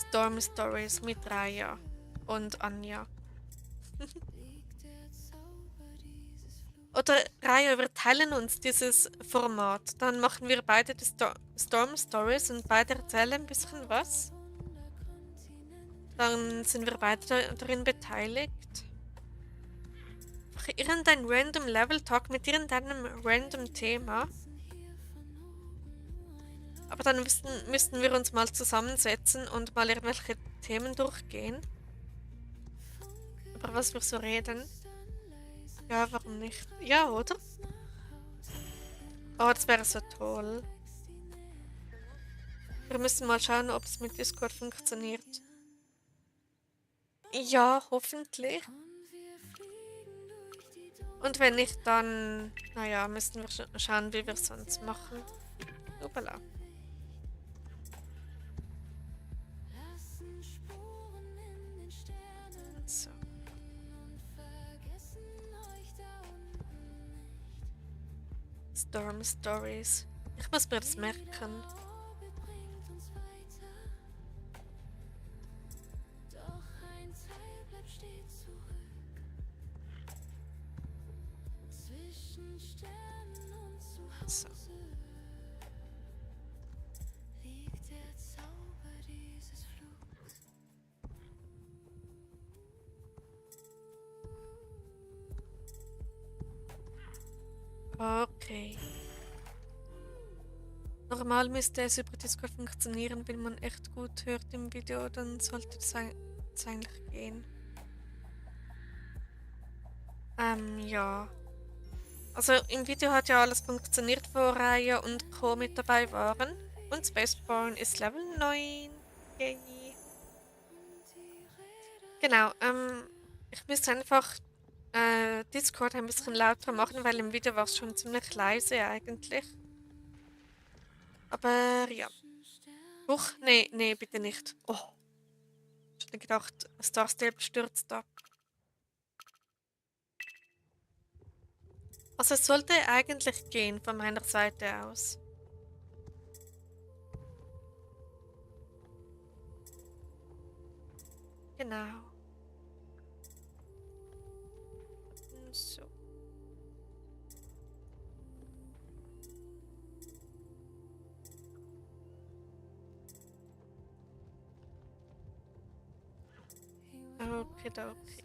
Storm Stories mit Raya und Anja. Oder Raya, wir teilen uns dieses Format. Dann machen wir beide die Storm Stories und beide erzählen ein bisschen was. Dann sind wir beide darin beteiligt. Irgendein random Level Talk mit irgendeinem random Thema. Aber dann müssten wir uns mal zusammensetzen und mal irgendwelche Themen durchgehen. Über was wir so reden. Ja, warum nicht? Ja, oder? Oh, das wäre so toll. Wir müssen mal schauen, ob es mit Discord funktioniert. Ja, hoffentlich. Und wenn nicht, dann, naja, müssen wir schauen, wie wir es sonst machen. Upala. So. Storm Stories. Ich muss mir das merken. So. Okay. Normal müsste es über Discord funktionieren, wenn man echt gut hört im Video, dann sollte es eigentlich gehen. Ja. Also im Video hat ja alles funktioniert, wo Raya und Co. mit dabei waren. Und Spaceborne ist Level 9. Yay. Genau, ich müsste einfach Discord ein bisschen lauter machen, weil im Video war es schon ziemlich leise eigentlich. Aber ja. Huch, nee, nee, bitte nicht. Oh, ich hätte gedacht, Star Stable stürzt ab. Also es sollte eigentlich gehen von meiner Seite aus. Genau. So. Okay, okay.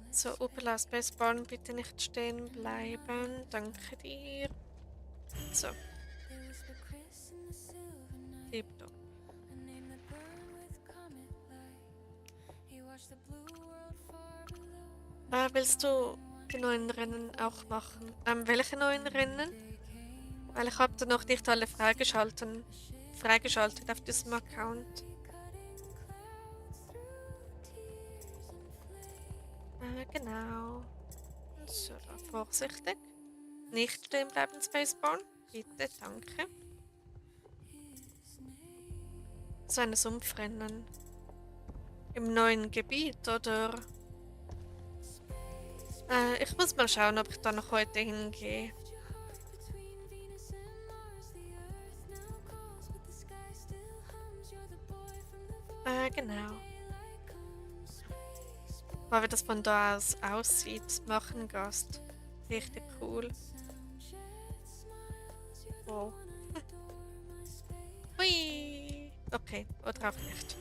So, Upala Spaceborne, bitte nicht stehen bleiben. Danke dir. So. Tipptopp. Willst du die neuen Rennen auch machen? Welche neuen Rennen? Weil ich habe da noch nicht alle freigeschaltet auf diesem Account. Genau. So, da vorsichtig. Nicht stehen bleiben, Spaceborne. Bitte, danke. So ein Sumpfrennen. Im neuen Gebiet, oder? Ich muss mal schauen, ob ich da noch heute hingehe. Genau. Mal wie das von da aus aussieht, machen Gast. Richtig cool. Wow. Hui. Okay, oder auch nicht.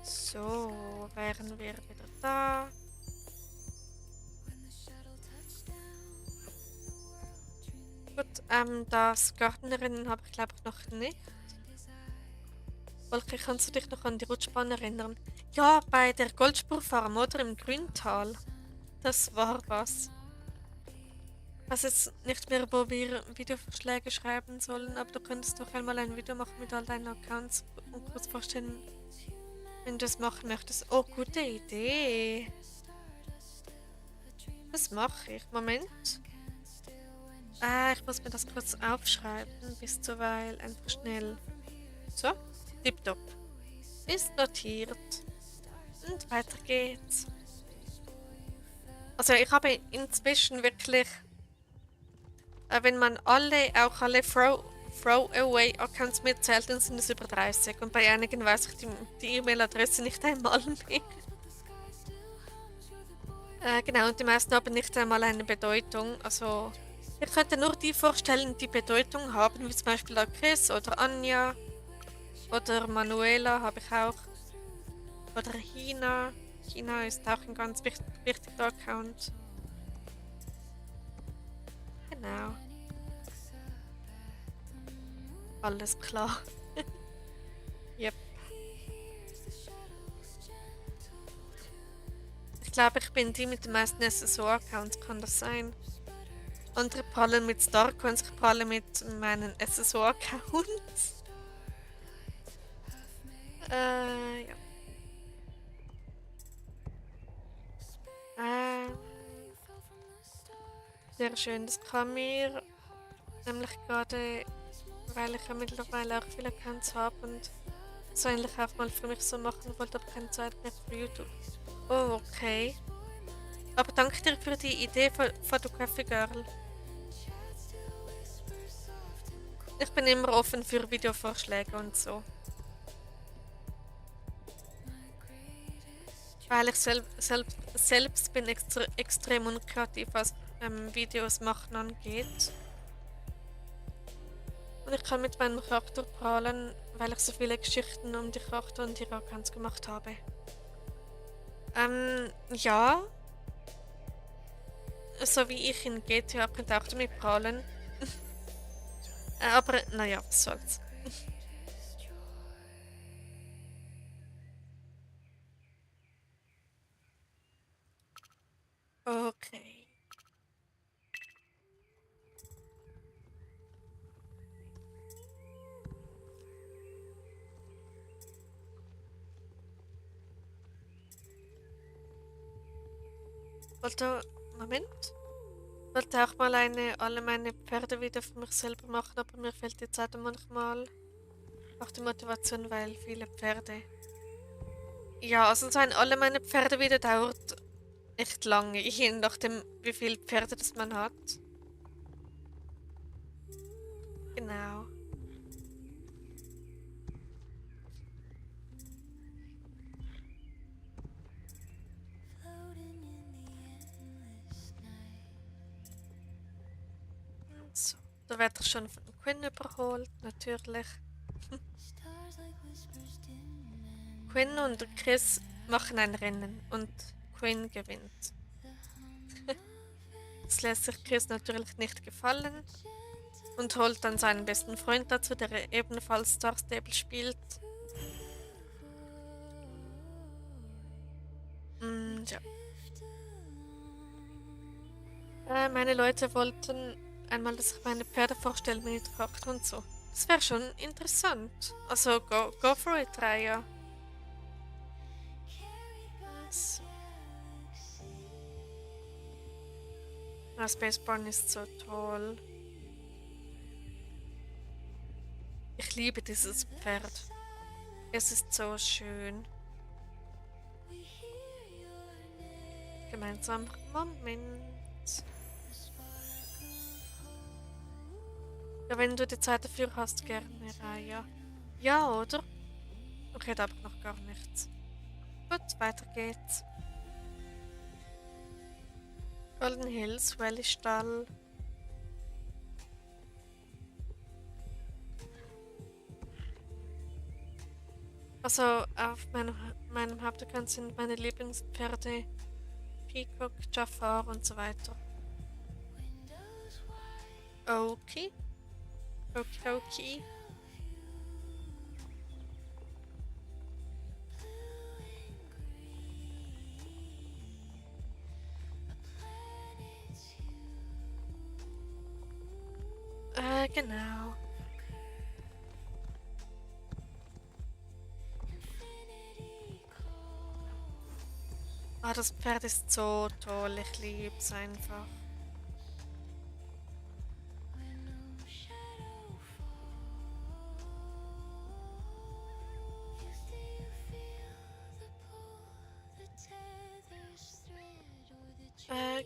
So, wären wir wieder da. Gut, das Gartenerinnen habe ich glaube ich noch nicht. Volker, kannst du dich noch an die Rutschbahn erinnern? Ja, bei der Goldspurfarm oder im Grüntal. Das war was. Ich weiß jetzt nicht mehr, wo wir Videovorschläge schreiben sollen, aber du könntest doch einmal ein Video machen mit all deinen Accounts und kurz vorstellen, wenn du es machen möchtest. Oh, gute Idee. Das mache ich. Moment. Ich muss mir das kurz aufschreiben, bis zuweilen einfach schnell. So, tipptopp. Ist notiert. Und weiter geht's. Also ich habe inzwischen wirklich, wenn man auch alle Throwaway-Accounts mitzählt, dann sind es über 30. Und bei einigen weiß ich die E-Mail-Adresse nicht einmal mehr. Genau, und die meisten haben nicht einmal eine Bedeutung. Also ich könnte nur die vorstellen, die Bedeutung haben, wie zum Beispiel auch Chris oder Anja oder Manuela habe ich auch. Oder China. China ist auch ein ganz wichtiger Account. Genau. Alles klar. Yep. Ich glaube, ich bin die mit den meisten SSO-Accounts, kann das sein? Andere prallen mit Starcoins, ich pralle mit meinen SSO-Accounts. Ja. Sehr schön, das kam mir nämlich gerade, weil ich ja mittlerweile auch viele Accounts habe und so eigentlich auch mal für mich so machen wollte, aber keine Zeit mehr für YouTube. Oh, okay. Aber danke dir für die Idee von Photography Girl. Ich bin immer offen für Videovorschläge und so. Weil ich selbst bin extrem unkreativ, was Videos machen angeht. Und ich kann mit meinem Charakter prahlen, weil ich so viele Geschichten um die Charakter und die Rakans gemacht habe. Ja, so wie ich in GTA könnte auch damit prahlen. Aber naja, was soll's. Okay. Wollte, Moment. Wollte auch mal alle meine Pferde wieder für mich selber machen, aber mir fehlt die Zeit manchmal auch die Motivation, weil viele Pferde. Ja, also sein alle meine Pferde wieder dauert echt lange, je nachdem, wie viele Pferde das man hat. Genau. So, da werde ich schon von Quinn überholt, natürlich. Quinn und Chris machen ein Rennen und Quinn gewinnt. Das lässt sich Chris natürlich nicht gefallen und holt dann seinen besten Freund dazu, der ebenfalls Star Stable spielt. Ja. Meine Leute wollten einmal, dass ich meine Pferde vorstelle mit Fracht und so. Das wäre schon interessant. Also go for it, Raya. So. Spaceborne ist so toll. Ich liebe dieses Pferd. Es ist so schön. Gemeinsam. Moment. Ja, wenn du die Zeit dafür hast, gerne, Raya. Ja, oder? Okay, da habe ich noch gar nichts. Gut, weiter geht's. Golden Hills, Valley Stall. Also auf meinem Hauptaccount sind meine Lieblingspferde Peacock, Jafar und so weiter. Okay. Okay, okay. Genau. Ah, das Pferd ist so toll. Ich liebe es einfach.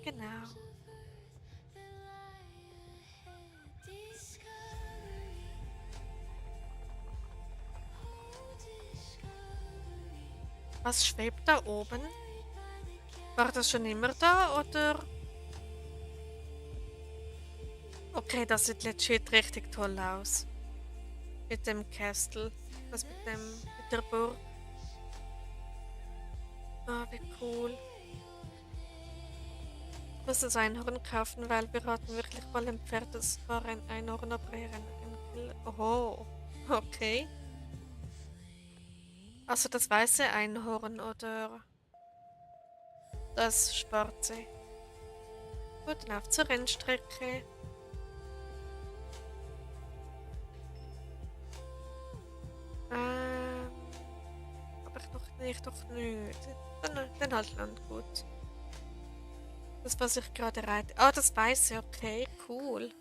Genau. Was schwebt da oben? War das schon immer da oder? Okay, das sieht legit richtig toll aus. Mit dem Castle. Was mit der Burg. Ah, wie cool. Ich muss das Einhorn kaufen, weil wir hatten wirklich mal ein Pferd, das war ein Einhorn, aber eher ein Oh, okay. Also das weiße Einhorn oder das schwarze. Gut, dann auf zur Rennstrecke. Aber ich doch nicht. Dann halt Landgut. Das, was ich gerade reite. Ah, das weiße, okay, cool.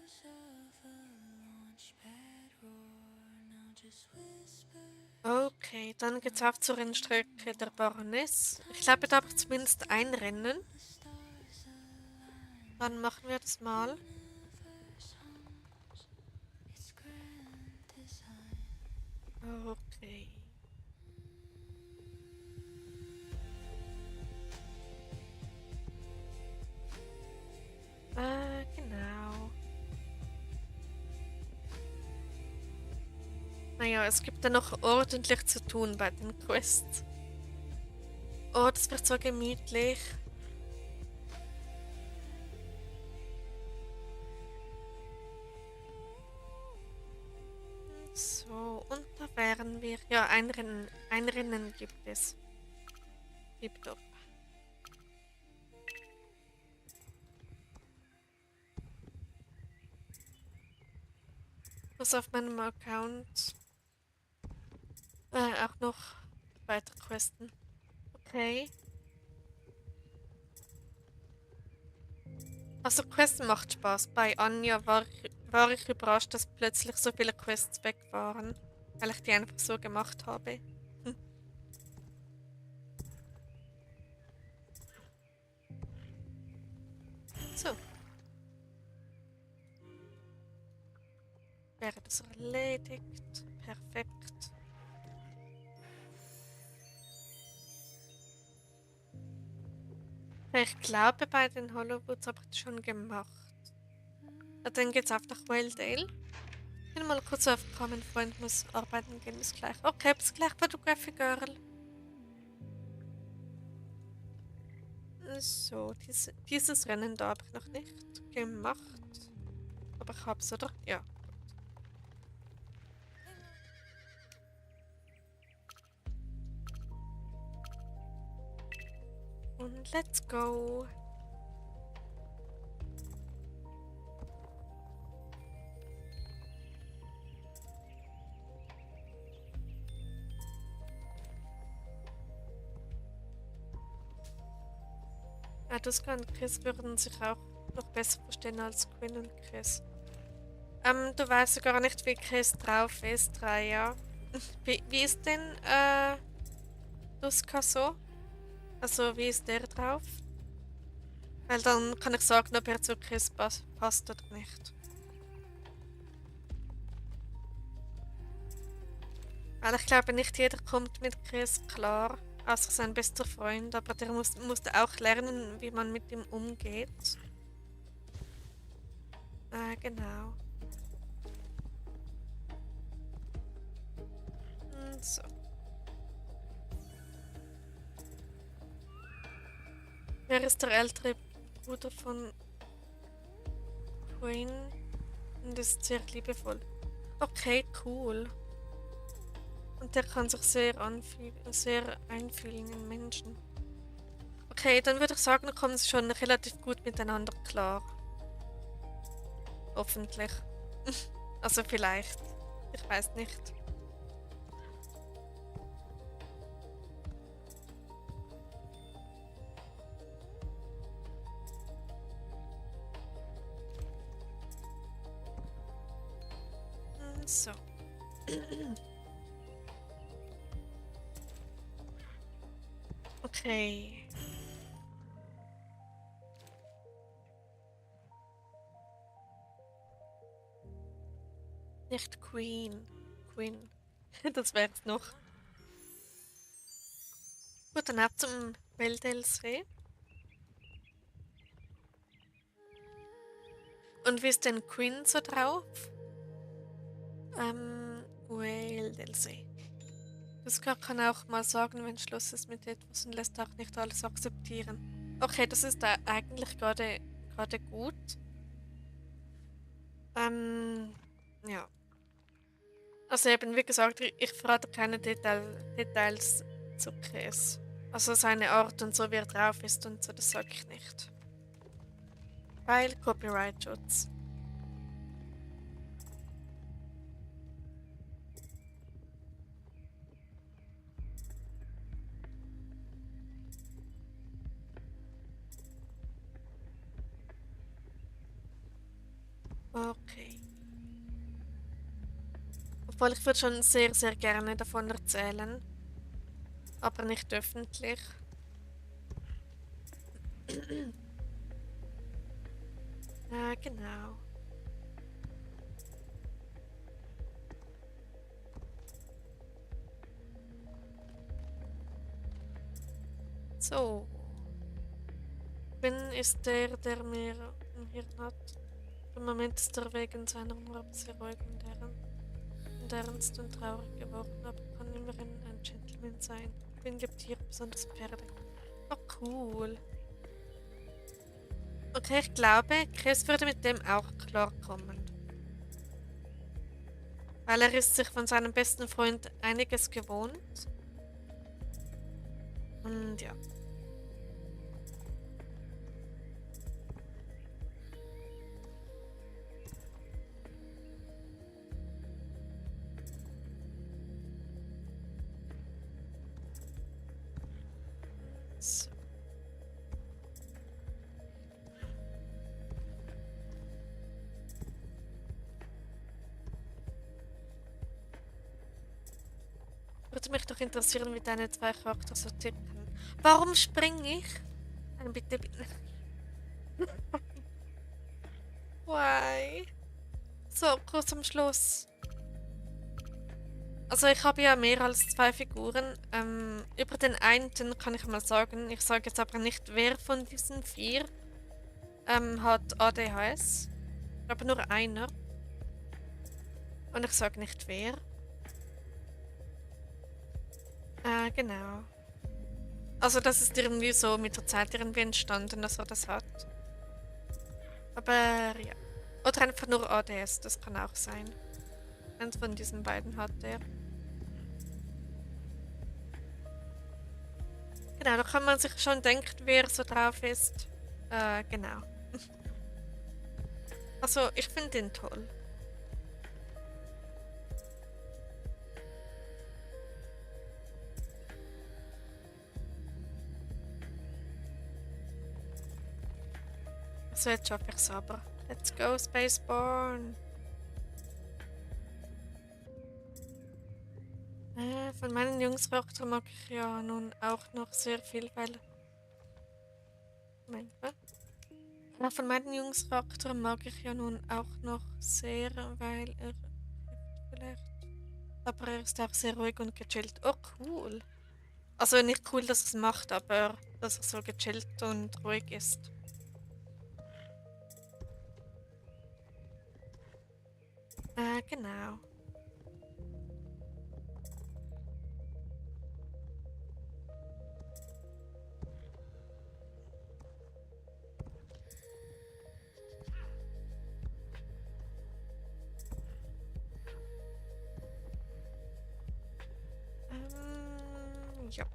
Okay, dann geht's auf zur Rennstrecke der Baroness. Ich glaube, da habe ich zumindest ein Rennen. Dann machen wir das mal. Okay. Naja, es gibt dann noch ordentlich zu tun bei den Quests. Oh, das wird so gemütlich. So, und da wären wir. Ja, ein Rennen gibt es. Tipptopp. Was auf meinem Account auch noch weitere Questen. Okay. Also Questen macht Spaß. Bei Anja war ich überrascht, dass plötzlich so viele Quests weg waren, weil ich die einfach so gemacht habe. Hm. So, wäre das erledigt. Perfekt. Ich glaube, bei den Hollowwoods habe ich das schon gemacht. Ja, dann geht's auf nach Wildale. Ich bin mal kurz aufgekommen, mein Freund muss arbeiten gehen, bis gleich. Okay, bis gleich, Photography Girl. So, dieses Rennen da habe ich noch nicht gemacht. Aber ich hab's, oder? Ja. Und let's go. Duska und Chris würden sich auch noch besser verstehen als Quinn und Chris. Du weißt ja gar nicht, wie Chris drauf ist, Raya. Wie ist denn Duska so? Also, wie ist der drauf? Weil dann kann ich sagen, ob er zu Chris passt oder nicht. Weil ich glaube, nicht jeder kommt mit Chris klar, außer sein bester Freund, aber der musste auch lernen, wie man mit ihm umgeht. Genau. So. Wer ist der ältere Bruder von Queen und ist sehr liebevoll? Okay, cool. Und der kann sich sehr einfühlen in Menschen. Okay, dann würde ich sagen, da kommen sie schon relativ gut miteinander klar. Hoffentlich. Also vielleicht. Ich weiß nicht. So. Okay. Nicht Queen. Queen. Das wär's noch. Gut, dann ab zum Wäldelsee. Und wie ist denn Queen so drauf? Wäldelsee. Das kann auch mal sagen, wenn Schluss ist mit etwas und lässt auch nicht alles akzeptieren. Okay, das ist da eigentlich gerade gut. Ja. Also eben, wie gesagt, ich verrate keine Details zu Chris. Also seine Art und so, wie er drauf ist und so, das sage ich nicht. Weil Copyright-Schutz. Okay. Obwohl ich würde schon sehr, sehr gerne davon erzählen. Aber nicht öffentlich. Genau. So. Bin ist der mir im Hirn hat. Im Moment ist er wegen seiner Morbs sehr ruhig und sind ernst und traurig geworden, aber kann immerhin ein Gentleman sein. Bin liebt Tiere, besonders Pferde. Oh, cool. Okay, ich glaube, Chris würde mit dem auch klarkommen. Weil er ist sich von seinem besten Freund einiges gewohnt. Und ja. So. Würde mich doch interessieren, wie deine zwei Charakter so ticken. Warum springe ich? Nein, bitte, bitte. Why? So, kurz am Schluss. Also ich habe ja mehr als zwei Figuren. Über den einen kann ich mal sagen, ich sage jetzt aber nicht, wer von diesen vier hat ADHS. Aber nur einer. Und ich sage nicht wer. Genau. Also das ist irgendwie so mit der Zeit irgendwie entstanden, dass er das hat. Aber ja. Oder einfach nur ADS, das kann auch sein. Eins von diesen beiden hat er. Genau, da kann man sich schon denken, wer so drauf ist. Genau. Also, ich finde ihn toll. So, jetzt schaffe ich es aber. Let's go, Spaceborne! Von meinen Jungscharakter mag ich ja nun auch noch sehr viel, weil... Moment, was? Von meinen Jungscharakter mag ich ja nun auch noch sehr, weil er... Vielleicht... Aber er ist auch sehr ruhig und gechillt. Oh, cool! Also nicht cool, dass er es macht, aber dass er so gechillt und ruhig ist. Genau. Ja.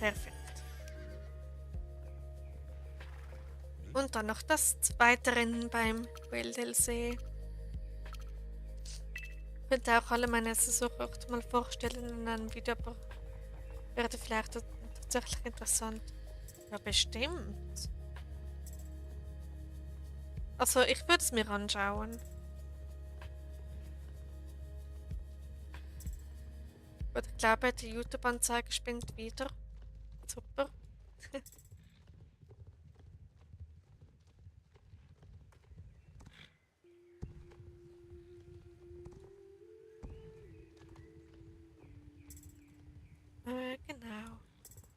Perfekt. Und dann noch das zweite Rennen beim Quell-DLC. Ich könnte auch alle meine Saisonkarten mal vorstellen in einem Video, aber wäre vielleicht tatsächlich interessant. Ja, bestimmt. Also, ich würde es mir anschauen. Und ich glaube, die YouTube-Anzeige spinnt wieder. Super. Genau.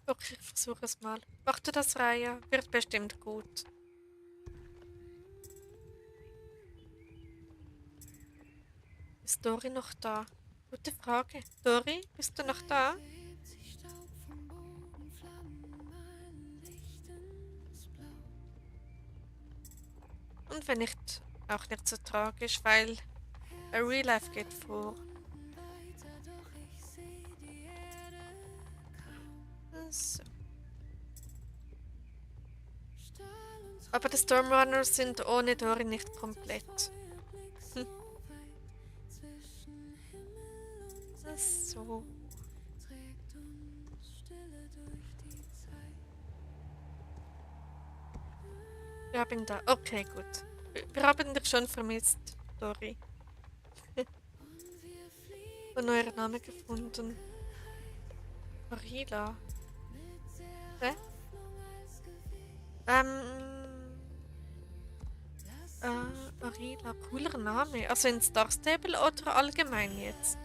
Okay, ich versuche es mal. Mach du das, Raya? Wird bestimmt gut. Ist Dori noch da? Gute Frage. Dori, bist du noch da? Und wenn nicht, auch nicht so tragisch, weil Real Life geht vor. So. Aber die Stormrunners sind ohne Dori nicht komplett. Hm. So. Ja, bin da. Okay, gut. Wir haben dich schon vermisst, Dori. Einen neuen Namen gefunden. Marila. Hä? Marila, cooler Name. Also in Star Stable oder allgemein jetzt?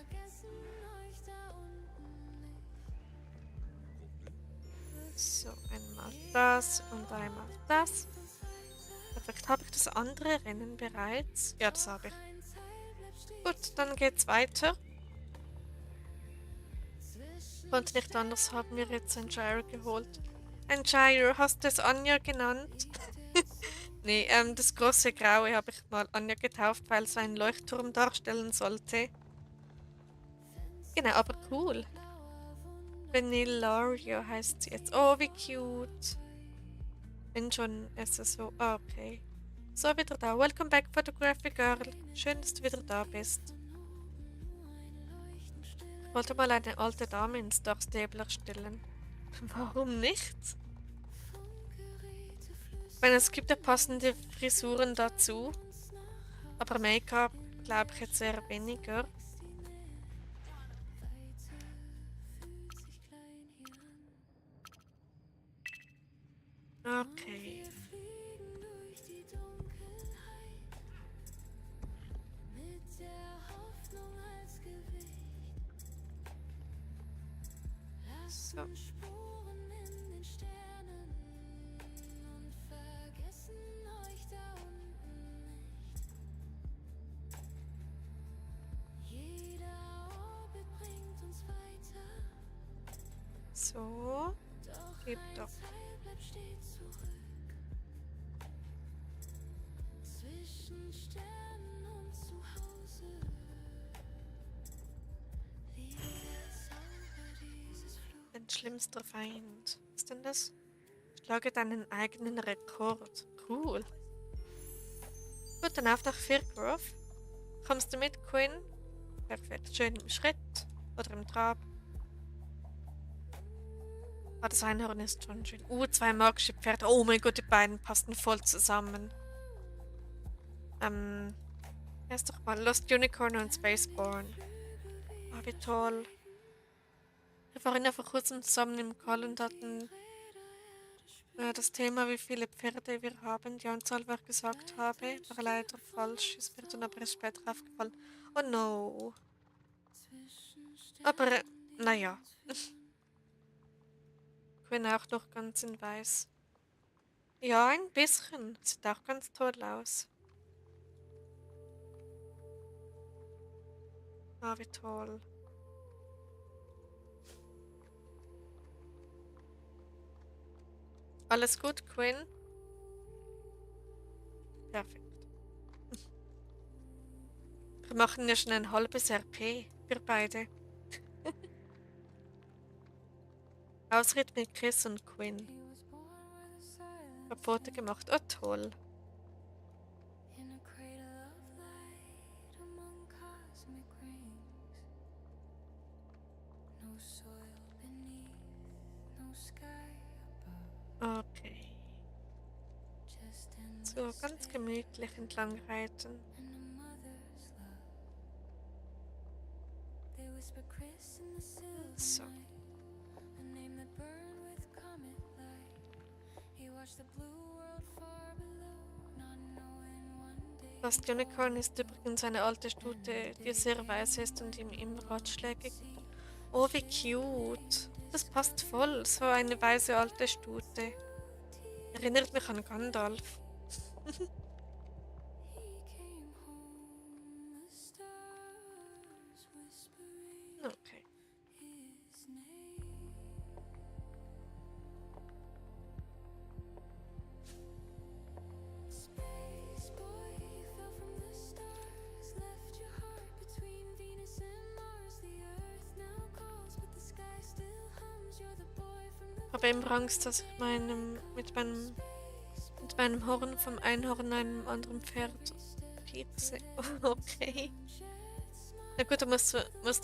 So, einmal das und einmal das. Perfekt. Habe ich das andere Rennen bereits? Ja, das habe ich. Gut, dann geht's weiter. Und nicht anders haben wir jetzt ein Gyro geholt. Ein Gyro, hast du es Anja genannt? Nee, das große Graue habe ich mal Anja getauft, weil es einen Leuchtturm darstellen sollte. Genau, aber cool. Vanillario heißt sie jetzt. Oh, wie cute. Wenn schon, ist es so. Ah, okay. So, wieder da. Welcome back, Photography Girl. Schön, dass du wieder da bist. Ich wollte mal eine alte Dame ins Dark Stable erstellen. Warum nicht? Ich meine, es gibt ja passende Frisuren dazu. Aber Make-up glaube ich jetzt eher weniger. Okay. So. So. Gib doch. Dein schlimmster Feind. Was ist denn das? Schlage deinen eigenen Rekord. Cool. Gut, dann auf nach Firgrove. Kommst du mit, Quinn? Perfekt. Schön im Schritt oder im Trab. Ah, das Einhorn ist schon schön. 2 magische Pferde. Oh mein Gott, die beiden passen voll zusammen. Erst doch mal Lost Unicorn und Spaceborn. Ah, wie toll. Wir waren ja vor kurzem zusammen im Call und hatten das Thema, wie viele Pferde wir haben. Die Anzahl, was ich gesagt habe, war leider falsch. Es wird dann aber erst später aufgefallen. Oh no. Aber, naja. Ich bin auch noch ganz in weiß. Ja, ein bisschen. Sieht auch ganz toll aus. Ah, wie toll. Alles gut, Quinn? Perfekt. Wir machen ja schon ein halbes RP. Wir beide. Ausritt mit Chris und Quinn. Hab Foto gemacht. Oh, toll. Okay. So, ganz gemütlich entlang reiten. So. Das Unicorn ist übrigens eine alte Stute, die sehr weiß ist und ihm immer Ratschläge gibt. Oh, wie cute. Das passt voll, so eine weise alte Stute. Erinnert mich an Gandalf. Okay. habe immer Angst, dass ich mit meinem Horn vom Einhorn einem anderen Pferd piepse. Okay. Na gut, da musst du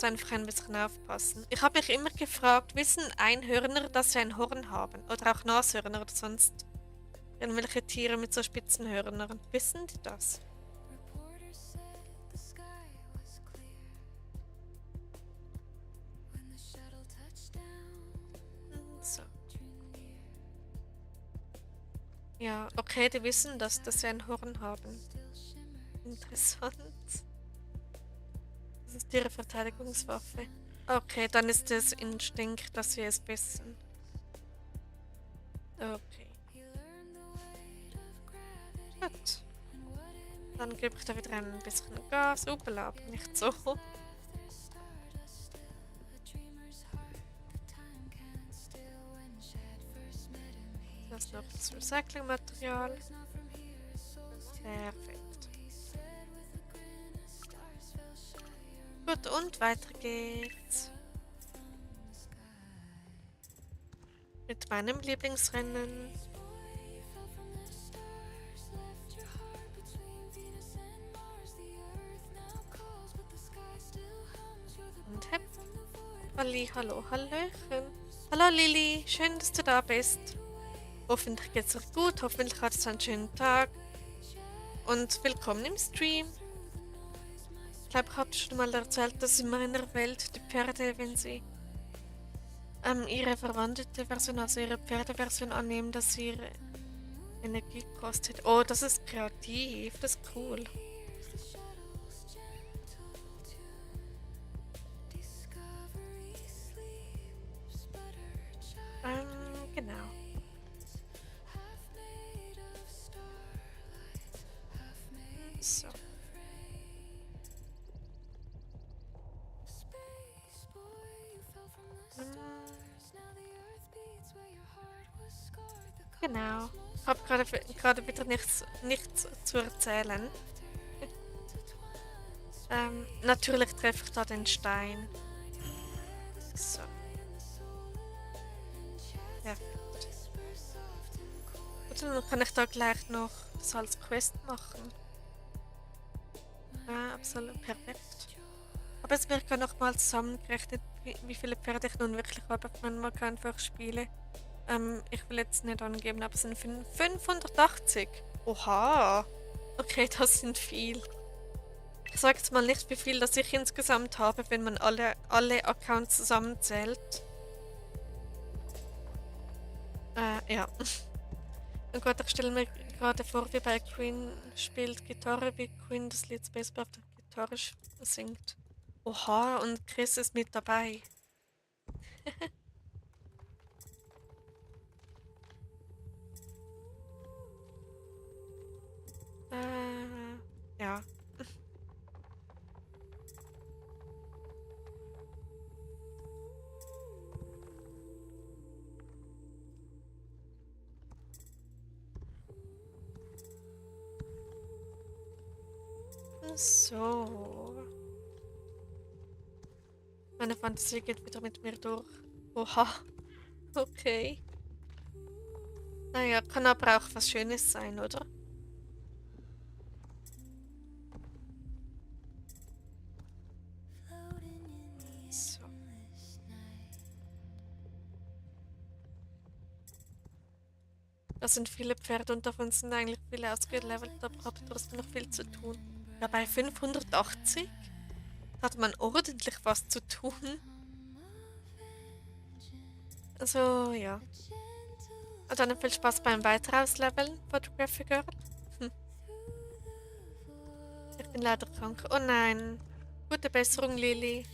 einfach ein bisschen aufpassen. Ich habe mich immer gefragt, wissen Einhörner, dass sie ein Horn haben? Oder auch Nashörner oder sonst irgendwelche Tiere mit so spitzen Hörnern. Wissen die das? So. Ja, okay, die wissen das, dass sie ein Horn haben. Interessant. Das ist ihre Verteidigungswaffe. Okay, dann ist es Instinkt, dass sie es wissen. Okay. Gut. Gut. Dann gebe ich da wieder ein bisschen Gas. Upala, aber nicht so. Das ist noch das Recyclingmaterial. Perfekt. Gut, und weiter geht's. Mit meinem Lieblingsrennen. Und hepp. Halli, hallo, hallöchen. Hallo Lilly, schön, dass du da bist. Hoffentlich geht's euch gut, hoffentlich hattest du einen schönen Tag. Und willkommen im Stream. Ich glaube, ich habe schon mal erzählt, dass in meiner Welt die Pferde, wenn sie ihre verwandelte Version, also ihre Pferdeversion annehmen, dass sie ihre Energie kostet. Oh, das ist kreativ, das ist cool. Genau. So. Genau. Ich habe gerade wieder nichts zu erzählen. Natürlich treffe ich da den Stein. So. Perfekt. Und dann kann ich da gleich noch das als Quest machen. Ja, absolut perfekt. Aber es wird gerade nochmal zusammengerechnet, wie viele Pferde ich nun wirklich habe. Man kann einfach spielen. Ich will jetzt nicht angeben, aber es sind 580. Oha. Okay, das sind viel. Ich sage jetzt mal nicht, wie viel das ich insgesamt habe, wenn man alle Accounts zusammenzählt. Ja. Und Gott, ich stelle mir gerade vor, wie bei Queen spielt Gitarre, wie Queen das Lied Space auf der Gitarre singt. Oha, und Chris ist mit dabei. Ja. So. Meine Fantasie geht wieder mit mir durch. Oha. Okay. Naja, kann aber auch was Schönes sein, oder? So. Das sind viele Pferde und davon sind eigentlich viele ausgelevelt, aber hat trotzdem noch viel zu tun. Ja, bei 580 hat man ordentlich was zu tun. Also, ja. Und dann viel Spaß beim Weiterausleveln, Photography Girl. Hm. Ich bin leider krank. Oh nein. Gute Besserung, Lili.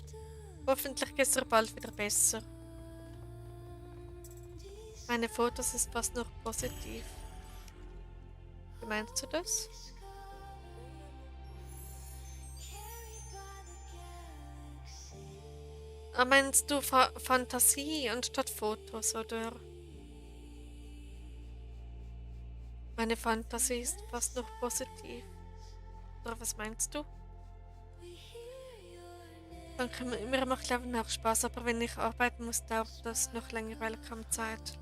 Hoffentlich geht es dir bald wieder besser. Meine Fotos ist fast noch positiv. Wie meinst du das? Ah, meinst du Fantasie anstatt Fotos, oder? Meine Fantasie ist fast noch positiv. Oder was meinst du? Danke, mir macht Leben auch Spaß, aber wenn ich arbeiten muss, dauert das noch länger, weil ich kaum Zeit.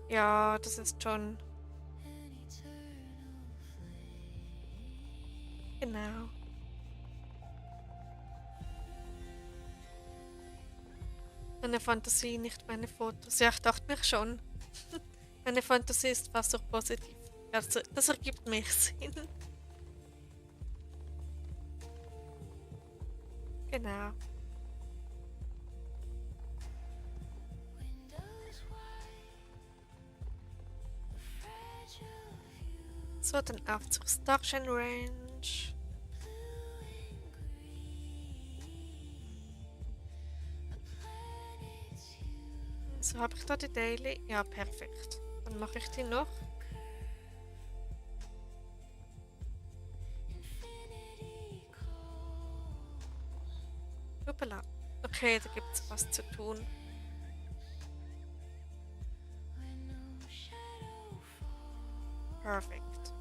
Ja, das ist schon. Genau. Meine Fantasie, nicht meine Fotos. Ja, ich dachte mich schon. Meine Fantasie ist fast so positiv. Also, das ergibt mehr Sinn. Genau. So, dann auf zur Starshine Range. So, habe ich da die Daily? Ja, perfekt. Dann mache ich die noch. Okay, da gibt es was zu tun. Perfekt.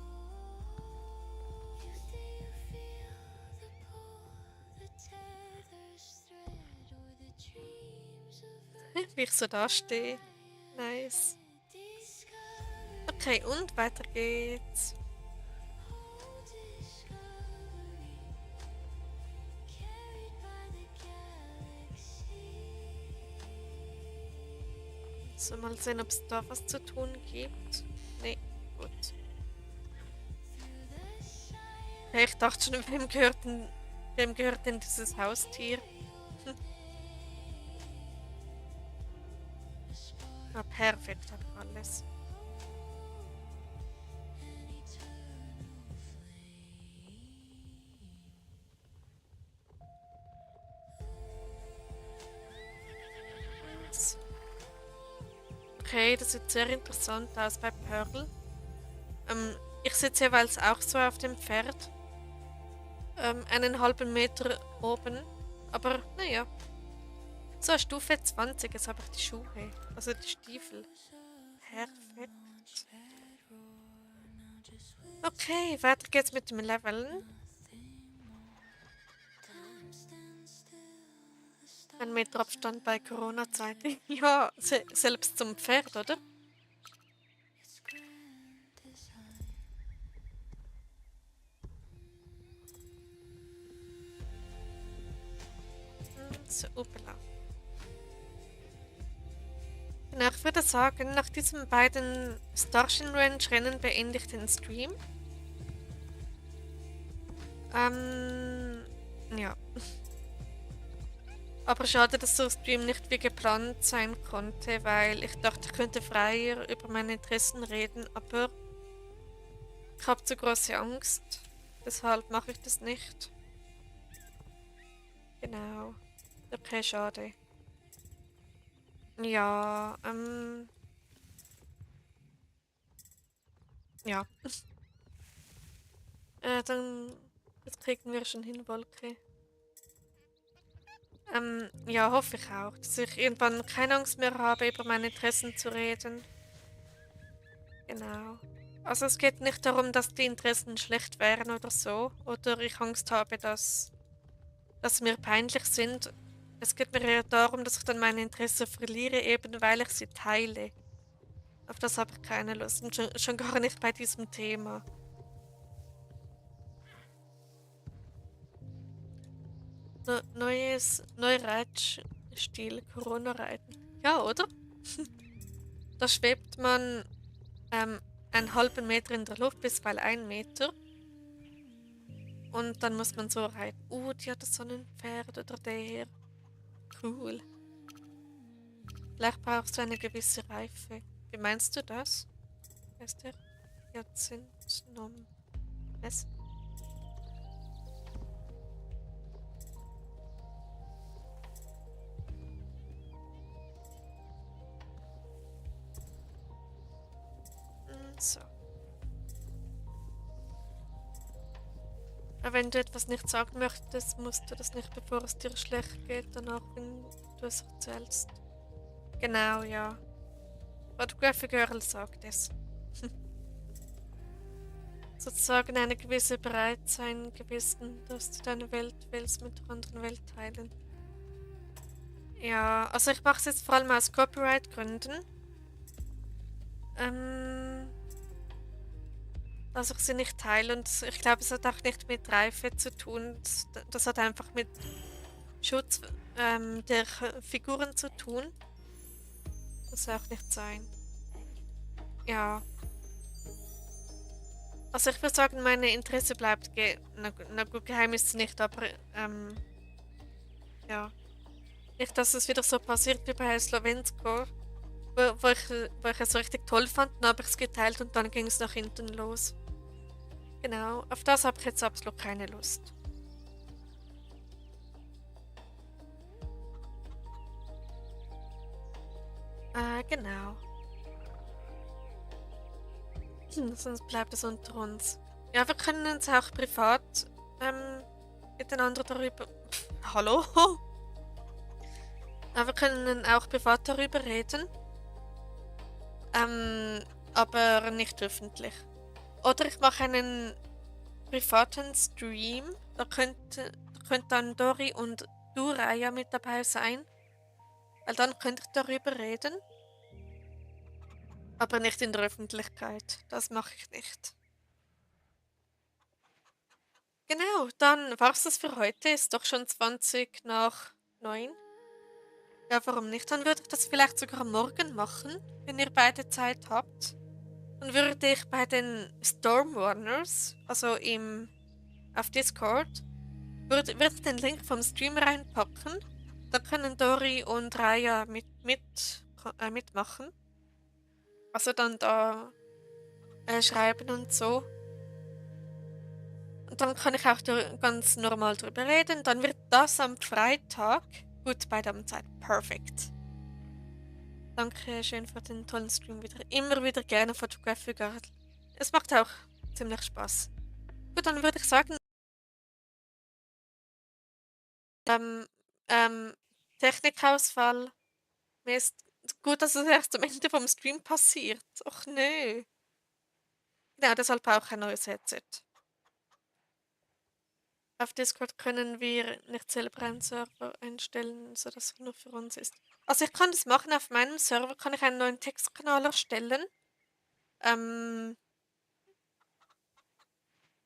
Wie ich so da stehe. Nice. Okay, und weiter geht's. So, mal sehen, ob es da was zu tun gibt. Nee, gut. Ja, ich dachte schon, wem gehört denn dieses Haustier? Ah, perfekt, hab ich alles. So. Okay, das sieht sehr interessant aus bei Pearl. Ich sitze jeweils auch so auf dem Pferd. Einen halben Meter oben. Aber naja. So, Stufe 20, jetzt habe ich die Schuhe. Also die Stiefel. Perfekt. Okay, weiter geht's mit dem Leveln. 1 Meter Abstand bei Corona-Zeiten. Ja, selbst zum Pferd, oder? So, upala. Genau, ich würde sagen, nach diesen beiden Starshine Range Rennen beende ich den Stream. Ja. Aber schade, dass der Stream nicht wie geplant sein konnte, weil ich dachte, ich könnte freier über meine Interessen reden, aber ich habe zu große Angst. Deshalb mache ich das nicht. Genau. Okay, schade. Ja, ja. Dann, das kriegen wir schon hin, Wolke. Ja, hoffe ich auch, dass ich irgendwann keine Angst mehr habe, über meine Interessen zu reden. Genau. Also es geht nicht darum, dass die Interessen schlecht wären oder so, oder ich Angst habe, dass sie mir peinlich sind. Es geht mir eher darum, dass ich dann meine Interessen verliere, eben weil ich sie teile. Auf das habe ich keine Lust und schon gar nicht bei diesem Thema. Neuer Reitstil, Corona-Reiten. Ja, oder? Da schwebt man einen halben Meter in der Luft bis bei 1 Meter. Und dann muss man so reiten. Die hat so ein Pferd oder der. Cool. Vielleicht brauchst du eine gewisse Reife. Wie meinst du das? Heißt der? Jahrzehnt Nom. Was? So. Aber wenn du etwas nicht sagen möchtest, musst du das nicht, bevor es dir schlecht geht, danach, wenn du es erzählst. Genau, ja. Photography Girl sagt es. Sozusagen eine gewisse Bereitsein gewesen, dass du deine Welt willst mit der anderen Welt teilen. Ja, also ich mache es jetzt vor allem aus Copyright-Gründen. Dass ich sie nicht teile und ich glaube, es hat auch nicht mit Reife zu tun. Das hat einfach mit Schutz der Figuren zu tun. Muss auch nicht sein. Ja. Also ich würde sagen, meine Interesse bleibt na gut, geheim ist es nicht, aber ja. Nicht, dass es wieder so passiert wie bei Slovensko, wo ich es so richtig toll fand, dann habe ich es geteilt und dann ging es nach hinten los. Genau, auf das habe ich jetzt absolut keine Lust. Genau. Sonst bleibt es unter uns. Ja, wir können uns auch privat miteinander darüber. Pff, hallo? Aber wir können auch privat darüber reden, aber nicht öffentlich. Oder ich mache einen privaten Stream. Da könnt dann Dori und du, Raya, mit dabei sein. Weil dann könnte ich darüber reden. Aber nicht in der Öffentlichkeit. Das mache ich nicht. Genau, dann war's das für heute. Ist doch schon 20 nach 9. Ja, warum nicht? Dann würde ich das vielleicht sogar morgen machen, wenn ihr beide Zeit habt. Dann würde ich bei den Stormrunners, also auf Discord, würde ich den Link vom Stream reinpacken. Da können Dori und Raya mitmachen. Also dann da schreiben und so. Und dann kann ich auch ganz normal drüber reden. Dann wird das am Freitag. Gut, bei der Zeit. Perfekt. Danke schön für den tollen Stream wieder. Immer wieder gerne Photography Girl. Es macht auch ziemlich Spaß. Gut, dann würde ich sagen, ähm, ähm, Technikausfall. Mir ist gut, dass es erst am Ende vom Stream passiert. Och nö. Ja, deshalb brauche ich ein neues Headset. Auf Discord können wir nicht selber einen Server einstellen, sodass er nur für uns ist. Also ich kann das machen, auf meinem Server kann ich einen neuen Textkanal erstellen. Ähm,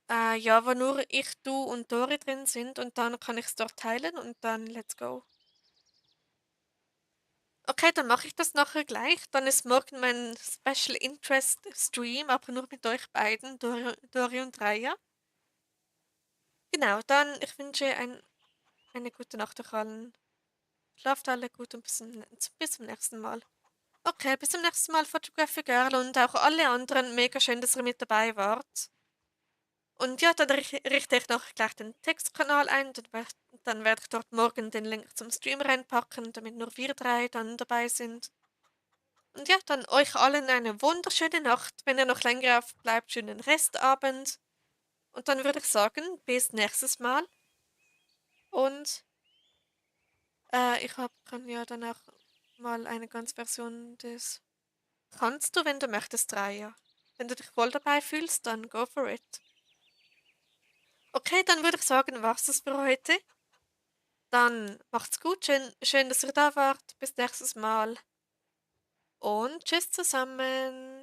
ja, wo nur ich, du und Dori drin sind und dann kann ich es dort teilen und dann let's go. Okay, dann mache ich das nachher gleich. Dann ist morgen mein Special Interest Stream, aber nur mit euch beiden, Dori und Raya. Genau, dann ich wünsche eine gute Nacht euch allen. Schlaft alle gut und bis zum nächsten Mal. Okay, bis zum nächsten Mal, Photography Girl und auch alle anderen. Mega schön, dass ihr mit dabei wart. Und ja, dann richte ich noch gleich den Textkanal ein. Dann werde ich dort morgen den Link zum Stream reinpacken, damit nur wir drei dann dabei sind. Und ja, dann euch allen eine wunderschöne Nacht. Wenn ihr noch länger aufbleibt, schönen Restabend. Und dann würde ich sagen, bis nächstes Mal. Und kann ja dann auch mal eine ganze Version des. Kannst du, wenn du möchtest, Raya. Wenn du dich voll dabei fühlst, dann go for it. Okay, dann würde ich sagen, war's das für heute. Dann macht's gut, schön, dass ihr da wart. Bis nächstes Mal. Und tschüss zusammen.